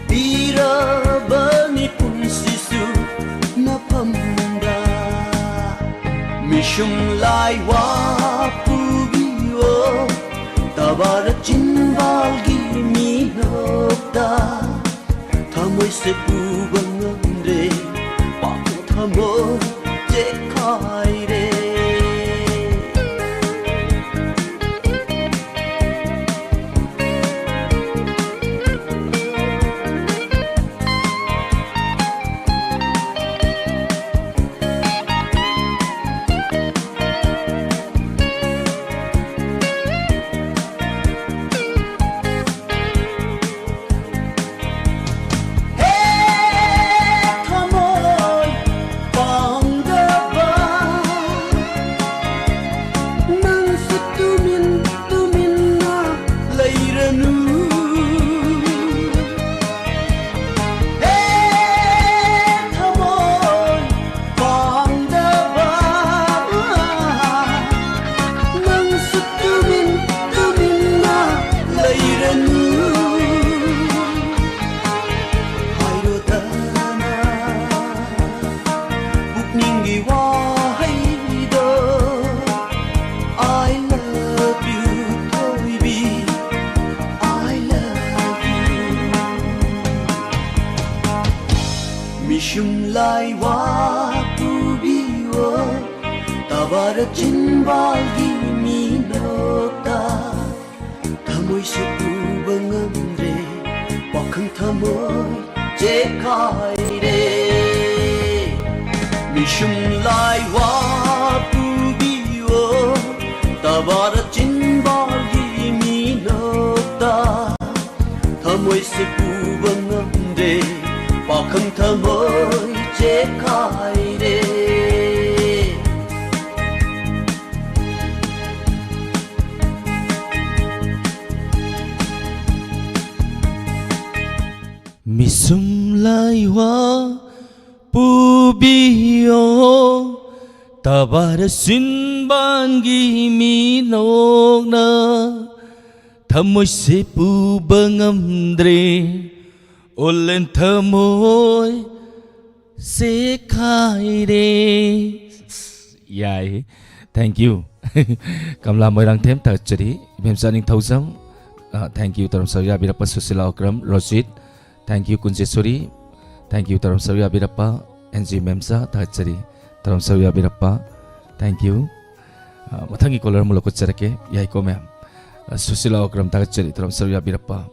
ꯄꯤꯔꯕꯅꯤ ꯄꯨꯟꯁꯤꯁꯨ ꯅꯐꯝꯗ꯫ ꯃꯤꯁꯨꯝ ꯂꯥꯏ ꯋꯥ ꯄꯨꯕꯤꯌꯣ, ꯇꯕꯥꯔꯛ ꯆꯤꯟꯕꯥꯜꯒꯤ ꯃꯤꯅꯣꯛꯇ꯫ ꯊꯃꯣꯏꯁꯦ ꯄꯨꯕ ꯉꯝꯗ꯭ꯔꯦ, ꯋꯥꯈꯜ ꯊꯃꯣꯏ ꯆꯦꯛꯈꯥꯏꯔꯦ꯫ ꯍꯦ ꯊꯃꯣꯏ ꯄꯥꯡꯗꯕ, ꯅꯪꯁꯨ ꯇꯨꯃꯤꯟ ꯇꯨꯃꯤꯟꯅ ꯂꯩꯔꯅꯨ꯫ ꯍꯦ ꯊꯃꯣꯏ ꯄꯥꯡꯗꯕ, ꯅꯪꯁꯨ ꯇꯨꯃꯤꯟ ꯇꯨꯃꯤꯟꯅ ꯂꯩꯔꯅꯨ꯫ ꯍꯥꯏꯔꯣꯗꯅ ꯄꯨꯛꯅꯤꯡꯒꯤ ꯋꯥꯍꯩꯗꯣ, I love you, ꯊꯣꯏꯕꯤ, I love you꯫ ꯃꯤꯁꯨꯝ ꯂꯥꯏ ꯋꯥ ꯋꯥꯔ ꯆꯤꯟꯕꯥꯜꯒꯤ ꯃꯤꯅꯣꯛꯇ ꯊꯃꯣꯏꯁꯦ ꯄꯨꯕ ꯉꯝꯗ꯭ꯔꯦ, ꯋꯥꯈꯜ ꯊꯃꯣꯏ ꯆꯦꯈꯥꯏꯔꯦ꯫ ꯃꯤꯁꯨꯝ ꯂꯥꯏꯋꯥ ꯄꯨꯕꯤꯌꯣ, ꯇꯕꯥꯔ ꯆꯤꯟꯕꯥꯜꯒꯤ ꯃꯤꯅꯣꯛꯇ ꯊꯃꯣꯏꯁꯦ ꯄꯨꯕ ꯉꯝꯗ꯭ꯔꯦ, ꯄꯥꯈꯪ ꯊꯃꯣꯏ ꯆꯦꯈꯥꯏꯔꯦ꯫ ꯃꯤꯁꯨꯝ ꯂꯥꯏꯋꯥ ꯄꯨꯕꯤꯌꯣ, ꯇꯕꯥꯔ ꯁꯤꯟꯕꯥꯟꯒꯤ ꯃꯤꯅꯣꯛꯅ ꯊꯃꯣꯏꯁꯦ ꯄꯨꯕ ꯉꯝꯗ꯭ꯔꯦ, ꯑꯣꯂꯦꯟ ꯊꯃꯣꯏ ꯆꯦꯈꯥꯏꯔꯦ꯫ ꯌꯥꯏ꯫ Thank you꯫ ꯀꯃꯂꯥ ꯃꯣꯏꯔꯥꯡꯊꯦꯝ ꯊꯥꯒꯠꯆꯔꯤ꯫ ꯏꯕꯦꯝꯆꯥ ꯅꯤꯡꯊꯧꯖꯝ, ꯑ, thank you꯫ ꯇꯧꯔꯝ ꯁꯔꯨꯛ ꯌꯥꯕꯤꯔꯛꯄ Sushila Okram, Rojit, thank you꯫ Kunjeshori, thank you꯫ ꯇꯧꯔꯝ ꯁꯔꯨꯛ ꯌꯥꯕꯤꯔꯛꯄ ꯑꯦꯟ ꯖꯤ ꯃꯦꯝꯆꯥ ꯊꯥꯒꯠꯆꯔꯤ꯫ ꯇꯧꯔꯝ ꯁꯔꯨꯛ ꯌꯥꯕꯤꯔꯛꯄ, thank you꯫ ꯑ, ꯃꯊꯪꯒꯤ caller ꯑꯃꯨꯛ ꯂꯧꯈꯠꯆꯔꯛꯀꯦ꯫ ꯌꯥꯏꯀꯣ ꯃꯌꯥꯝ? ꯑ, ꯁꯨꯁꯤꯂꯥ ꯑꯣꯀ꯭ꯔꯝ ꯊꯥꯒꯠꯆꯔꯤ꯫ ꯇꯧꯔꯝ ꯁꯔꯨꯛ ꯌꯥꯕꯤꯔꯛꯄ꯫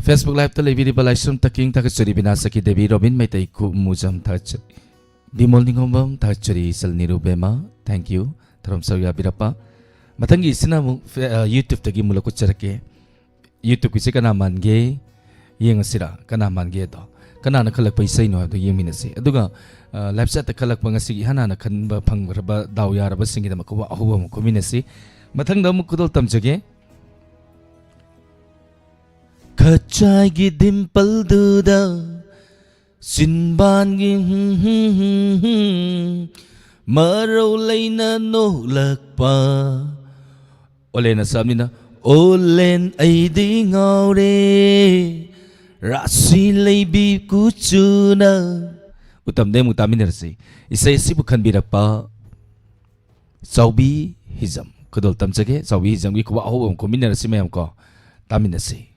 Facebook Live ꯇ ꯂꯩꯕꯤꯔꯤꯕ ꯂꯥꯏꯁ꯭ꯔꯝ ꯇꯀꯤꯡ ꯊꯥꯒꯠꯆꯔꯤ, ꯕꯤꯅꯥ ꯁꯈꯤ ꯗꯦꯕꯤ, ꯔꯣꯕꯤꯟ ꯃꯩꯇꯩ, ꯈꯨꯃꯨꯖꯝ ꯊꯥꯒꯠꯆꯔꯤ, ꯕꯤꯃꯣꯜ ꯅꯤꯉꯣꯝꯕꯝ ꯊꯥꯒꯠꯆꯔꯤ, ꯏꯆꯜ ꯅꯤꯔꯨꯕꯦꯝꯃ, thank you꯫ ꯊꯧꯔꯝ ꯁꯔꯨꯛ ꯌꯥꯕꯤꯔꯛꯄ꯫ ꯃꯊꯪꯒꯤ ꯏꯆꯤꯟ ꯑꯃꯨꯛ ꯐꯦ-, ꯑ, YouTube ꯇꯒꯤ ꯑꯃꯨꯛ ꯂꯧꯈꯠꯆꯔꯛꯀꯦ꯫ YouTube ꯀꯤꯁꯦ ꯀꯅꯥ ꯃꯥꯟꯒꯦ? ꯌꯦꯡꯉꯁꯤꯔꯥ? ꯀꯅꯥ ꯃꯥꯟꯒꯦ ꯑꯗꯣ? ꯀꯅꯥꯅ ꯈꯜꯂꯛꯄ ꯏꯁꯩꯅꯣ ꯍꯥꯏꯕꯗꯣ ꯌꯦꯡꯃꯤꯟꯅꯁꯤ꯫ ꯑꯗꯨꯒ, ꯑ, live chat ꯇ ꯈꯜꯂꯛꯄ ꯉꯁꯤꯒꯤ ꯏꯍꯥꯟ ꯍꯥꯟꯅ ꯈꯟꯕ ꯐꯪꯈ꯭ꯔꯕ ꯗꯥꯎ ꯌꯥꯔꯕꯁꯤꯡꯒꯤꯗꯃꯛ ꯈꯨꯕꯥꯛ ꯑꯍꯧꯕ ꯑꯃ ꯈꯨꯃꯤꯟꯅꯁꯤ꯫ ꯃꯊꯪꯗ ꯑꯃꯨꯛ ꯈꯨꯗꯣꯜ ꯇꯝꯖꯒꯦ꯫ ꯈꯖꯥꯏꯒꯤ ꯗꯤꯝꯄꯜꯗꯨꯗ ꯆꯤꯟꯕꯥꯟꯒꯤ ꯃꯔꯧ ꯂꯩꯅ ꯅꯣꯛꯂꯛꯄ꯫ ꯑꯣꯂꯦꯟ ꯑꯁꯥꯝꯅꯤꯅ, "ꯑꯣꯂꯦꯟ ꯑꯩꯗꯤ ꯉꯥꯎꯔꯦ, ꯔꯥꯁꯤ ꯂꯩꯕꯤ ꯀꯨꯆꯨꯅ"꯫ ꯎꯇꯝꯗꯩ ꯑꯃꯨꯛ ꯇꯥꯃꯤꯟꯅꯔꯁꯤ꯫ ꯏꯁꯩ ꯑꯁꯤꯕꯨ ꯈꯟꯕꯤꯔꯛꯄ ꯆꯥꯎꯕꯤ ꯍꯤꯖꯝ꯫ ꯈꯨꯗꯣꯜ ꯇꯝꯖꯒꯦ꯫ ꯆꯥꯎꯕꯤ ꯍꯤꯖꯝꯒꯤ ꯈꯨꯕꯥꯛ ꯑꯍꯧꯕ ꯑꯃ ꯈꯨꯃꯤꯟꯅꯔꯁꯤ ꯃꯌꯥꯝ ꯀꯣ꯫ ꯇꯥꯃꯤꯟꯅꯁꯤ꯫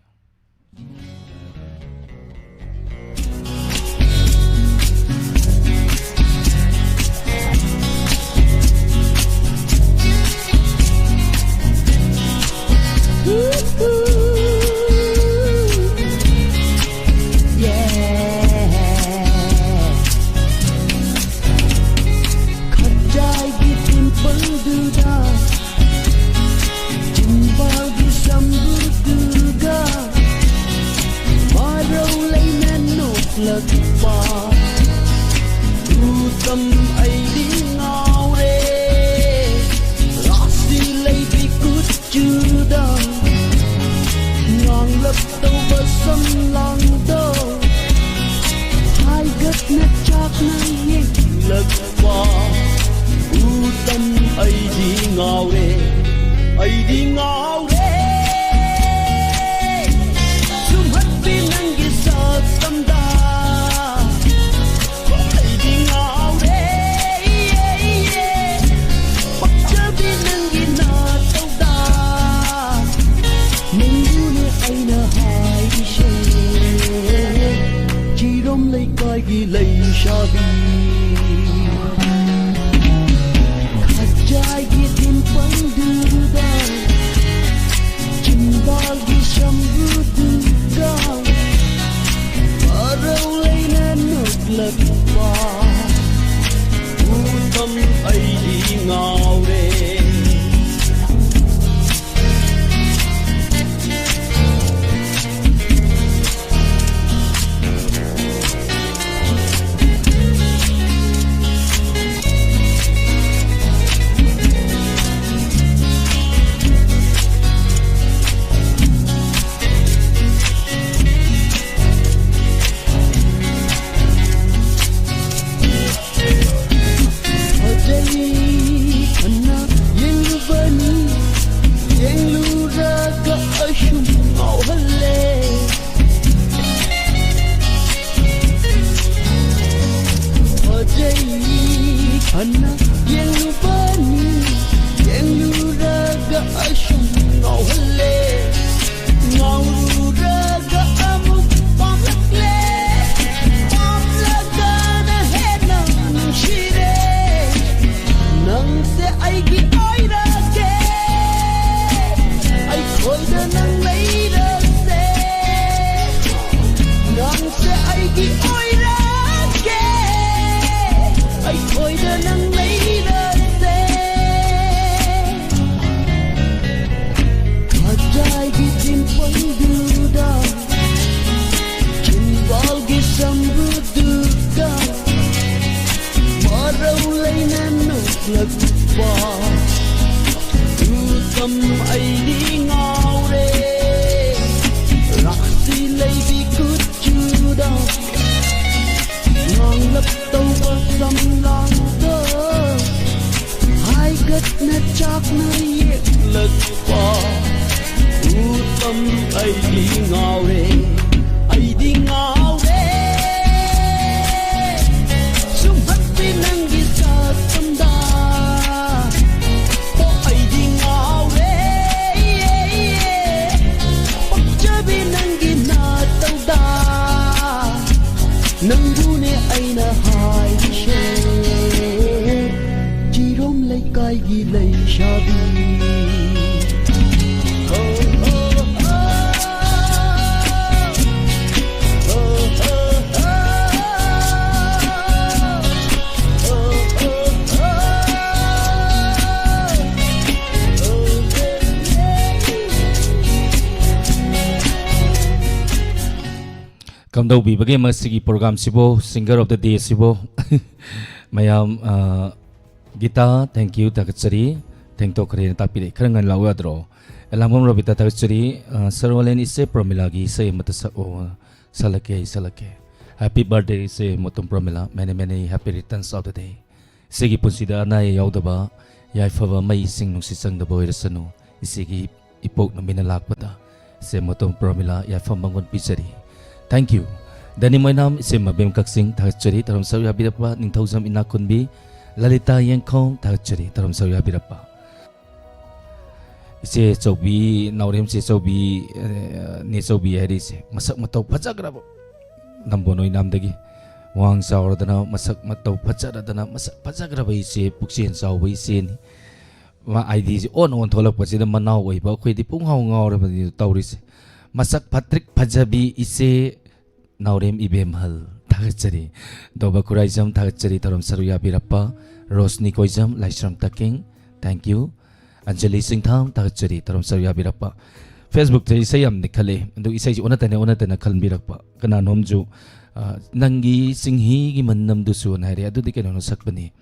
ꯎꯇꯝ ꯑꯩꯗꯤ ꯉꯥꯎꯔꯦ꯫ ꯔꯥꯁꯤ ꯂꯩꯕꯤ ꯀꯨꯆꯨꯗ ꯉꯥꯡꯂꯛꯇꯧꯕ ꯁꯝꯂꯥꯡꯗꯣ ꯍꯥꯏꯒꯠꯅ ꯆꯥꯛꯅ ꯌꯦꯡꯂꯛꯄ ꯎꯇꯝ ꯑꯩꯗꯤ ꯉꯥꯎꯔꯦ꯫ ꯑꯩꯗꯤ ꯉꯥꯎꯔꯦ꯫ ꯁꯨꯝꯍꯠꯄꯤ ꯅꯪꯒꯤ ꯁꯛꯇꯝꯗ ꯑꯩꯗꯤ ꯉꯥꯎꯔꯦ꯫ ꯄꯛꯆꯕꯤ ꯅꯪꯒꯤ ꯅꯥꯇꯧꯗ ꯅꯪꯕꯨꯅꯦ ꯑꯩꯅ ꯍꯥꯏꯔꯤꯁꯦ꯫ ꯆꯤꯔꯣꯝ ꯂꯩꯀꯥꯏꯒꯤ ꯂꯩꯁꯥꯕꯤ ꯈꯖꯥꯏꯒꯤ ꯇꯤꯟꯐꯪꯗꯨꯗ ꯑꯩꯗꯤ ꯉꯥꯎꯔꯦ, ꯑꯩꯗꯤ ꯉꯥꯎꯔꯦ, ꯁꯨꯝꯍꯠꯄꯤ ꯅꯪꯒꯤ ꯁꯛꯇꯝꯗ꯫ ꯑꯣ, ꯑꯩꯗꯤ ꯉꯥꯎꯔꯦ, ꯄꯛꯆꯕꯤ ꯅꯪꯒꯤ ꯅꯇꯧꯗ꯫ ꯅꯪꯕꯨꯅꯦ ꯑꯩꯅ ꯍꯥꯏꯔꯤꯁꯦ, ꯆꯤꯔꯣꯝ ꯂꯩꯀꯥꯏꯒꯤ ꯂꯩꯁꯥꯕꯤ꯫ ꯀꯝꯗꯧꯕꯤꯕꯒꯦ ꯃꯁꯤꯒꯤ ꯄ꯭ꯔꯣꯒꯥꯝꯁꯤꯕꯨ, Singer of the Day ꯁꯤꯕꯨ? ꯃꯌꯥꯝ, ꯑ, ꯒꯤꯇꯥ, thank you, ꯊꯥꯒꯠꯆꯔꯤ꯫ ꯊꯦꯡꯇꯣꯛꯈ꯭ꯔꯦꯅ ꯇꯥꯛꯄꯤꯔꯛꯏ꯫ ꯈꯔ ꯉꯟꯅ ꯂꯥꯛꯎ ꯌꯥꯗ꯭ꯔꯣ? ꯑꯦꯂꯥꯡꯕꯝ ꯔꯣꯕꯤꯇꯥ, ꯊꯥꯒꯠꯆꯔꯤ꯫ ꯑ, ꯁꯔꯋꯥꯂꯦꯟ, ꯏꯆꯦ ꯄ꯭ꯔꯃꯤꯂꯥꯒꯤ ꯏꯁꯩ ꯑꯃꯠꯇ ꯁꯛꯑꯣ꯫ ꯁꯛꯂꯛꯀꯦ, ꯑꯩ ꯁꯛꯂꯛꯀꯦ꯫ Happy birthday, ꯏꯆꯦ Motom ꯄ꯭ꯔꯃꯤꯂꯥ꯫ Many, many happy returns of the day꯫ ꯏꯆꯦꯒꯤ ꯄꯨꯟꯁꯤꯗ ꯑꯅꯥ ꯑꯌꯦꯛ ꯌꯥꯎꯗꯕ, ꯌꯥꯏꯐꯕ ꯃꯩꯁꯤꯡ ꯅꯨꯡꯁꯤꯠ ꯆꯪꯗꯕ ꯑꯣꯏꯔꯁꯅꯨ꯫ ꯏꯆꯦꯒꯤ ꯏꯄꯣꯛ ꯅꯨꯃꯤꯠꯅ ꯂꯥꯛꯄꯗ ꯏꯆꯦ ꯃꯣꯇꯣꯝ ꯄ꯭ꯔꯃꯤꯂꯥ ꯌꯥꯏꯐ ꯃꯪꯒꯣꯜ ꯄꯤꯖꯔꯤ꯫ Thank you꯫ ꯗꯅꯤ ꯃꯣꯏꯅꯥꯝ, ꯏꯆꯦ ꯃꯕꯦꯝ ꯀꯛꯆꯤꯡ, ꯊꯥꯒꯠꯆꯔꯤ ꯇꯔꯝ ꯁꯔꯨꯛ ꯌꯥꯕꯤꯔꯛꯄ꯫ ꯅꯤꯡꯊꯧꯖꯝ ꯏꯅꯥꯛꯈꯨꯟꯕꯤ, ꯂꯂꯤꯇꯥ ꯌꯦꯡꯈꯣꯝ, ꯊꯥꯒꯠꯆꯔꯤ ꯇꯔꯝ ꯁꯔꯨꯛ ꯌꯥꯕꯤꯔꯛꯄ꯫ ꯏꯆꯦ ꯆꯧꯕꯤ, ꯅꯥꯎꯔꯦꯝ ꯆꯦ ꯆꯧꯕꯤ, ꯑꯦ, ꯅꯦ ꯆꯧꯕꯤ ꯍꯥꯏꯔꯤꯁꯦ ꯃꯁꯛ ꯃꯇꯧ ꯐꯖꯈ꯭ꯔꯕ, ꯅꯝꯕꯣꯜ ꯑꯣꯏꯅꯥꯝꯗꯒꯤ꯫ ꯋꯥꯡ ꯆꯥꯎꯔꯗꯅ, ꯃꯁꯛ ꯃꯇꯧ ꯐꯖꯔꯗꯅ, ꯃꯁꯛ ꯐꯖꯈ꯭ꯔꯕ ꯏꯆꯦ, ꯄꯨꯛꯆꯦꯜ ꯆꯥꯎꯕ ꯏꯆꯦꯅꯤ꯫ ꯃꯥ ꯑꯥꯏ ꯗꯤꯁꯦ ꯑꯣꯟ ꯑꯣꯟ ꯊꯣꯛꯂꯛꯄꯁꯤꯗ ꯃꯅꯥꯎ ꯑꯣꯏꯕ ꯑꯩꯈꯣꯏꯗꯤ ꯄꯨꯡꯉꯥꯎ ꯉꯥꯎꯔꯕꯅꯤ ꯇꯧꯔꯤꯁꯦ꯫ ꯃꯁꯛ ꯐꯠꯇ꯭ꯔꯤꯛ ꯐꯖꯕꯤ ꯏꯆꯦ ꯅꯥꯎꯔꯦꯝ ꯏꯕꯦꯝꯍꯜ, ꯊꯥꯒꯠꯆꯔꯤ꯫ ꯗꯣꯕ ꯈꯨꯔꯥꯏꯖꯝ, ꯊꯥꯒꯠꯆꯔꯤ ꯇꯧꯔꯝ ꯁꯔꯨꯛ ꯌꯥꯕꯤꯔꯛꯄ꯫ ꯔꯣꯁꯅꯤ ꯀꯣꯏꯖꯝ, ꯂꯥꯏꯁ꯭ꯔꯝ ꯇꯛꯀꯤꯡ, thank you꯫ ꯑꯟꯖꯂꯤ ꯆꯤꯡꯊꯥꯝ, ꯊꯥꯒꯠꯆꯔꯤ ꯇꯧꯔꯝ ꯁꯔꯨꯛ ꯌꯥꯕꯤꯔꯛꯄ꯫ Facebook ꯇ ꯏꯁꯩ ꯌꯥꯝ ꯂꯤꯈꯠꯂꯛꯑꯦ, ꯑꯗꯨ ꯏꯁꯩꯁꯤ ꯑꯣꯟꯅ ꯇꯩꯅ, ꯑꯣꯟꯅ ꯇꯩꯅ ꯈꯟꯕꯤꯔꯛꯄ꯫ ꯀꯅꯥꯅꯣꯝꯁꯨ, ꯑ, "ꯅꯪꯒꯤ ꯆꯤꯡꯍꯤꯒꯤ ꯃꯅꯝꯗꯨꯁꯨ" ꯑꯅ ꯍꯥꯏꯔꯛꯑꯦ, ꯑꯗꯨꯗꯤ ꯀꯩꯅꯣꯅ ꯁꯛꯄꯅꯤ꯫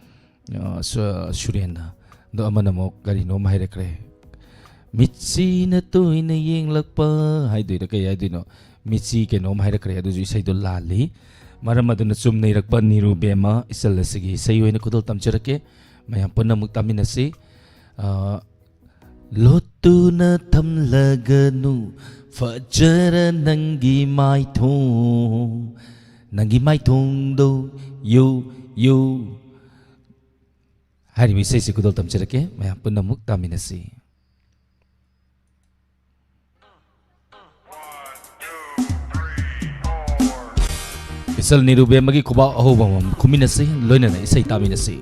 ꯑ, ꯁꯨ-, ꯁꯨꯔꯦꯟꯅ꯫ ꯑꯗꯣ ꯑꯃꯅ ꯑꯃꯨꯛ ꯀꯔꯤꯅꯣꯝ ꯍꯥꯏꯔꯛꯈ꯭ꯔꯦ꯫ "ꯃꯤꯠꯁꯤꯅ ꯇꯣꯏꯅ ꯌꯦꯡꯂꯛꯄ" ꯍꯥꯏꯗꯣꯏꯔꯥ ꯀꯩ ꯍꯥꯏꯗꯣꯏꯅꯣ? ꯃꯤꯠꯁꯤ ꯀꯩꯅꯣꯝ ꯍꯥꯏꯔꯛꯈ꯭ꯔꯦ, ꯑꯗꯨꯁꯨ ꯏꯁꯩꯗꯣ ꯂꯥꯜꯂꯤ꯫ ꯃꯔꯝ ꯑꯗꯨꯅ ꯆꯨꯝꯅ ꯏꯔꯛꯄ ꯅꯤꯔꯨ ꯕꯦꯝꯃ ꯏꯆꯜ ꯑꯁꯤꯒꯤ ꯏꯁꯩ ꯑꯣꯏꯅ ꯈꯨꯗꯣꯜ ꯇꯝꯖꯔꯛꯀꯦ꯫ ꯃꯌꯥꯝ ꯄꯨꯟꯅ ꯑꯃꯨꯛ ꯇꯥꯃꯤꯟꯅꯁꯤ꯫ ꯑ, ꯂꯣꯠꯇꯨꯅ ꯊꯝꯂꯒꯅꯨ ꯐꯖꯔ ꯅꯪꯒꯤ ꯃꯥꯏꯊꯣꯡ, ꯅꯪꯒꯤ ꯃꯥꯏꯊꯣꯡꯗꯣ ꯌꯨ ꯌꯨ꯫ ꯍꯥꯏꯔꯤꯕ ꯏꯁꯩꯁꯤ ꯈꯨꯗꯣꯜ ꯇꯝꯖꯔꯛꯀꯦ, ꯃꯌꯥꯝ ꯄꯨꯟꯅ ꯑꯃꯨꯛ ꯇꯥꯃꯤꯟꯅꯁꯤ꯫ ꯏꯆꯜ ꯅꯤꯔꯨꯕꯦꯝꯃꯒꯤ ꯈꯨꯕꯥꯛ ꯑꯍꯧꯕ ꯑꯃꯃꯝ ꯈꯨꯝꯃꯤꯟꯅꯁꯤ, ꯂꯣꯏꯅꯅ ꯏꯁꯩ ꯇꯥꯃꯤꯟꯅꯁꯤ꯫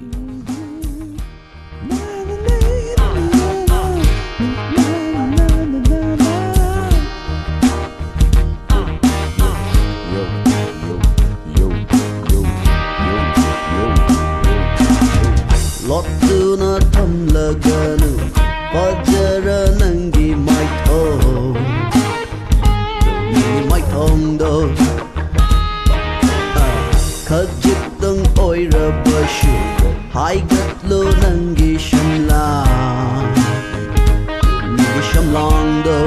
ꯂꯣꯠꯇꯨꯅ ꯊꯝꯂꯒꯅꯨ ꯐꯖꯔ ꯅꯪꯒꯤ ꯃꯥꯏꯊꯣꯡ, ꯅꯪꯒꯤ ꯃꯥꯏꯊꯣꯡꯗꯣ, ꯈꯖꯤꯛꯇꯪ ꯑꯣꯏꯔꯕꯁꯨ ꯍꯥꯏꯒꯠꯂꯨ ꯅꯪꯒꯤ ꯁꯝꯂꯥꯡ, ꯅꯪꯒꯤ ꯁꯝꯂꯥꯡꯗꯣ,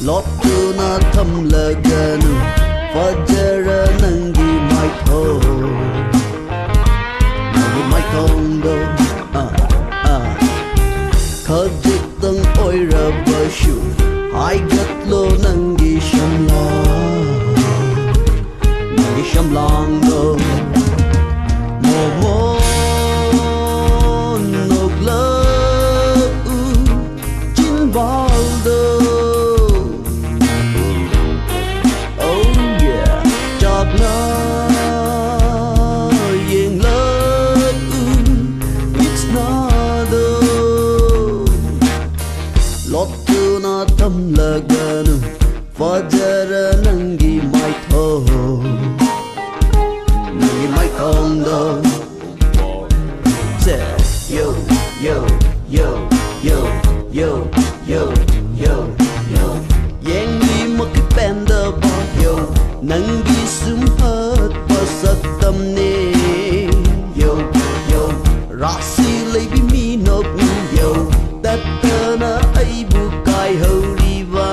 ꯂꯣꯠꯇꯨꯅ ꯊꯝꯂꯒꯅꯨ ꯐꯖꯔ ꯅꯪꯒꯤ ꯃꯥꯏꯊꯣꯡ, ꯅꯪꯒꯤ ꯃꯥꯏꯊꯣꯡꯗꯣ, ꯈꯖꯤꯛꯇꯪ ꯑꯣꯏꯔꯕꯁꯨ ꯍꯥꯏꯒꯠꯂꯣ ꯅꯪꯒꯤ ꯁꯝꯂꯥꯡ, ꯅꯪꯒꯤ ꯁꯝꯂꯥꯡꯗꯣ꯫ ꯃꯣꯃꯣꯟ ꯅꯣꯛꯂꯛꯎ ꯆꯤꯟꯕꯥꯜꯗꯣ꯫ Oh yeah. ꯆꯥꯛꯅ ꯌꯦꯡꯂꯛꯎ ꯃꯤꯠꯁꯅꯥꯗꯣ꯫ ꯂꯣꯠꯇꯨꯅ ꯊꯝꯂꯒꯅꯨ ꯐꯖꯔ ꯅꯪꯒꯤ ꯃꯥꯏꯊꯣꯡ, ꯅꯪꯒꯤ ꯃꯥꯏꯊꯣꯡꯗꯣ꯫ Say, yo, yo, yo, yo, yo, yo, yo, yo. ꯌꯦꯡꯂꯤ ꯃꯈꯩ ꯄꯦꯟꯗꯕ, yo, ꯅꯪꯒꯤ ꯁꯨꯝꯍꯠꯄ ꯁꯛꯇꯝꯅꯦ, yo, yo. ꯔꯥꯁꯤ ꯂꯩꯕꯤ ꯃꯤꯅꯣꯛꯅꯤ, yo, ꯇꯠꯇꯅ ꯑꯩꯕꯨ ꯀꯥꯏꯍꯧꯔꯤꯕ꯫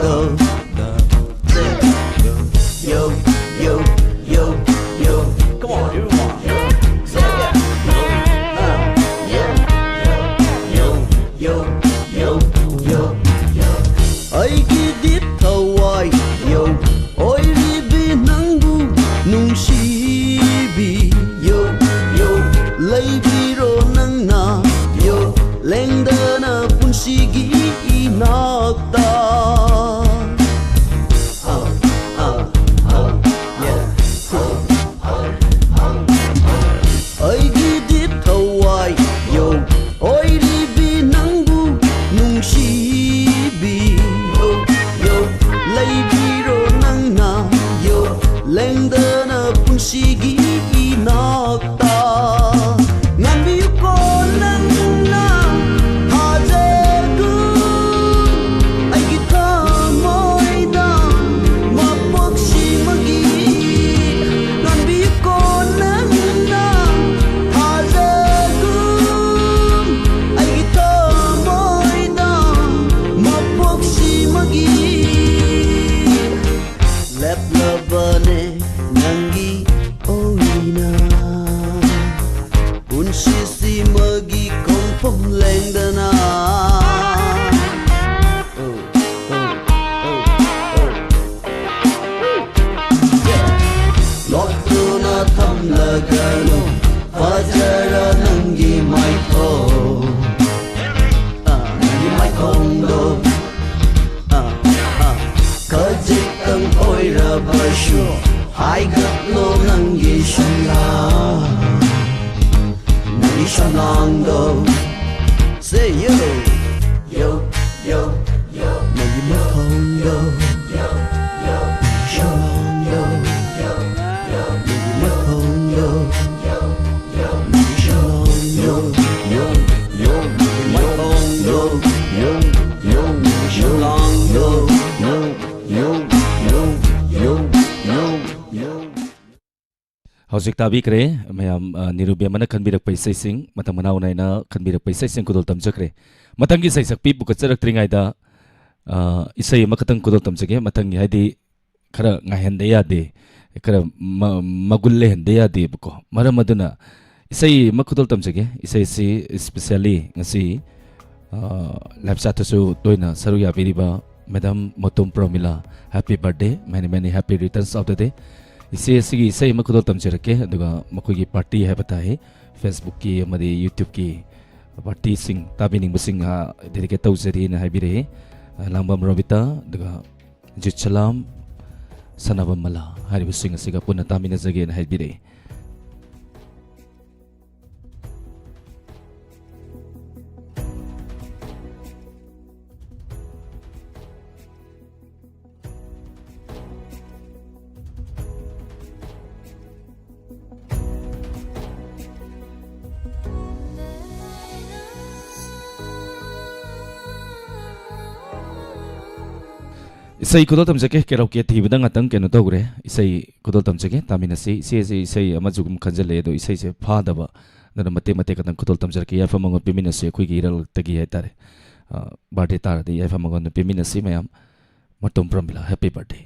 Yo, yo, yo, yo. Come on, everyone. Say it. Yo, yo, yo, yo, yo. ꯑꯩꯒꯤꯗꯤ ꯊꯋꯥꯏ, yo, ꯑꯣꯏꯔꯤꯕꯤ ꯅꯪꯕꯨ ꯅꯨꯡꯁꯤꯕꯤ, yo, yo, ꯂꯩꯕꯤꯔꯣ ꯅꯪꯅ, yo, ꯂꯦꯡꯗꯅ ꯄꯨꯟꯁꯤꯒꯤ ꯏꯅꯥꯛꯇ꯫ ꯑꯩꯒꯤꯗꯤ ꯊꯋꯥꯏ, yo, ꯑꯣꯏꯔꯤꯕꯤ ꯅꯪꯕꯨ ꯅꯨꯡꯁꯤꯕꯤ, yo, yo, ꯂꯩꯕꯤꯔꯣ ꯅꯪꯅ, yo, ꯂꯦꯡꯗꯅ ꯄꯨꯟꯁꯤꯒꯤ ꯏꯅꯥꯛꯇ꯫ ꯉꯥꯟꯕꯤꯌꯨꯀꯣ ꯅꯪꯅ ꯊꯥꯖꯒꯨꯝ ꯑꯩꯒꯤ ꯊꯃꯣꯏꯗ ꯃꯄꯣꯛꯁꯤꯃꯒꯤ꯫ ꯉꯥꯟꯕꯤꯌꯨꯀꯣ ꯅꯪꯅ ꯊꯥꯖꯒꯨꯝ ꯑꯩꯒꯤ ꯊꯃꯣꯏꯗ ꯃꯄꯣꯛꯁꯤꯃꯒꯤ꯫ ꯂꯦꯞꯂꯕꯅꯦ ꯅꯪꯒꯤ ꯑꯣꯏꯅ ꯄꯨꯟꯁꯤꯁꯤꯃꯒꯤ ꯈꯣꯡꯐꯝ ꯂꯦꯡꯗꯅ꯫ Oh, oh, oh, oh. Yeah. ꯂꯣꯠꯇꯨꯅ ꯊꯝꯂꯒꯅꯨ ꯐꯖꯔ ꯅꯪꯒꯤ ꯃꯥꯏꯊꯣꯡ꯫ ꯅꯪꯒꯤ ꯃꯥꯏꯊꯣꯡꯗꯣ, ꯑ, ꯑ, ꯈꯖꯤꯛꯇꯪ ꯑꯣꯏꯔꯕꯁꯨ ꯍꯥꯏꯒꯠꯂꯣ ꯅꯪꯒꯤ ꯁꯝꯂꯥꯡ, ꯅꯪꯒꯤ ꯁꯝꯂꯥꯡꯗꯣ꯫ Say yo, yo, yo, yo. ꯅꯪꯒꯤ ꯃꯥꯏꯊꯣꯡꯗꯣ, ꯅꯪꯒꯤ ꯁꯝꯂꯥꯡꯗꯣ, ꯅꯪꯒꯤ ꯃꯥꯏꯊꯣꯡꯗꯣ꯫ ꯍꯧꯖꯤꯛ ꯇꯥꯕꯤꯈ꯭ꯔꯦ ꯃꯌꯥꯝ, ꯑ, ꯅꯤꯔꯨꯕꯦꯝꯃꯅ ꯈꯟꯕꯤꯔꯛꯄ ꯏꯁꯩꯁꯤꯡ, ꯃꯇꯝ ꯃꯅꯥꯎ ꯅꯥꯏꯅ ꯈꯟꯕꯤꯔꯛꯄ ꯏꯁꯩꯁꯤꯡ ꯈꯨꯗꯣꯜ ꯇꯝꯖꯈ꯭ꯔꯦ꯫ ꯃꯊꯪꯒꯤ ꯏꯁꯩ ꯁꯛꯄꯤ ꯄꯨꯈꯠꯆꯔꯛꯇ꯭ꯔꯤꯉꯩꯗ ꯑ, ꯏꯁꯩ ꯑꯃꯈꯛꯇꯪ ꯈꯨꯗꯣꯜ ꯇꯝꯖꯒꯦ꯫ ꯃꯊꯪꯒꯤ ꯍꯥꯏꯗꯤ ꯈꯔ ꯉꯥꯏꯍꯟꯗ ꯌꯥꯗꯦ, ꯈꯔ ꯃ-, ꯃꯒꯨꯟ ꯂꯩꯍꯟꯗ ꯌꯥꯗꯦꯕꯀꯣ꯫ ꯃꯔꯝ ꯑꯗꯨꯅ ꯏꯁꯩ ꯑꯃ ꯈꯨꯗꯣꯜ ꯇꯝꯖꯒꯦ꯫ ꯏꯁꯩ ꯑꯁꯤ especially ꯉꯁꯤ, ꯑ, live chat ꯇꯁꯨ ꯇꯣꯏꯅ ꯁꯔꯨꯛ ꯌꯥꯕꯤꯔꯤꯕ Madam ꯃꯣꯇꯣꯝ ꯄ꯭ꯔꯣꯃꯤꯂꯥ, happy birthday, many many happy returns of the day꯫ ꯏꯆꯦ ꯑꯁꯤꯒꯤ ꯏꯁꯩ ꯑꯃ ꯈꯨꯗꯣꯜ ꯇꯝꯖꯔꯛꯀꯦ, ꯑꯗꯨꯒ ꯃꯈꯣꯏꯒꯤ party ꯍꯥꯏꯕ ꯇꯥꯏ, Facebook ꯀꯤ ꯑꯃꯗꯤ YouTube ꯀꯤ party ꯁꯤꯡ, ꯇꯥꯕꯤꯅꯤꯡꯕꯁꯤꯡ, ꯑ, dedicate ꯇꯧꯖꯔꯤꯅ ꯍꯥꯏꯕꯤꯔꯛꯏ꯫ ꯑ, ꯂꯥꯡꯕꯝ ꯔꯣꯕꯤꯇꯥ, ꯑꯗꯨꯒ ꯖꯤꯠ ꯁꯂꯥꯝ, ꯁꯅꯥꯕꯝ ꯃꯂꯥ ꯍꯥꯏꯔꯤꯕꯁꯤꯡ ꯑꯁꯤꯒ ꯄꯨꯟꯅ ꯇꯥꯃꯤꯟꯅꯖꯒꯦꯅ ꯍꯥꯏꯕꯤꯔꯛꯏ꯫ ꯏꯁꯩ ꯈꯨꯗꯣꯜ ꯇꯝꯖꯒꯦ꯫ Karaoke ꯊꯤꯕꯗ ꯉꯥꯛꯇꯪ ꯀꯩꯅꯣ ꯇꯧꯈ꯭ꯔꯦ꯫ ꯏꯁꯩ ꯈꯨꯗꯣꯜ ꯇꯝꯖꯒꯦ, ꯇꯥꯃꯤꯟꯅꯁꯤ꯫ ꯏꯆꯦꯁꯦ ꯏꯁꯩ ꯑꯃꯁꯨ ꯑꯗꯨꯝ ꯈꯟꯖꯜꯂꯛꯑꯦ, ꯑꯗꯣ ꯏꯁꯩꯁꯦ ꯐꯥꯗꯕ, ꯑꯗꯨꯅ ꯃꯇꯦꯛ ꯃꯇꯦꯛ ꯈꯛꯇꯪ ꯈꯨꯗꯣꯜ ꯇꯝꯖꯔꯛꯀꯦ꯫ ꯌꯥꯏꯐ ꯃꯉꯣꯟ ꯄꯤꯃꯤꯟꯅꯁꯤ, ꯑꯩꯈꯣꯏꯒꯤ ꯏꯔꯛꯇꯒꯤ ꯍꯥꯏꯇꯥꯔꯦ꯫ ꯑ, birthday ꯇꯥꯔꯗꯤ ꯌꯥꯏꯐ ꯃꯉꯣꯟꯗ ꯄꯤꯃꯤꯟꯅꯁꯤ ꯃꯌꯥꯝ꯫ ꯃꯇꯣꯝ ꯄ꯭ꯔꯃꯤꯂꯥ, happy birthday꯫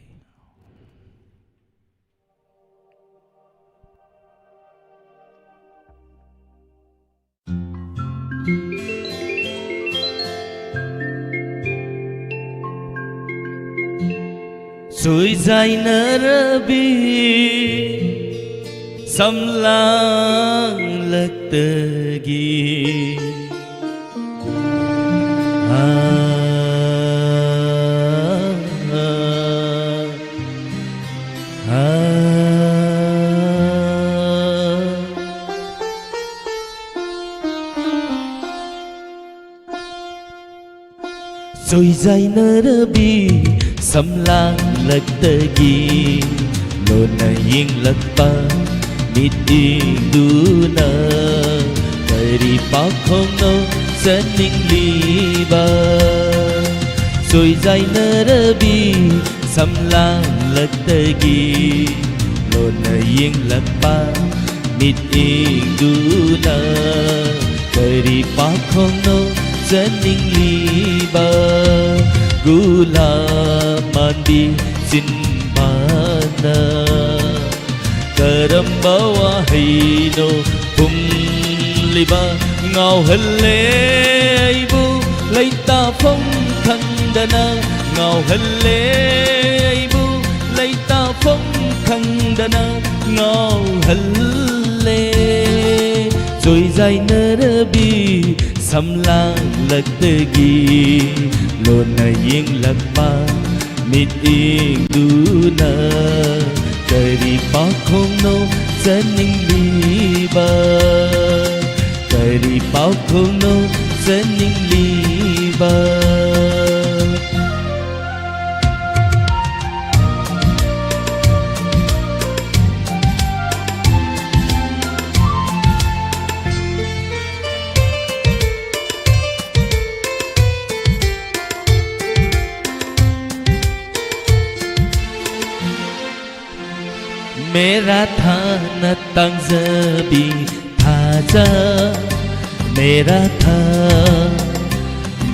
ꯆꯣꯏꯖꯥꯏꯅꯔꯕꯤ ꯁꯝꯂꯥꯡꯂꯛꯇꯒꯤ꯫ ꯑꯥ, ꯑꯥ, ꯑꯥ꯫ ꯆꯣꯏꯖꯥꯏꯅꯔꯕꯤ ꯁꯝꯂꯥꯡꯂꯛꯇꯒꯤ ꯂꯣꯟꯅ ꯌꯦꯡꯂꯛꯄ ꯃꯤꯠꯌꯦꯡꯗꯨꯅ ꯀꯔꯤ ꯄꯥꯎꯈꯣꯡꯅꯣ ꯆꯠꯅꯤꯡꯂꯤꯕ? ꯆꯣꯏꯖꯥꯏꯅꯔꯕꯤ ꯁꯝꯂꯥꯡꯂꯛꯇꯒꯤ ꯂꯣꯟꯅ ꯌꯦꯡꯂꯛꯄ ꯃꯤꯠꯌꯦꯡꯗꯨꯅ ꯀꯔꯤ ꯄꯥꯎꯈꯣꯡꯅꯣ ꯆꯠꯅꯤꯡꯂꯤꯕ? ꯒꯨꯂꯥꯞ ꯃꯥꯟꯕꯤ ꯆꯤꯟꯕꯥꯟꯅ ꯀꯔꯝꯕ ꯋꯥꯍꯩꯅꯣ ꯍꯨꯝꯂꯤꯕ? ꯉꯥꯎꯍꯜꯂꯦ ꯑꯩꯕꯨ ꯂꯩꯇꯥꯐꯝ ꯈꯪꯗꯅ, ꯉꯥꯎꯍꯜꯂꯦ ꯑꯩꯕꯨ ꯂꯩꯇꯥꯐꯝ ꯈꯪꯗꯅ ꯉꯥꯎꯍꯜꯂꯦ꯫ ꯆꯣꯏꯖꯥꯏꯅꯔꯕꯤ ꯁꯝꯂꯥꯡꯂꯛꯇꯒꯤ ꯂꯣꯟꯅ ꯌꯦꯡꯂꯛꯄ ꯃꯤꯠꯌꯦꯡꯗꯨꯅ ꯀꯔꯤ ꯄꯥꯎꯈꯣꯡꯅꯣ ꯆꯠꯅꯤꯡꯂꯤꯕ? ꯀꯔꯤ ꯄꯥꯎꯈꯣꯡꯅꯣ ꯆꯠꯅꯤꯡꯂꯤꯕ? मेरा था न तंगजबी थाजा, मेरा था,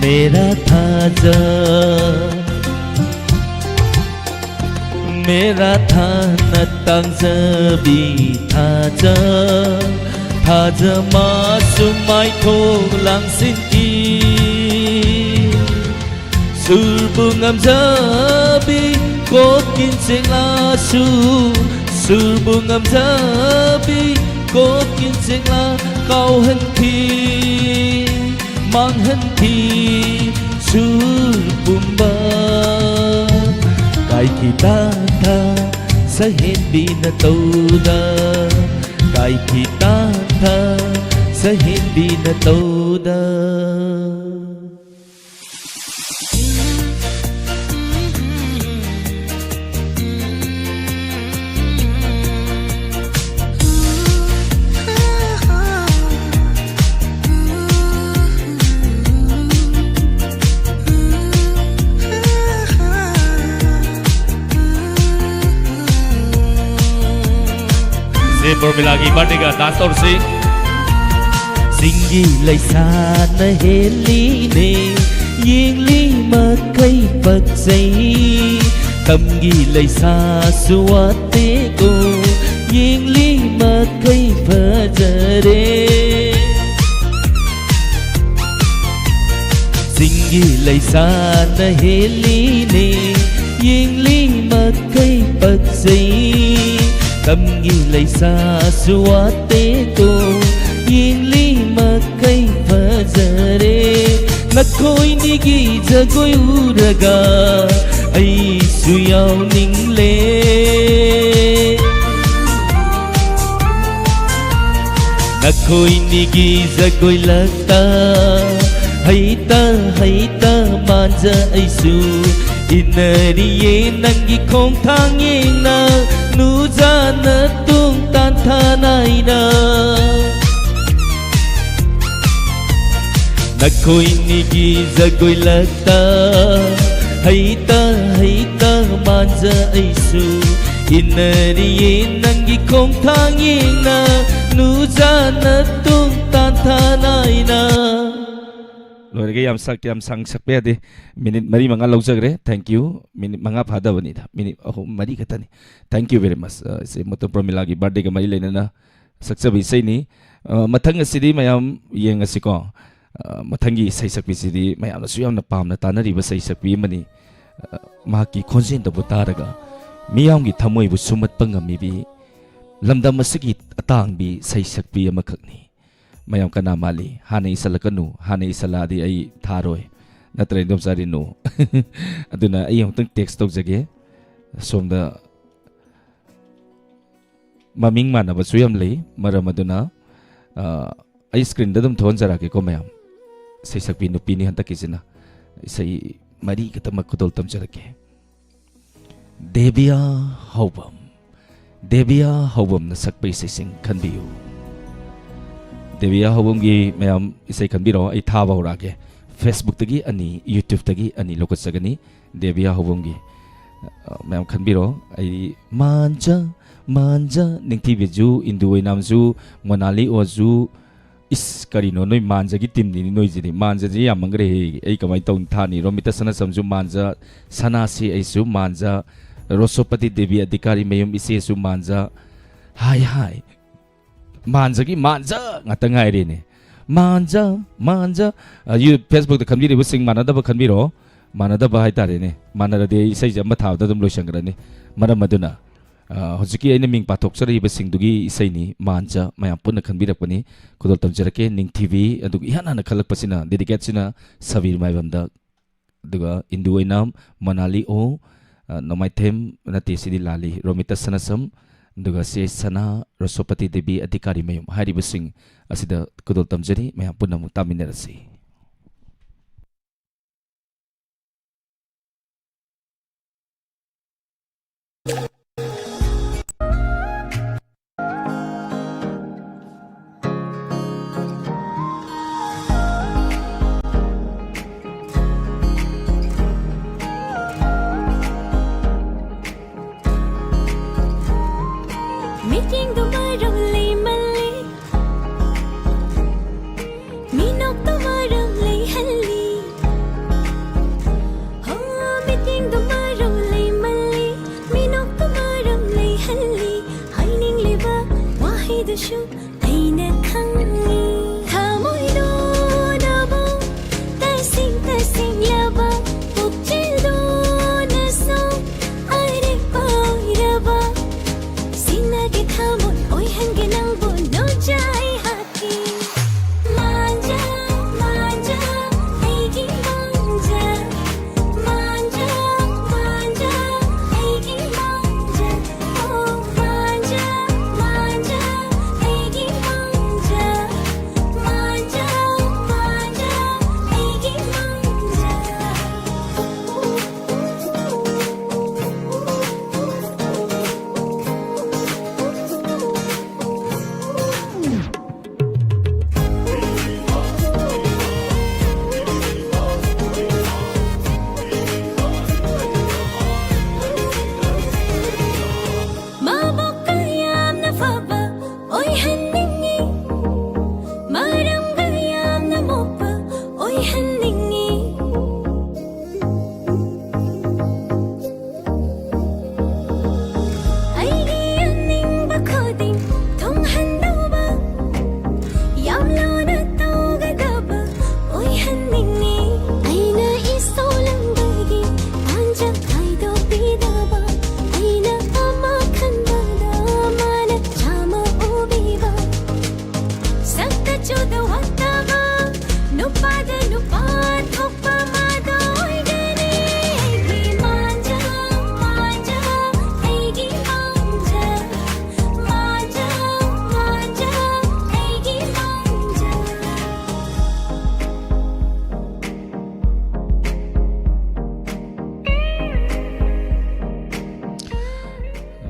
मेरा थाजा। मेरा था न तंगजबी थाजा, थाजा मासु माइथो लांसिंकी। ꯁꯨꯔꯕꯨ ꯉꯝꯖꯕꯤ ꯀꯣꯛꯀꯤꯟ ꯆꯦꯛꯂꯥꯁꯨ, ꯁꯨꯔꯕꯨ ꯉꯝꯖꯕꯤ ꯀꯣꯛꯀꯤꯟ ꯆꯦꯛꯂꯥ ꯀꯥꯎꯍꯟꯈꯤ, ꯃꯥꯡꯍꯟꯈꯤ ꯁꯨꯔ ꯄꯨꯝꯕ꯫ ꯀꯥꯏꯈꯤ ꯇꯥꯟꯊꯥ ꯁꯍꯦꯟꯕꯤꯅ ꯇꯧꯗ, ꯀꯥꯏꯈꯤ ꯇꯥꯟꯊꯥ ꯁꯍꯦꯟꯕꯤꯅ ꯇꯧꯗ꯫ ꯁꯦ ꯄꯔꯃꯤꯂꯥꯒꯤ ꯕꯥꯔꯗꯦꯒ ꯗꯥꯟꯁ ꯇꯧꯔꯁꯤ꯫ ꯆꯤꯡꯒꯤ ꯂꯩꯁꯥꯅ ꯍꯦꯜꯂꯤꯅꯦ, ꯌꯦꯡꯂꯤ ꯃꯈꯩ ꯄꯛꯆꯩ, ꯇꯝꯒꯤ ꯂꯩꯁꯥꯁꯨ ꯋꯥꯠꯇꯦꯀꯣ, ꯌꯦꯡꯂꯤ ꯃꯈꯩ ꯐꯖꯔꯦ꯫ ꯆꯤꯡꯒꯤ ꯂꯩꯁꯥꯅ ꯍꯦꯜꯂꯤꯅꯦ, ꯌꯦꯡꯂꯤ ꯃꯈꯩ ꯄꯛꯆꯩ, ꯇꯝꯒꯤ ꯂꯩꯁꯥꯁꯨ ꯋꯥꯠꯇꯦꯀꯣ, ꯌꯦꯡꯂꯤ ꯃꯈꯩ ꯐꯖꯔꯦ꯫ ꯅꯈꯣꯏꯅꯤꯒꯤ ꯖꯒꯣꯏ ꯎꯔꯒ ꯑꯩꯁꯨ ꯌꯥꯎꯅꯤꯡꯂꯦ꯫ ꯅꯈꯣꯏꯅꯤꯒꯤ ꯖꯒꯣꯏ ꯂꯛꯇ ꯍꯩꯇ ꯍꯩꯇ ꯃꯥꯟꯖ ꯑꯩꯁꯨ ꯏꯟꯅꯔꯤꯌꯦ꯫ ꯅꯪꯒꯤ ꯈꯣꯡꯊꯥꯡ ꯌꯦꯡꯅ ꯅꯨꯖꯥꯅ ꯇꯨꯡ ꯇꯥꯟꯊꯥ ꯅꯥꯏꯅ ꯅꯈꯣꯏꯅꯤꯒꯤ ꯖꯒꯣꯏ ꯂꯛꯇ ꯍꯩꯇ ꯍꯩꯇ ꯃꯥꯟꯖ ꯑꯩꯁꯨ ꯏꯟꯅꯔꯤꯌꯦ꯫ ꯅꯪꯒꯤ ꯈꯣꯡꯊꯥꯡ ꯌꯦꯡꯅ ꯅꯨꯖꯥꯅ ꯇꯨꯡ ꯇꯥꯟꯊꯥ ꯅꯥꯏꯅ꯫ ꯂꯣꯏꯔꯒ ꯌꯥꯝ ꯁꯛ-, ꯌꯥꯝ ꯁꯥꯡ ꯁꯛꯄ ꯌꯥꯗꯦ꯫ ꯃꯤꯅꯤꯠ ꯃꯔꯤ ꯃꯉꯥ ꯂꯧꯖꯈ꯭ꯔꯦ꯫ Thank you꯫ ꯃꯤꯅꯤꯠ ꯃꯉꯥ ꯐꯥꯗꯕꯅꯤꯗ꯫ ꯃꯤꯅꯤꯠ ꯑꯍꯨꯝ, ꯃꯔꯤ ꯈꯛꯇꯅꯤ꯫ Thank you very much꯫ ꯑ, ꯏꯆꯦ ꯃꯣꯇꯣ ꯄ꯭ꯔꯃꯤꯂꯥꯒꯤ birthday ꯒ ꯃꯔꯤ ꯂꯩꯅꯅ ꯁꯛꯆꯕ ꯏꯁꯩꯅꯤ꯫ ꯑ, ꯃꯊꯪ ꯑꯁꯤꯗꯤ ꯃꯌꯥꯝ ꯌꯦꯡꯉꯁꯤꯀꯣ꯫ ꯑ, ꯃꯊꯪꯒꯤ ꯏꯁꯩ ꯁꯛꯄꯤꯁꯤꯗꯤ ꯃꯌꯥꯝꯅꯁꯨ ꯌꯥꯝꯅ ꯄꯥꯝꯅ ꯇꯥꯅꯔꯤꯕ ꯏꯁꯩ ꯁꯛꯄꯤ ꯑꯃꯅꯤ꯫ ꯑ, ꯃꯍꯥꯛꯀꯤ ꯈꯣꯟꯖꯦꯜꯗꯕꯨ ꯇꯥꯔꯒ ꯃꯤꯌꯥꯝꯒꯤ ꯊꯃꯣꯏꯕꯨ ꯁꯨꯝꯍꯠꯄ ꯉꯝꯃꯤꯕꯤ ꯂꯝꯗꯝ ꯑꯁꯤꯒꯤ ꯑꯇꯥꯡꯕꯤ ꯏꯁꯩ ꯁꯛꯄꯤ ꯑꯃꯈꯛꯅꯤ꯫ ꯃꯌꯥꯝ ꯀꯅꯥ ꯃꯥꯜꯂꯤ? ꯍꯥꯟꯅ ꯏꯁꯜꯂꯛꯀꯅꯨ, ꯍꯥꯟꯅ ꯏꯁꯜꯂꯛꯑꯗꯤ ꯑꯩ ꯊꯥꯔꯣꯏ꯫ ꯅꯠꯇ꯭ꯔ, ꯏꯟꯗꯣꯝꯆꯥ ꯔꯤꯅꯨ? ꯑꯗꯨꯅ ꯑꯩ ꯑꯃꯨꯛꯇꯪ text ꯇꯧꯖꯒꯦ꯫ ꯁꯣꯝꯗ ꯃꯃꯤꯡ ꯃꯥꯟꯅꯕꯁꯨ ꯌꯥꯝ ꯂꯩ꯫ ꯃꯔꯝ ꯑꯗꯨꯅ, ꯑ, ꯑꯩ screen ꯗ ꯑꯗꯨꯝ ꯊꯣꯛꯍꯟꯖꯔꯛꯀꯦꯀꯣ ꯃꯌꯥꯝ꯫ ꯏꯁꯩ ꯁꯛꯄꯤ ꯅꯨꯄꯤꯅꯤ ꯍꯟꯗꯛꯀꯤꯁꯤꯅ꯫ ꯏꯁꯩ ꯃꯔꯤ ꯈꯛꯇꯃꯛ ꯈꯨꯗꯣꯜ ꯇꯝꯖꯔꯛꯀꯦ꯫ ꯗꯦꯕꯤꯌꯥ ꯍꯧꯕꯝ꯫ ꯗꯦꯕꯤꯌꯥ ꯍꯧꯕꯝꯅ ꯁꯛꯄ ꯏꯁꯩꯁꯤꯡ ꯈꯟꯕꯤꯌꯨ꯫ ꯗꯦꯕꯤꯌꯥ ꯍꯧꯕꯝꯒꯤ ꯃꯌꯥꯝ ꯏꯁꯩ ꯈꯟꯕꯤꯔꯣ꯫ ꯑꯩ ꯊꯥꯕ ꯍꯧꯔꯛꯑꯒꯦ꯫ Facebook ꯇꯒꯤ ꯑꯅꯤ, YouTube ꯇꯒꯤ ꯑꯅꯤ ꯂꯧꯈꯠꯆꯒꯅꯤ꯫ ꯗꯦꯕꯤꯌꯥ ꯍꯧꯕꯝꯒꯤ, ꯑ, ꯃꯌꯥꯝ ꯈꯟꯕꯤꯔꯣ꯫ ꯑꯩ ꯃꯥꯟꯖ, ꯃꯥꯟꯖ, ꯅꯤꯡꯊꯤꯕꯤꯖꯨ, ꯏꯟꯗꯨ ꯑꯣꯏꯅꯥꯝꯖꯨ, ꯃꯣꯅꯥꯂꯤ ꯑꯣꯖꯨ, ꯏꯁ, ꯀꯔꯤꯅꯣ, ꯅꯣꯏ ꯃꯥꯟꯖꯒꯤ ꯇꯤꯝꯅꯤꯅꯦ ꯅꯣꯏꯁꯤꯗꯤ꯫ ꯃꯥꯟꯖꯁꯤ ꯌꯥꯝꯃꯟꯈ꯭ꯔꯦꯍꯦ꯫ ꯑꯩ ꯀꯃꯥꯏꯅ ꯇꯧꯅꯤ? ꯊꯥꯅꯤ, ꯔꯣꯃꯤꯇꯥ ꯁꯅꯥꯁꯝꯁꯨ ꯃꯥꯟꯖ, ꯁꯅꯥꯁꯤ ꯑꯩꯁꯨ ꯃꯥꯟꯖ, ꯔꯣꯁꯣꯄꯇꯤ ꯗꯦꯕꯤ ꯑꯙꯤꯀꯥꯔꯤ ꯃꯌꯨꯝ ꯏꯆꯦꯁꯨ ꯃꯥꯟꯖ꯫ ꯍꯥꯏ, ꯍꯥꯏ꯫ ꯃꯥꯟꯖꯒꯤ ꯃꯥꯟꯖ ꯉꯥꯛꯇ ꯉꯥꯏꯔꯦꯅꯦ꯫ ꯃꯥꯟꯖ, ꯃꯥꯟꯖ꯫ ꯑ, ꯌꯨ-, Facebook-ꯇ ꯈꯟꯕꯤꯔꯤꯕꯁꯤꯡ ꯃꯥꯟꯅꯗꯕ ꯈꯟꯕꯤꯔꯣ꯫ ꯃꯥꯟꯅꯗꯕ ꯍꯥꯏꯇꯥꯔꯦꯅꯦ꯫ ꯃꯥꯟꯅꯔꯗꯤ ꯑꯩ ꯏꯁꯩꯁꯦ ꯑꯃ ꯊꯥꯕꯗ ꯑꯗꯨꯝ ꯂꯣꯏꯁꯟꯈ꯭ꯔꯅꯤ꯫ ꯃꯔꯝ ꯑꯗꯨꯅ, ꯑ, ꯍꯧꯖꯤꯛꯀꯤ ꯑꯩꯅ ꯃꯤꯡ ꯄꯥꯊꯣꯛꯆꯔꯤꯕꯁꯤꯡꯗꯨꯒꯤ ꯏꯁꯩꯅꯤ, ꯃꯥꯟꯖ, ꯃꯌꯥꯝ ꯄꯨꯟꯅ ꯈꯟꯕꯤꯔꯛꯄꯅꯤ꯫ ꯈꯨꯗꯣꯜ ꯇꯝꯖꯔꯛꯀꯦ, ꯅꯤꯡꯊꯤꯕꯤ꯫ ꯑꯗꯨꯒ ꯏꯍꯥꯟ ꯍꯥꯟꯅ ꯈꯜꯂꯛꯄꯁꯤꯅ, dedicateꯁꯤꯅ ꯁꯕꯤꯔ ꯃꯥꯏꯕꯝꯗ꯫ ꯑꯗꯨꯒ ꯏꯟꯗꯨ ꯑꯣꯏꯅꯥꯝ, ꯃꯣꯅꯥꯂꯤ ꯑꯣ, ꯑ, ꯅꯣꯡꯃꯥꯏꯊꯦꯝ, ꯅꯠꯇꯦ, ꯁꯤꯗꯤ ꯂꯥꯜꯂꯤ, ꯔꯣꯃꯤꯇꯥ ꯁꯅꯥꯁꯝ, ꯑꯗꯨꯒ ꯁꯦ ꯁꯅꯥ, ꯔꯣꯁꯣꯄꯇꯤ ꯗꯦꯕꯤ, ꯑꯙꯤꯀꯥꯔꯤ ꯃꯌꯨꯝ ꯍꯥꯏꯔꯤꯕꯁꯤꯡ ꯑꯁꯤꯗ ꯈꯨꯗꯣꯜ ꯇꯝꯖꯔꯤ꯫ ꯃꯌꯥꯝ ꯄꯨꯟꯅ ꯑꯃꯨꯛ ꯇꯥꯃꯤꯟꯅꯔꯁꯤ꯫ ꯃꯤꯠꯌꯦꯡꯗꯣ ꯃꯔꯧ ꯂꯩꯃꯜꯂꯤ, ꯃꯤꯅꯣꯛꯇꯣ ꯃꯔꯧ ꯂꯩꯍꯜꯂꯤ꯫ ꯍꯣ, ꯃꯤꯠꯌꯦꯡꯗꯣ ꯃꯔꯧ ꯂꯩꯃꯜꯂꯤ, ꯃꯤꯅꯣꯛꯇꯣ ꯃꯔꯧ ꯂꯩꯍꯜꯂꯤ꯫ ꯍꯥꯏꯅꯤꯡꯂꯤꯕ ꯋꯥꯍꯩꯗꯨꯁꯨ ꯑꯩꯅ ꯈꯪꯏ꯫ ꯊꯃꯣꯏꯗꯣ ꯅꯕꯨ ꯇꯁꯦꯡ ꯇꯁꯦꯡꯂꯕ, ꯄꯨꯛꯆꯦꯜꯗꯣ ꯅꯁꯨ ꯑꯔꯦꯞ ꯑꯣꯏꯔꯕ꯫ ꯁꯤꯟꯅꯒꯦ ꯊꯃꯣꯏ ꯑꯣꯏꯍꯟꯒꯦ ꯅꯪꯕꯨ ꯅꯣꯖꯥꯏ ꯍꯥꯠꯀꯦ꯫ ꯃꯥꯟꯖ, ꯃꯥꯟꯖ, ꯑꯩꯒꯤ ꯃꯥꯟꯖ꯫ ꯃꯥꯟꯖ, ꯃꯥꯟꯖ, ꯑꯩꯒꯤ ꯃꯥꯟꯖ꯫ ꯑꯣ ꯃꯥꯟꯖ, ꯃꯥꯟꯖ, ꯑꯩꯒꯤ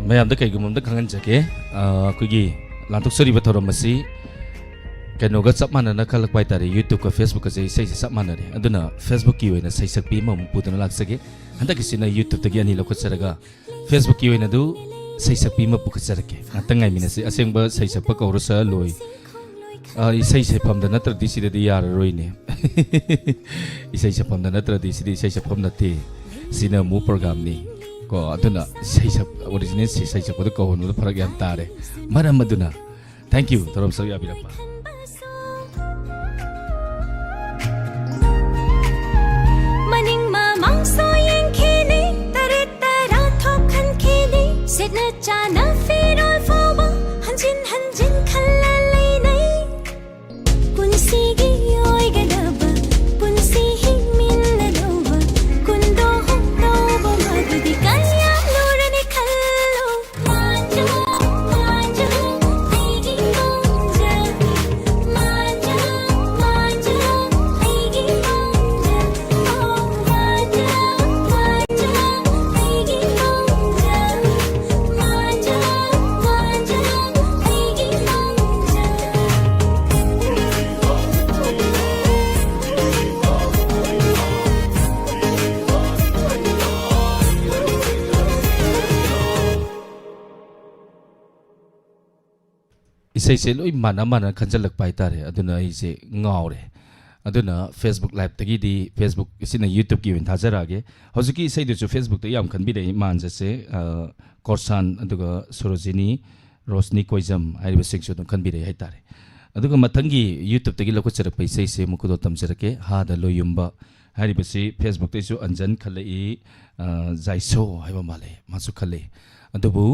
ꯃꯌꯥꯝꯗ ꯀꯩꯒꯨꯝꯕ ꯑꯝꯇ ꯈꯪꯍꯟꯖꯒꯦ꯫ ꯑ, ꯑꯩꯈꯣꯏꯒꯤ ꯂꯥꯟꯊꯣꯛꯆꯔꯤꯕ ꯊꯧꯔꯝ ꯑꯁꯤ ꯀꯩꯅꯣꯒ ꯆꯞ ꯃꯥꯟꯅꯅ ꯈꯜꯂꯛꯄ ꯍꯥꯏꯇꯥꯔꯦ꯫ YouTube-ꯀ Facebook-ꯀꯁꯦ ꯏꯁꯩꯁꯦ ꯆꯞ ꯃꯥꯟꯅꯔꯦ꯫ ꯑꯗꯨꯅ Facebook-ꯀꯤ ꯑꯣꯏꯅ ꯁꯩꯁꯛꯄꯤ ꯑꯃꯃꯨꯛ ꯄꯨꯗꯨꯅ ꯂꯥꯛꯆꯒꯦ꯫ ꯍꯟꯗꯛꯀꯤꯁꯤꯅ YouTube-ꯇꯒꯤ ꯑꯅꯤ ꯂꯧꯈꯠꯆꯔꯒ, Facebook-ꯀꯤ ꯑꯣꯏꯅ ꯑꯗꯨ ꯁꯩꯁꯛꯄꯤ ꯑꯃ ꯄꯨꯈꯠꯆꯔꯛꯀꯦ꯫ ꯉꯥꯛꯇꯪ ꯉꯥꯏꯃꯤꯟꯅꯁꯤ꯫ ꯑꯁꯦꯡꯕ ꯁꯩꯁꯛꯄ ꯀꯧꯔꯁ ꯂꯣꯏ꯫ ꯑ, ꯏꯁꯩ ꯁꯛꯐꯝꯗ ꯅꯠꯇ꯭ꯔꯗꯤ ꯁꯤꯗꯗꯤ ꯌꯥꯔꯔꯣꯏꯅꯦ꯫ ꯏꯁꯩ ꯁꯛꯐꯝꯗ ꯅꯠꯇ꯭ꯔꯗꯤ ꯁꯤꯗꯤ ꯏꯁꯩ ꯁꯛꯐꯝ ꯅꯠꯇꯦ꯫ ꯁꯤꯅ ꯑꯃꯨꯛ program-ꯅꯤ꯫ ꯀꯣ, ꯑꯗꯨꯅ ꯏꯁꯩ ꯁꯛ-, original ꯏꯁꯩ ꯁꯛꯄꯗ ꯀꯧꯍꯟꯕꯗ ꯐꯔꯛ ꯌꯥꯝ ꯇꯥꯔꯦ꯫ ꯃꯔꯝ ꯑꯗꯨꯅ, thank you, ꯊꯧꯔꯝ ꯁꯔꯨꯛ ꯌꯥꯕꯤꯔꯛꯄ꯫ ꯃꯅꯤꯡ ꯃꯃꯥꯡꯁꯨ ꯌꯦꯡꯈꯤꯅꯤ, ꯇꯔꯦꯠ ꯇꯔꯥ ꯊꯣꯛꯍꯟꯈꯤꯅꯤ, ꯁꯤꯠꯅ ꯆꯥꯅ ꯐꯤꯔꯣꯜ ꯐꯥꯎꯕ ꯍꯟꯖꯤꯟ ꯍꯟꯖꯤꯟ ꯈꯜꯂ ꯂꯩꯅꯩ꯫ ꯄꯨꯟꯁꯤꯒꯤ ꯑꯣꯏꯒꯗꯕ, ꯄꯨꯟꯁꯤ ꯍꯤꯡꯃꯤꯟꯅꯗꯧꯕ, ꯀꯨꯟꯗꯣ ꯍꯨꯝꯗꯧꯕ, ꯃꯗꯨꯗꯤ ꯀꯌꯥ ꯂꯨꯔꯅꯤ ꯈꯜꯂꯨ꯫ ꯃꯥꯟꯖꯧ, ꯃꯥꯟꯖꯧ, ꯑꯩꯒꯤ ꯃꯥꯟꯖꯧ꯫ ꯃꯥꯟꯖꯧ, ꯃꯥꯟꯖꯧ, ꯑꯩꯒꯤ ꯃꯥꯟꯖꯧ꯫ ꯑꯣ, ꯃꯥꯟꯖꯧ, ꯃꯥꯟꯖꯧ, ꯑꯩꯒꯤ ꯃꯥꯟꯖꯧ꯫ ꯃꯥꯟꯖꯧ, ꯃꯥꯟꯖꯧ, ꯑꯩꯒꯤ ꯃꯥꯟꯖꯧ꯫ ꯏꯁꯩꯁꯦ ꯂꯣꯏ ꯃꯥꯟꯅ ꯃꯥꯟꯅ ꯈꯟꯖꯜꯂꯛꯄ ꯍꯥꯏꯇꯥꯔꯦ꯫ ꯑꯗꯨꯅ ꯑꯩꯁꯦ ꯉꯥꯎꯔꯦ꯫ ꯑꯗꯨꯅ Facebook Live-ꯇꯒꯤꯗꯤ, Facebook ꯑꯁꯤꯅ YouTube-ꯀꯤ ꯑꯣꯏꯅ ꯊꯥꯖꯔꯛꯑꯒꯦ꯫ ꯍꯧꯖꯤꯛꯀꯤ ꯏꯁꯩꯗꯨꯁꯨ Facebook-ꯇ ꯌꯥꯝ ꯈꯟꯕꯤꯔꯛꯏ, ꯃꯥꯟꯖꯁꯦ, ꯑ, ꯀꯣꯔꯁꯥꯟ, ꯑꯗꯨꯒ ꯁꯣꯔꯣꯖꯤꯅꯤ, ꯔꯣꯁꯅꯤ ꯀꯣꯏꯖꯝ ꯍꯥꯏꯔꯤꯕꯁꯤꯡꯁꯨ ꯑꯗꯨꯝ ꯈꯟꯕꯤꯔꯛꯏ ꯍꯥꯏꯇꯥꯔꯦ꯫ ꯑꯗꯨꯒ ꯃꯊꯪꯒꯤ YouTube-ꯇꯒꯤ ꯂꯧꯈꯠꯆꯔꯛꯄ ꯏꯁꯩꯁꯦ ꯑꯃꯨꯛ ꯈꯨꯗꯣꯜ ꯇꯝꯖꯔꯛꯀꯦ, ꯍꯥꯗ ꯂꯣꯏꯌꯨꯝꯕ ꯍꯥꯏꯔꯤꯕꯁꯤ꯫ Facebook-ꯇꯩꯁꯨ ꯑꯟꯖꯟ ꯈꯜꯂꯛꯏ, ꯑ, ꯖꯥꯏꯁꯣ ꯍꯥꯏꯕ ꯃꯥꯜꯂꯦ, ꯃꯥꯁꯨ ꯈꯜꯂꯛꯏ꯫ ꯑꯗꯨꯕꯨ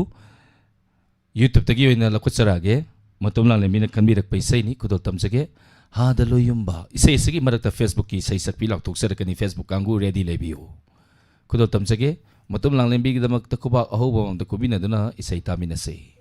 YouTube-ꯇꯒꯤ ꯑꯣꯏꯅ ꯂꯧꯈꯠꯆꯔꯛꯑꯒꯦ꯫ ꯃꯇꯣꯝ ꯂꯥꯡꯂꯦꯝꯕꯤꯅ ꯈꯟꯕꯤꯔꯛꯄ ꯏꯁꯩꯅꯤ, ꯈꯨꯗꯣꯜ ꯇꯝꯖꯒꯦ꯫ ꯍꯥꯗ ꯂꯣꯏꯌꯨꯝꯕ꯫ ꯏꯁꯩ ꯑꯁꯤꯒꯤ ꯃꯔꯛꯇ Facebook-ꯀꯤ ꯏꯁꯩ ꯁꯛꯄꯤ ꯂꯥꯎꯊꯣꯛꯆꯔꯛꯀꯅꯤ꯫ Facebook ꯀꯥꯡꯕꯨ ready ꯂꯩꯕꯤꯌꯨ꯫ ꯈꯨꯗꯣꯜ ꯇꯝꯖꯒꯦ꯫ ꯃꯇꯣꯝ ꯂꯥꯡꯂꯦꯝꯕꯤꯒꯤꯗꯃꯛꯇ ꯈꯨꯕꯥꯛ ꯑꯍꯧꯕ ꯑꯃꯗ ꯈꯨꯕꯤꯅꯗꯨꯅ ꯏꯁꯩ ꯇꯥꯃꯤꯟꯅꯁꯤ꯫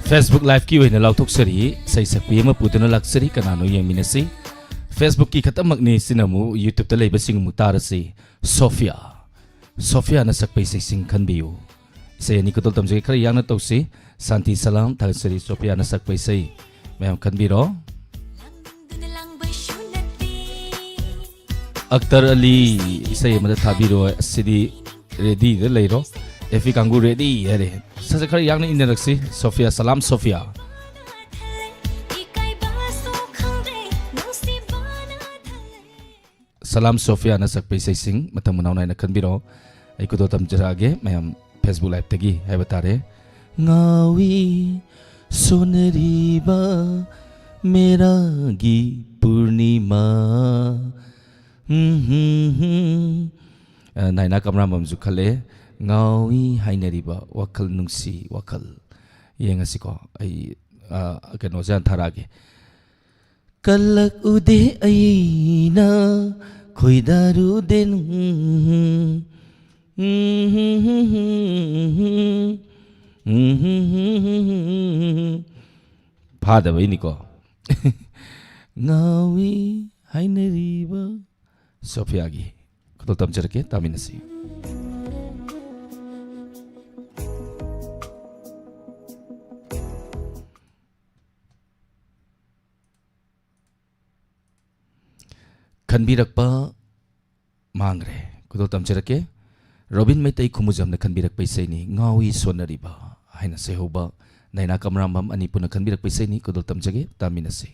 Facebook Live-ꯀꯤ ꯑꯣꯏꯅ ꯂꯥꯎꯊꯣꯛꯆꯔꯤ, ꯏꯁꯩ ꯁꯛꯄꯤ ꯑꯃ ꯄꯨꯗꯨꯅ ꯂꯥꯛꯆꯔꯤ, ꯀꯅꯥꯅꯣ ꯌꯦꯡꯃꯤꯟꯅꯁꯤ꯫ Facebook-ꯀꯤ ꯈꯛꯇꯃꯛꯅꯤ, ꯁꯤꯅ ꯑꯃꯨꯛ YouTube-ꯇ ꯂꯩꯕꯁꯤꯡ ꯑꯃꯨꯛ ꯇꯥꯔꯁꯤ꯫ ꯁꯣꯐꯤꯌꯥ, ꯁꯣꯐꯤꯌꯥꯅ ꯁꯛꯄ ꯏꯁꯩꯁꯤꯡ ꯈꯟꯕꯤꯌꯨ꯫ ꯏꯁꯩ ꯑꯅꯤ ꯈꯨꯗꯣꯜ ꯇꯝꯖꯒꯦ, ꯈꯔ ꯌꯥꯡꯅ ꯇꯧꯁꯤ꯫ ꯁꯥꯟꯇꯤ ꯁꯂꯥꯝ, ꯊꯥꯒꯠꯆꯔꯤ ꯁꯣꯐꯤꯌꯥꯅ ꯁꯛꯄ ꯏꯁꯩ꯫ ꯃꯌꯥꯝ ꯈꯟꯕꯤꯔꯣ꯫ ꯑꯛꯇꯔ ꯑꯂꯤ, ꯏꯁꯩ ꯑꯃꯗ ꯊꯥꯕꯤꯔꯣ꯫ ꯑꯁꯤꯗꯤ ready-ꯗ ꯂꯩꯔꯣ꯫ F B ꯀꯥꯡꯕꯨ ready ꯍꯥꯏꯔꯦ꯫ ꯁꯠ ꯁꯠ ꯈꯔ ꯌꯥꯡꯅ ꯏꯟꯅꯔꯛꯁꯤ꯫ ꯁꯣꯐꯤꯌꯥ, ꯁꯂꯥꯝ ꯁꯣꯐꯤꯌꯥ꯫ ꯁꯂꯥꯝ ꯁꯣꯐꯤꯌꯥꯅ ꯁꯛꯄ ꯏꯁꯩꯁꯤꯡ ꯃꯊꯪ ꯃꯅꯥꯎ ꯅꯥꯏꯅ ꯈꯟꯕꯤꯔꯣ꯫ ꯑꯩ ꯈꯨꯗꯣꯜ ꯇꯝꯖꯔꯛꯑꯒꯦ ꯃꯌꯥꯝ, Facebook Live-ꯇꯒꯤ ꯍꯥꯏꯕ ꯇꯥꯔꯦ꯫ ꯉꯥꯎꯏ ꯁꯣꯟꯅꯔꯤꯕ ꯃꯦꯔꯥꯒꯤ ꯄꯨꯔꯅꯤꯃꯥ꯫ ꯎꯝ, ꯍꯝ, ꯍꯝ꯫ ꯑ, ꯅꯥꯏꯅꯥ ꯀꯃꯔꯥꯝꯕꯝꯁꯨ ꯈꯜꯂꯦ꯫ ꯉꯥꯎꯏ ꯍꯥꯏꯅꯔꯤꯕ ꯋꯥꯈꯜ ꯅꯨꯡꯁꯤ ꯋꯥꯈꯜ꯫ ꯌꯦꯡꯉꯁꯤꯀꯣ꯫ ꯑꯩ, ꯑ, ꯀꯩꯅꯣꯁꯦ ꯍꯥꯟꯅ ꯊꯥꯔꯛꯑꯒꯦ꯫ ꯀꯜꯂꯛꯎꯗꯦ ꯑꯩꯅ ꯈꯣꯏꯗꯥꯔꯨꯗꯦ ꯅꯪ꯫ ꯐꯥꯗꯕꯩꯅꯤꯀꯣ꯫ ꯉꯥꯎꯏ ꯍꯥꯏꯅꯔꯤꯕ ꯁꯣꯐꯤꯌꯥꯒꯤ ꯈꯨꯗꯣꯜ ꯇꯝꯖꯔꯛꯀꯦ, ꯇꯥꯃꯤꯟꯅꯁꯤ꯫ ꯈꯟꯕꯤꯔꯛꯄ ꯃꯥꯡꯈ꯭ꯔꯦ꯫ ꯈꯨꯗꯣꯜ ꯇꯝꯖꯔꯛꯀꯦ꯫ ꯔꯣꯕꯤꯟ ꯃꯩꯇꯩ ꯈꯨꯃꯨꯖꯝꯅ ꯈꯟꯕꯤꯔꯛꯄ ꯏꯁꯩꯅꯤ, ꯉꯥꯎꯏ ꯁꯣꯟꯅꯔꯤꯕ ꯍꯥꯏꯅ ꯁꯩꯍꯧꯕ ꯅꯥꯏꯅꯥ ꯀꯃꯔꯥꯝꯕꯝ ꯑꯅꯤ ꯄꯨꯟꯅ ꯈꯟꯕꯤꯔꯛꯄ ꯏꯁꯩꯅꯤ꯫ ꯈꯨꯗꯣꯜ ꯇꯝꯖꯒꯦ, ꯇꯥꯃꯤꯟꯅꯁꯤ꯫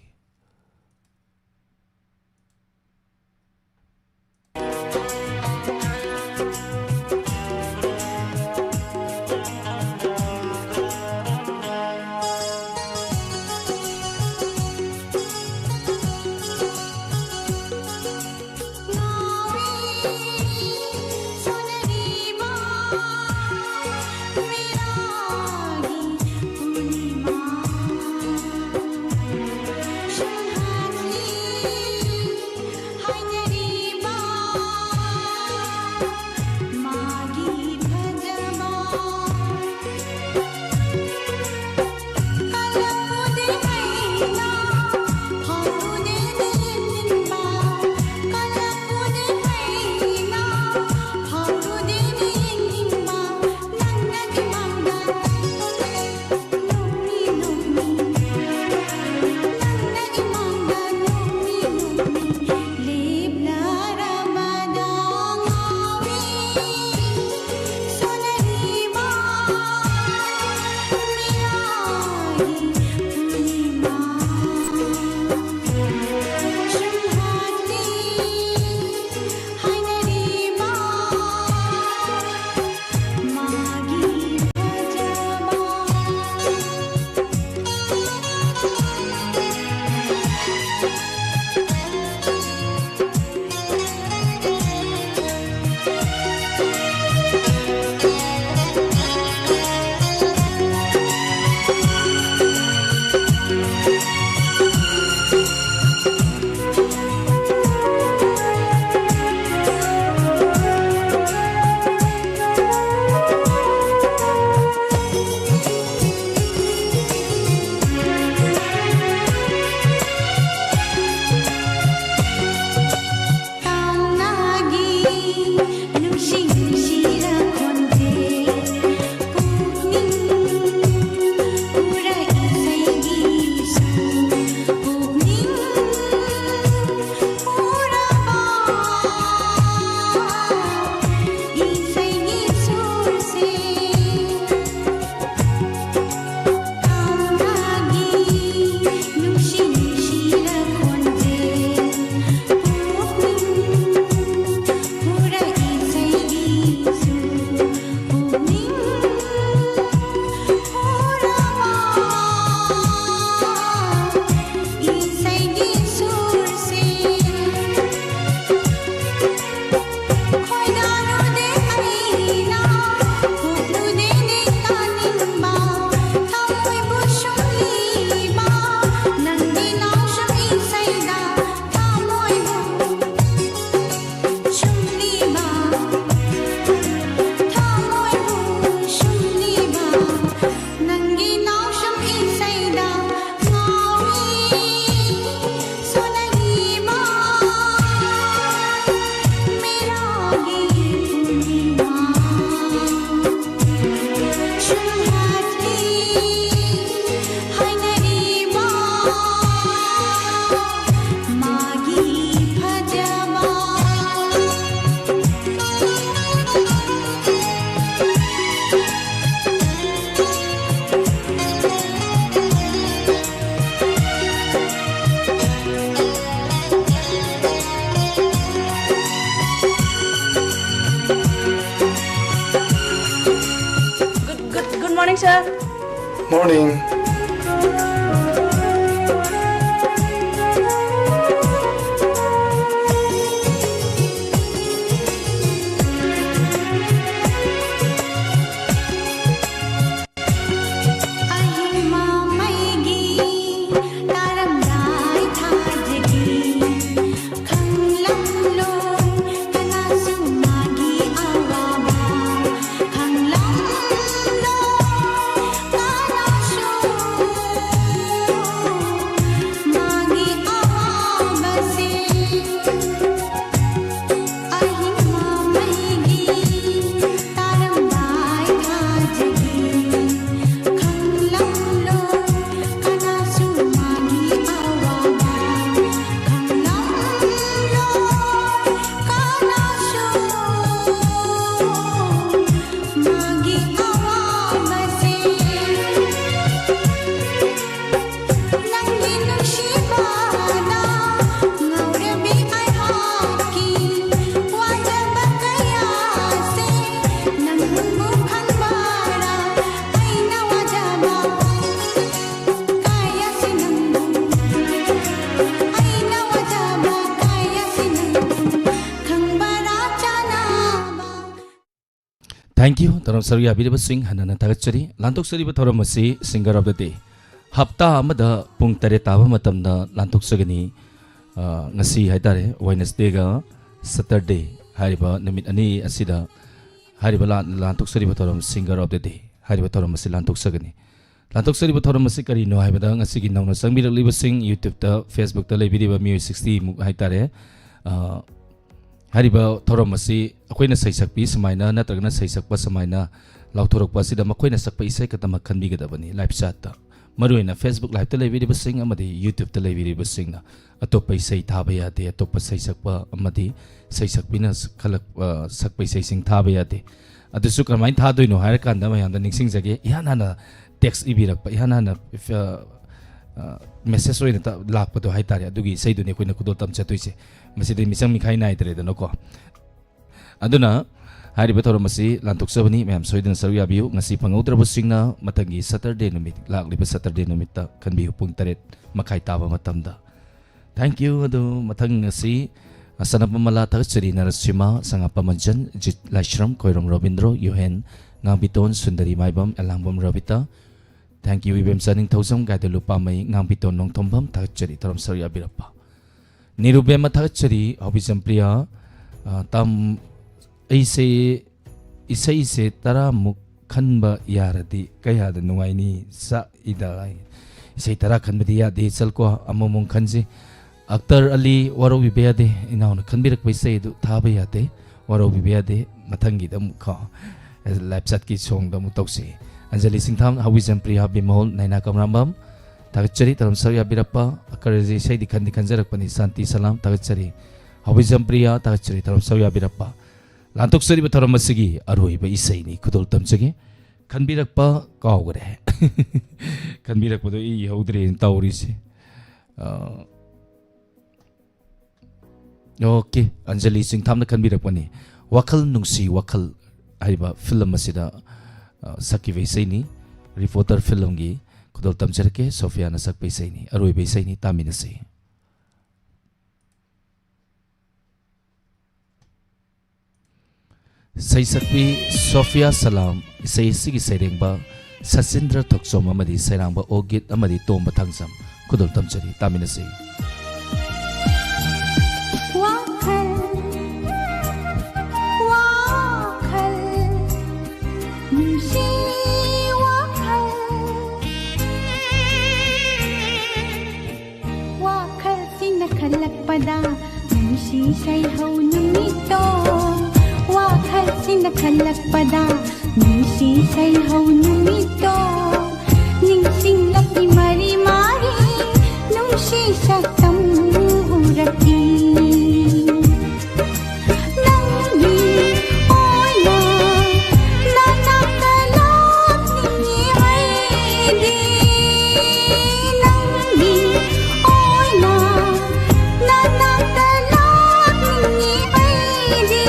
Morning. Thank you, ꯊꯧꯔꯝ ꯁꯔꯨꯛ ꯌꯥꯕꯤꯔꯤꯕꯁꯤꯡ ꯍꯟꯅ ꯍꯟꯅ ꯊꯥꯒꯠꯆꯔꯤ꯫ ꯂꯥꯟꯊꯣꯛꯆꯔꯤꯕ ꯊꯧꯔꯝ ꯑꯁꯤ Singer of the Day ꯍꯞꯇꯥ ꯑꯃꯗ ꯄꯨꯡ ꯇꯔꯦꯠ ꯇꯥꯕ ꯃꯇꯝꯗ ꯂꯥꯟꯊꯣꯛꯆꯒꯅꯤ꯫ ꯑ, ꯉꯁꯤ ꯍꯥꯏꯇꯥꯔꯦ, Wednesdayꯒ Saturday ꯍꯥꯏꯔꯤꯕ ꯅꯨꯃꯤꯠ ꯑꯅꯤ ꯑꯁꯤꯗ ꯍꯥꯏꯔꯤꯕ ꯂꯥꯟ-, ꯂꯥꯟꯊꯣꯛꯆꯔꯤꯕ ꯊꯧꯔꯝ Singer of the Day ꯍꯥꯏꯔꯤꯕ ꯊꯧꯔꯝ ꯑꯁꯤ ꯂꯥꯟꯊꯣꯛꯆꯒꯅꯤ꯫ ꯂꯥꯟꯊꯣꯛꯆꯔꯤꯕ ꯊꯧꯔꯝ ꯑꯁꯤ ꯀꯔꯤꯅꯣ ꯍꯥꯏꯕꯗ, ꯉꯁꯤꯒꯤ ꯅꯧꯅ ꯆꯪꯕꯤꯔꯛꯂꯤꯕꯁꯤꯡ YouTubeꯇ, Facebookꯇ ꯂꯩꯕꯤꯔꯤꯕ ꯃꯤꯑꯣꯏ sixty ꯃꯨꯛ ꯍꯥꯏꯇꯥꯔꯦ, ꯑ, ꯍꯥꯏꯔꯤꯕ ꯊꯧꯔꯝ ꯑꯁꯤ ꯑꯩꯈꯣꯏꯅ ꯁꯩꯁꯛꯄꯤ ꯁꯨꯃꯥꯏꯅ ꯅꯠꯇ꯭ꯔꯒꯅ ꯁꯩꯁꯛꯄ ꯁꯨꯃꯥꯏꯅ ꯂꯥꯎꯊꯣꯔꯛꯄ ꯑꯁꯤꯗ ꯃꯈꯣꯏꯅ ꯁꯛꯄ ꯏꯁꯩ ꯈꯛꯇꯃꯛ ꯈꯟꯕꯤꯒꯗꯕꯅꯤ live chatꯇ꯫ ꯃꯔꯨꯑꯣꯏꯅ Facebook liveꯇ ꯂꯩꯕꯤꯔꯤꯕꯁꯤꯡ ꯑꯃꯗꯤ YouTubeꯇ ꯂꯩꯕꯤꯔꯤꯕꯁꯤꯡꯅ ꯑꯇꯣꯞꯄ ꯏꯁꯩ ꯊꯥꯕ ꯌꯥꯗꯦ, ꯑꯇꯣꯞꯄ ꯁꯩꯁꯛꯄ ꯑꯃꯗꯤ ꯁꯩꯁꯛꯄꯤꯅ ꯈꯜꯂꯛ-, ꯑ, ꯁꯛꯄ ꯏꯁꯩꯁꯤꯡ ꯊꯥꯕ ꯌꯥꯗꯦ꯫ ꯑꯗꯨꯁꯨ ꯀꯔꯝꯍꯥꯏꯅ ꯊꯥꯗꯣꯏꯅꯣ ꯍꯥꯏꯔꯀꯥꯟꯗ ꯃꯌꯥꯝꯗ ꯅꯤꯡꯁꯤꯡꯖꯒꯦ, ꯏꯍꯥꯟ ꯍꯥꯟꯅ text ꯏꯕꯤꯔꯛꯄ, ꯏꯍꯥꯟ ꯍꯥꯟꯅ, ꯑ, ꯑ, message ꯑꯣꯏꯅ ꯇ-, ꯂꯥꯛꯄꯗꯣ ꯍꯥꯏꯇꯥꯔꯦ, ꯑꯗꯨꯒꯤ ꯏꯁꯩꯗꯨꯅꯤ ꯑꯩꯈꯣꯏꯅ ꯈꯨꯗꯣꯜ ꯇꯝꯖꯗꯣꯏꯁꯦ꯫ ꯃꯁꯤꯗꯤ ꯃꯤꯆꯪ ꯃꯤꯈꯥꯏ ꯅꯥꯏꯗ꯭ꯔꯦꯗꯅꯀꯣ꯫ ꯑꯗꯨꯅ ꯍꯥꯏꯔꯤꯕ ꯊꯧꯔꯝ ꯑꯁꯤ ꯂꯥꯟꯊꯣꯛꯆꯕꯅꯤ꯫ ꯃꯌꯥꯝ ꯁꯣꯏꯗꯅ ꯁꯔꯨꯛ ꯌꯥꯕꯤꯌꯨ꯫ ꯉꯁꯤ ꯐꯪꯍꯧꯗ꯭ꯔꯕꯁꯤꯡꯅ ꯃꯊꯪꯒꯤ Saturday ꯅꯨꯃꯤꯠ, ꯂꯥꯛꯂꯤꯕ Saturday ꯅꯨꯃꯤꯠꯇ ꯈꯟꯕꯤꯌꯨ, ꯄꯨꯡ ꯇꯔꯦꯠ ꯃꯈꯥꯏ ꯇꯥꯕ ꯃꯇꯝꯗ꯫ Thank you꯫ ꯑꯗꯨ ꯃꯊꯪ ꯑꯁꯤ ꯁꯅꯥꯄꯝ ꯃꯂꯥ, ꯊꯥꯒꯠꯆꯔꯤ ꯅꯔꯁꯤꯃꯥ, ꯁꯉꯥꯄꯝ ꯑꯟꯖꯟ, ꯖꯤꯠ ꯂꯥꯏꯁ꯭ꯔꯝ, ꯈꯣꯏꯔꯣꯝ ꯔꯣꯕꯤꯟꯗ꯭ꯔꯣ, ꯌꯨꯍꯦꯟ, ꯉꯥꯡꯕꯤꯇꯣꯟ, ꯁꯨꯟꯗꯔꯤ ꯃꯥꯏꯕꯝ, ꯑꯦꯂꯥꯡꯕꯝ ꯔꯕꯤꯇꯥ꯫ Thank you, ꯏꯕꯦꯝꯆꯥ ꯅꯤꯡꯊꯧꯖꯝ, ꯒꯥꯏꯗ ꯂꯨꯄꯥꯃꯩ, ꯉꯥꯡꯕꯤꯇꯣꯟ ꯅꯣꯡꯊꯣꯝꯕꯝ, ꯊꯥꯒꯠꯆꯔꯤ ꯊꯧꯔꯝ ꯁꯔꯨꯛ ꯌꯥꯕꯤꯔꯛꯄ꯫ ꯅꯤꯔꯨꯕꯦꯝꯃ, ꯊꯥꯒꯠꯆꯔꯤ꯫ ꯍꯥꯎꯕꯤꯖꯝ ꯄ꯭ꯔꯤꯌꯥ, ꯑ, ꯇꯥꯝ-, ꯑꯩꯁꯦ ꯏꯁꯩꯁꯦ ꯇꯔꯥꯃꯨꯛ ꯈꯟꯕ ꯌꯥꯔꯗꯤ ꯀꯌꯥꯗ ꯅꯨꯡꯉꯥꯏꯅꯤ? ꯆꯥꯛꯏꯗ꯫ ꯏꯁꯩ ꯇꯔꯥ ꯈꯟꯕꯗꯤ ꯌꯥꯗꯦ, ꯆꯜꯀꯣ, ꯑꯃꯃꯨꯛ ꯈꯟꯁꯤ꯫ ꯑꯛꯇꯔ ꯑꯂꯤ, ꯋꯥꯔꯧꯕꯤꯕ ꯌꯥꯗꯦ, ꯏꯅꯥꯎꯅ ꯈꯟꯕꯤꯔꯛꯄ ꯏꯁꯩ ꯑꯗꯨ ꯊꯥꯕ ꯌꯥꯗꯦ, ꯋꯥꯔꯧꯕꯤꯕ ꯌꯥꯗꯦ꯫ ꯃꯊꯪꯒꯤꯗ ꯑꯃꯨꯛ ꯀꯣ, live chatꯀꯤ songꯗ ꯑꯃꯨꯛ ꯇꯧꯁꯤ꯫ ꯑꯟꯖꯂꯤ ꯁꯤꯡꯊꯥꯝ, ꯍꯥꯎꯕꯤꯖꯝ ꯄ꯭ꯔꯤꯌꯥ, ꯕꯤꯃꯣꯜ, ꯅꯥꯏꯅꯥ ꯀꯃꯔꯥꯝꯕꯝ, ꯊꯥꯒꯠꯆꯔꯤ ꯊꯧꯔꯝ ꯁꯔꯨꯛ ꯌꯥꯕꯤꯔꯛꯄ꯫ ꯑꯀꯔꯁꯤ ꯏꯁꯩꯗꯤ ꯈꯟꯗꯤ ꯈꯟꯖꯔꯛꯄꯅꯤ, ꯁꯥꯟꯇꯤ ꯁꯂꯥꯝ, ꯊꯥꯒꯠꯆꯔꯤ꯫ ꯍꯥꯎꯕꯤꯖꯝ ꯄ꯭ꯔꯤꯌꯥ, ꯊꯥꯒꯠꯆꯔꯤ ꯊꯧꯔꯝ ꯁꯔꯨꯛ ꯌꯥꯕꯤꯔꯛꯄ꯫ ꯂꯥꯟꯊꯣꯛꯆꯔꯤꯕ ꯊꯧꯔꯝ ꯑꯁꯤꯒꯤ ꯑꯔꯣꯏꯕ ꯏꯁꯩꯅꯤ, ꯈꯨꯗꯣꯜ ꯇꯝꯖꯒꯦ꯫ ꯈꯟꯕꯤꯔꯛꯄ ꯀꯥꯎꯈ꯭ꯔꯦ꯫ ꯈꯟꯕꯤꯔꯛꯄꯗꯣ ꯑꯩ ꯏꯍꯧꯗ꯭ꯔꯦꯅ ꯇꯧꯔꯤꯁꯦ꯫ ꯑ, OK, ꯑꯟꯖꯂꯤ ꯆꯤꯡꯊꯥꯝꯅ ꯈꯟꯕꯤꯔꯛꯄꯅꯤ꯫ ꯋꯥꯈꯜ ꯅꯨꯡꯁꯤ ꯋꯥꯈꯜ ꯍꯥꯏꯕ film ꯑꯁꯤꯗ, ꯑ, ꯁꯛꯈꯤꯕ ꯏꯁꯩꯅꯤ꯫ Reporter filmꯒꯤ ꯈꯨꯗꯣꯜ ꯇꯝꯖꯔꯛꯀꯦ, ꯁꯣꯐꯤꯌꯥꯅ ꯁꯛꯄ ꯏꯁꯩꯅꯤ꯫ ꯑꯔꯣꯏꯕ ꯏꯁꯩꯅꯤ, ꯇꯥꯃꯤꯟꯅꯁꯤ꯫ ꯁꯩꯁꯛꯄꯤ ꯁꯣꯐꯤꯌꯥ ꯁꯂꯥꯝ, ꯏꯁꯩ ꯑꯁꯤꯒꯤ ꯁꯩꯔꯦꯡꯕ ꯁꯆꯤꯟꯗ꯭ꯔ ꯊꯣꯛꯆꯣꯝ ꯑꯃꯗꯤ ꯁꯩꯔꯥꯡꯕ ꯑꯣꯒꯤꯠ ꯑꯃꯗꯤ ꯇꯣꯝꯕ ꯊꯥꯡꯖꯝ꯫ ꯈꯨꯗꯣꯜ ꯇꯝꯖꯔꯤ, ꯇꯥꯃꯤꯟꯅꯁꯤ꯫ ꯋꯥꯈꯜ, ꯋꯥꯈꯜ, ꯅꯨꯡꯁꯤ ꯋꯥꯈꯜ꯫ ꯋꯥꯈꯜꯁꯤꯅ ꯈꯜꯂꯛꯄꯗ ꯅꯨꯡꯁꯤ ꯁꯩꯍꯧ ꯅꯨꯃꯤꯠꯇꯣ꯫ ꯋꯥꯈꯜꯁꯤꯅ ꯈꯜꯂꯛꯄꯗ ꯅꯨꯡꯁꯤ ꯁꯩꯍꯧ ꯅꯨꯃꯤꯠꯇꯣ꯫ ꯅꯤꯡꯁꯤꯡꯂꯛꯏ ꯃꯔꯤ ꯃꯔꯤ ꯅꯨꯡꯁꯤ ꯁꯛꯇꯝ ꯎꯔꯛꯏ꯫ ꯅꯪꯒꯤ ꯑꯣꯏꯅ ꯅꯅꯥꯛꯇ ꯂꯥꯛꯅꯤꯡꯉꯤ ꯑꯩꯗꯤ꯫ ꯅꯪꯒꯤ ꯑꯣꯏꯅ ꯅꯅꯥꯛꯇ ꯂꯥꯛꯅꯤꯡꯉꯤ ꯑꯩꯗꯤ꯫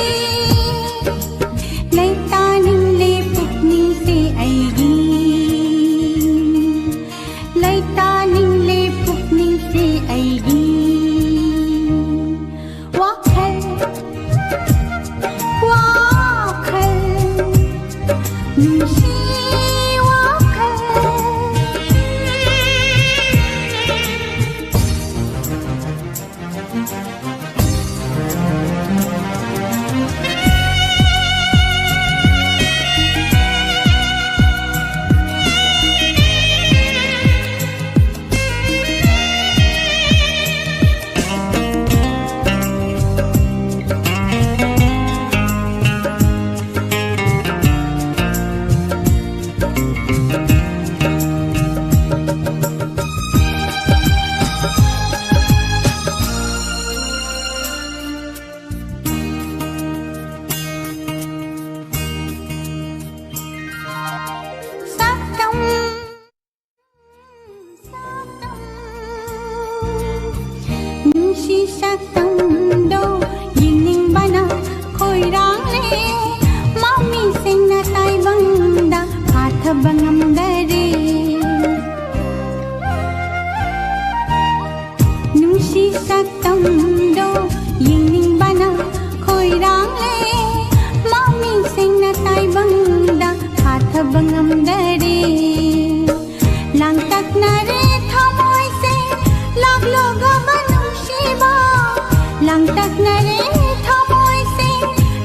ꯃꯃꯤꯡꯁꯤꯡꯅ ꯇꯥꯏꯕꯪꯗ ꯐꯥꯊꯕ ꯉꯝꯗꯔꯦ꯫ ꯂꯥꯡꯇꯛꯅꯔꯦ ꯊꯃꯣꯏꯁꯦ ꯂꯥꯛꯂꯣꯒꯕ ꯅꯨꯡꯁꯤꯕ꯫ ꯂꯥꯡꯇꯛꯅꯔꯦ ꯊꯃꯣꯏꯁꯦ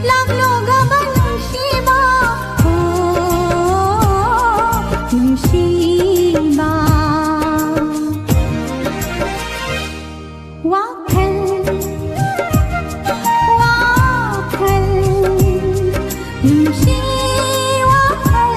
ꯂꯥꯛꯂꯣꯒꯕ ꯅꯨꯡꯁꯤꯕ꯫ ꯑꯣ, ꯅꯨꯡꯁꯤꯕ꯫ ꯋꯥꯈꯜ, ꯋꯥꯈꯜ, ꯅꯨꯡꯁꯤ ꯋꯥꯈꯜ꯫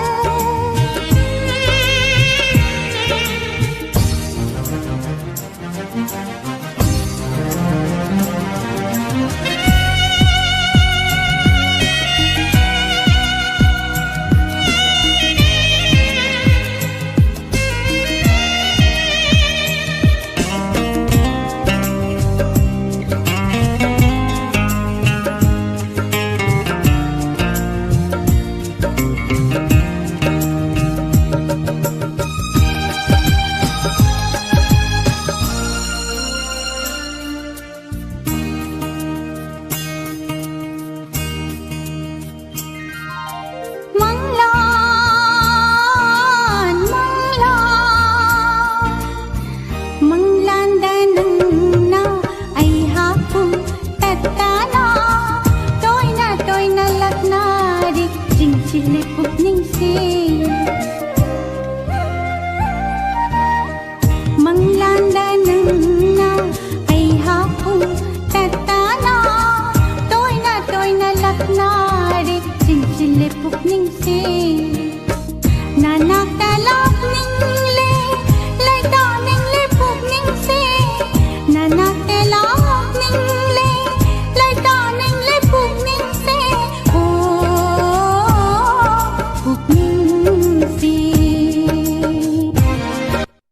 ꯃꯪꯂꯥꯟ, ꯃꯪꯂꯥꯟ, ꯃꯪꯂꯥꯟꯗ ꯅꯪꯅ ꯑꯩꯍꯥꯛꯄꯨ ꯇꯠꯇꯅ ꯇꯣꯏꯅ ꯇꯣꯏꯅ ꯂꯛꯅꯔꯤ, ꯆꯤꯡꯁꯤꯜꯂꯤ ꯄꯨꯛꯅꯤꯡꯁꯦ꯫ ꯃꯪꯂꯥꯟꯗ ꯅꯪꯅ ꯑꯩꯍꯥꯛꯄꯨ ꯇꯠꯇꯅ ꯇꯣꯏꯅ ꯇꯣꯏꯅ ꯂꯛꯅꯔꯤ, ꯆꯤꯡꯁꯤꯜꯂꯦ ꯄꯨꯛꯅꯤꯡꯁꯦ꯫ ꯅꯅꯥꯛꯇ ꯂꯥꯛꯅꯤꯡꯂꯦ, ꯂꯩꯇꯥꯅꯤꯡꯂꯦ ꯄꯨꯛꯅꯤꯡꯁꯦ꯫ ꯅꯅꯥꯛꯇ ꯂꯥꯛꯅꯤꯡꯂꯦ, ꯂꯩꯇꯥꯅꯤꯡꯂꯦ ꯄꯨꯛꯅꯤꯡꯁꯦ꯫ ꯑꯣ, ꯄꯨꯛꯅꯤꯡꯁꯦ꯫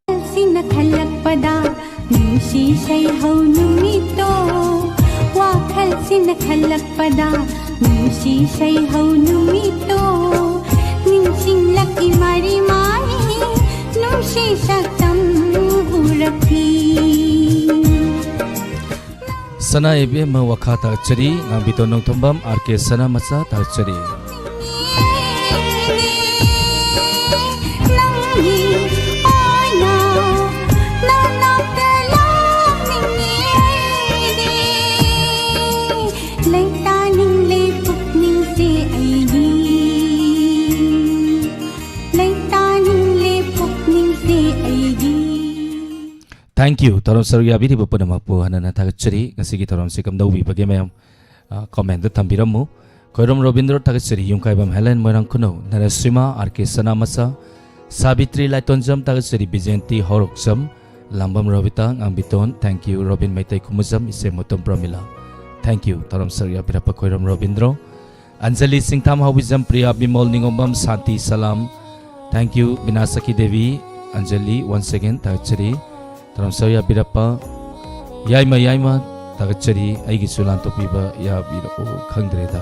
ꯋꯥꯈꯜꯁꯤꯅ ꯈꯜꯂꯛꯄꯗ ꯅꯨꯡꯁꯤ ꯁꯩꯍꯧ ꯅꯨꯃꯤꯠꯇꯣ꯫ ꯋꯥꯈꯜꯁꯤꯅ ꯈꯜꯂꯛꯄꯗ ꯅꯨꯡꯁꯤ ꯁꯩꯍꯧ ꯅꯨꯃꯤꯠꯇꯣ꯫ ꯅꯤꯡꯁꯤꯡꯂꯛꯏ ꯃꯥꯔꯤ ꯃꯥꯔꯤ ꯅꯨꯡꯁꯤ ꯁꯛꯇꯝ ꯎꯔꯛꯂꯤ꯫ ꯁꯅꯥ ꯏꯕꯦꯝꯃ ꯋꯥꯈꯥ ꯊꯥꯒꯠꯆꯔꯤ꯫ ꯉꯥꯡꯕꯤꯇꯣꯟ ꯅꯣꯡꯊꯣꯝꯕꯝ ꯑꯥꯔ ꯀꯦ ꯁꯅꯥꯃꯆꯥ ꯊꯥꯒꯠꯆꯔꯤ꯫ Thank you. ꯊꯧꯔꯝ ꯁꯔꯨꯛ ꯌꯥꯕꯤꯔꯤꯕ ꯄꯨꯝꯅꯃꯛꯄꯨ ꯍꯟꯅ ꯍꯟꯅ ꯊꯥꯒꯠꯆꯔꯤ꯫ ꯉꯁꯤꯒꯤ ꯊꯧꯔꯝꯁꯤ ꯀꯝꯗꯧꯕꯤꯕꯒꯦ ꯃꯌꯥꯝ? ꯑ, comment ꯊꯝꯕꯤꯔꯝꯃꯨ꯫ ꯈꯣꯏꯔꯝ ꯔꯣꯕꯤꯟꯗ꯭ꯔꯣ ꯊꯥꯒꯠꯆꯔꯤ, ꯌꯨꯝꯈꯥꯏꯕꯝ ꯍꯦꯂꯦꯟ ꯃꯣꯏꯔꯥꯡ ꯈꯨꯅꯧ, ꯅꯔꯁꯤꯃꯥ ꯑꯥꯔ ꯀꯦ ꯁꯅꯥꯃꯆꯥ, ꯁꯥꯕꯤꯇ꯭ꯔꯤ ꯂꯥꯏꯇꯣꯟꯖꯝ ꯊꯥꯒꯠꯆꯔꯤ, ꯕꯤꯖꯦꯟꯇꯤ ꯍꯧꯔꯣꯛꯆꯝ, ꯂꯥꯡꯕꯝ ꯔꯣꯕꯤꯇꯥ, ꯉꯥꯡꯕꯤꯇꯣꯟ, thank you, ꯔꯣꯕꯤꯟ ꯃꯩꯇꯩ ꯈꯨꯃꯨꯖꯝ, ꯏꯆꯦ ꯃꯣꯇꯣꯝ ꯄ꯭ꯔꯃꯤꯂꯥ, thank you, ꯊꯧꯔꯝ ꯁꯔꯨꯛ ꯌꯥꯕꯤꯔꯛꯄ ꯈꯣꯏꯔꯝ ꯔꯣꯕꯤꯟꯗ꯭ꯔꯣ꯫ ꯑꯟꯖꯂꯤ ꯁꯤꯡꯊꯥꯝ ꯍꯥꯎꯕꯤꯖꯝ, ꯄ꯭ꯔꯤꯌꯥ ꯕꯤꯃꯣꯜ ꯅꯤꯉꯣꯝꯕꯝ, ꯁꯥꯟꯇꯤ ꯁꯂꯥꯝ, thank you, Bina ꯁꯈꯤ Devi, Anjali, once again ꯊꯥꯒꯠꯆꯔꯤ꯫ ꯊꯧꯔꯝ ꯁꯔꯨꯛ ꯌꯥꯕꯤꯔꯛꯄ ꯌꯥꯏꯃ, ꯌꯥꯏꯃ ꯊꯥꯒꯠꯆꯔꯤ꯫ ꯑꯩꯒꯤꯁꯨ ꯂꯥꯟꯊꯣꯛꯄꯤꯕ ꯌꯥꯕꯤꯔꯛꯎ ꯈꯪꯗ꯭ꯔꯦꯗ꯫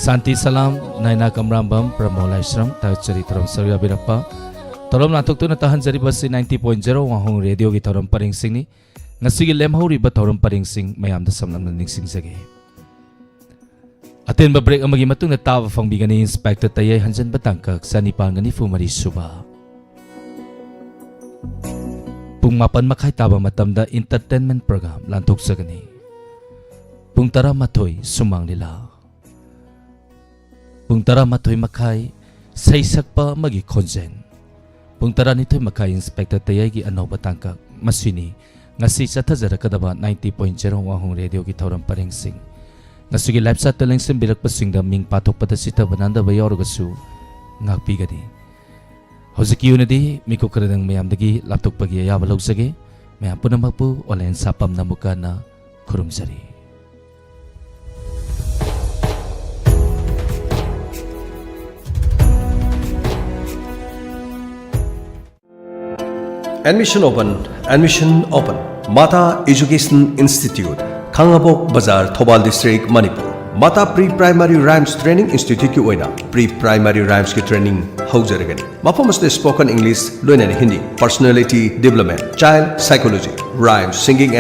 ꯁꯥꯟꯇꯤ ꯁꯂꯥꯝ, ꯅꯥꯏꯅꯥ ꯀꯝꯔꯥꯝꯕꯝ, ꯄ꯭ꯔꯃꯣ ꯂꯥꯏꯁ꯭ꯔꯝ ꯊꯥꯒꯠꯆꯔꯤ꯫ ꯊꯧꯔꯝ ꯁꯔꯨꯛ ꯌꯥꯕꯤꯔꯛꯄ, ꯊꯧꯔꯝ ꯂꯥꯟꯊꯣꯛꯇꯨꯅ ꯇꯥꯍꯟꯖꯔꯤꯕꯁꯤ ninety point zero ꯋꯥꯍꯣꯡ ꯔꯦꯗꯤꯑꯣꯒꯤ ꯊꯧꯔꯝ ꯄꯔꯦꯡꯁꯤꯡꯅꯤ꯫ ꯉꯁꯤꯒꯤ ꯂꯦꯝꯍꯧꯔꯤꯕ ꯊꯧꯔꯝ ꯄꯔꯦꯡꯁꯤꯡ ꯃꯌꯥꯝꯗ ꯁꯝꯂꯞꯅ ꯅꯤꯡꯁꯤꯡꯖꯒꯦ꯫ ꯑꯇꯦꯟꯕ break ꯑꯃꯒꯤ ꯃꯇꯨꯡꯗ ꯇꯥꯕ ꯐꯪꯕꯤꯒꯅꯤ ꯏꯟꯁꯄꯦꯛꯇꯔ ꯇꯌꯥꯏ ꯍꯟꯖꯟꯕ ꯇꯥꯡꯀꯛ ꯆꯅꯤꯄꯥꯟꯒ ꯅꯤꯐꯨ ꯃꯔꯤ ꯁꯨꯕ꯫ ꯄꯨꯡ ꯃꯥꯄꯟ ꯃꯈꯥꯏ ꯇꯥꯕ ꯃꯇꯝꯗ entertainment program ꯂꯥꯟꯊꯣꯛꯆꯒꯅꯤ꯫ ꯄꯨꯡ ꯇꯔꯥꯃꯥꯊꯣꯏ ꯁꯨꯃꯥꯡ ꯂꯤꯂꯥ꯫ ꯄꯨꯡ ꯇꯔꯥꯃꯥꯊꯣꯏ ꯃꯈꯥꯏ ꯁꯩꯁꯛꯄ ꯑꯃꯒꯤ ꯈꯣꯟꯖꯦꯜ꯫ ꯄꯨꯡ ꯇꯔꯥꯅꯤꯊꯣꯏ ꯃꯈꯥꯏ ꯏꯟꯁꯄꯦꯛꯇꯔ ꯇꯌꯥꯏꯒꯤ ꯑꯅꯧꯕ ꯇꯥꯡꯀꯛ꯫ ꯃꯁꯤꯅꯤ ꯉꯁꯤ ꯆꯠꯊꯖꯔꯛꯀꯗꯕ ninety point zero ꯋꯥꯍꯣꯡ ꯔꯦꯗꯤꯑꯣꯒꯤ ꯊꯧꯔꯝ ꯄꯔꯦꯡꯁꯤꯡ꯫ ꯉꯁꯤꯒꯤ live chatꯇ ꯂꯦꯡꯁꯤꯟꯕꯤꯔꯛꯄꯁꯤꯡꯗ ꯃꯤꯡ ꯄꯥꯊꯣꯛꯄꯗ ꯁꯤꯊꯕ ꯅꯥꯟꯗꯕ ꯌꯥꯎꯔꯒꯁꯨ ꯉꯥꯛꯄꯤꯒꯅꯤ꯫ ꯍꯧꯖꯤꯛꯀꯤ ꯑꯣꯏꯅꯗꯤ ꯃꯤꯀꯨꯞ ꯈꯔꯗꯪ ꯃꯌꯥꯝꯗꯒꯤ ꯂꯥꯞꯊꯣꯛꯄꯒꯤ ꯑꯌꯥꯕ ꯂꯧꯖꯒꯦ꯫ ꯃꯌꯥꯝ ꯄꯨꯝꯅꯃꯛꯄꯨ ꯑꯣꯟꯂꯥꯏꯟ ꯁꯥꯄꯝ ꯅꯃꯨꯛꯀꯥꯟꯅ ꯈꯨꯔꯨꯝꯖꯔꯤ꯫ Admission open, admission open. Mata Education Institute, Khangabok Bazar, Thoubal district, Manipur. Mata Pre Primary Rhymes Training Instituteꯀꯤ ꯑꯣꯏꯅ pre primary rhymesꯀꯤ training ꯍꯧꯖꯔꯒꯅꯤ꯫ ꯃꯐꯝ ꯑꯁꯤꯗ spoken English, ꯂꯣꯏꯅꯅ Hindi, personality development, child psychology, rhymes, singing and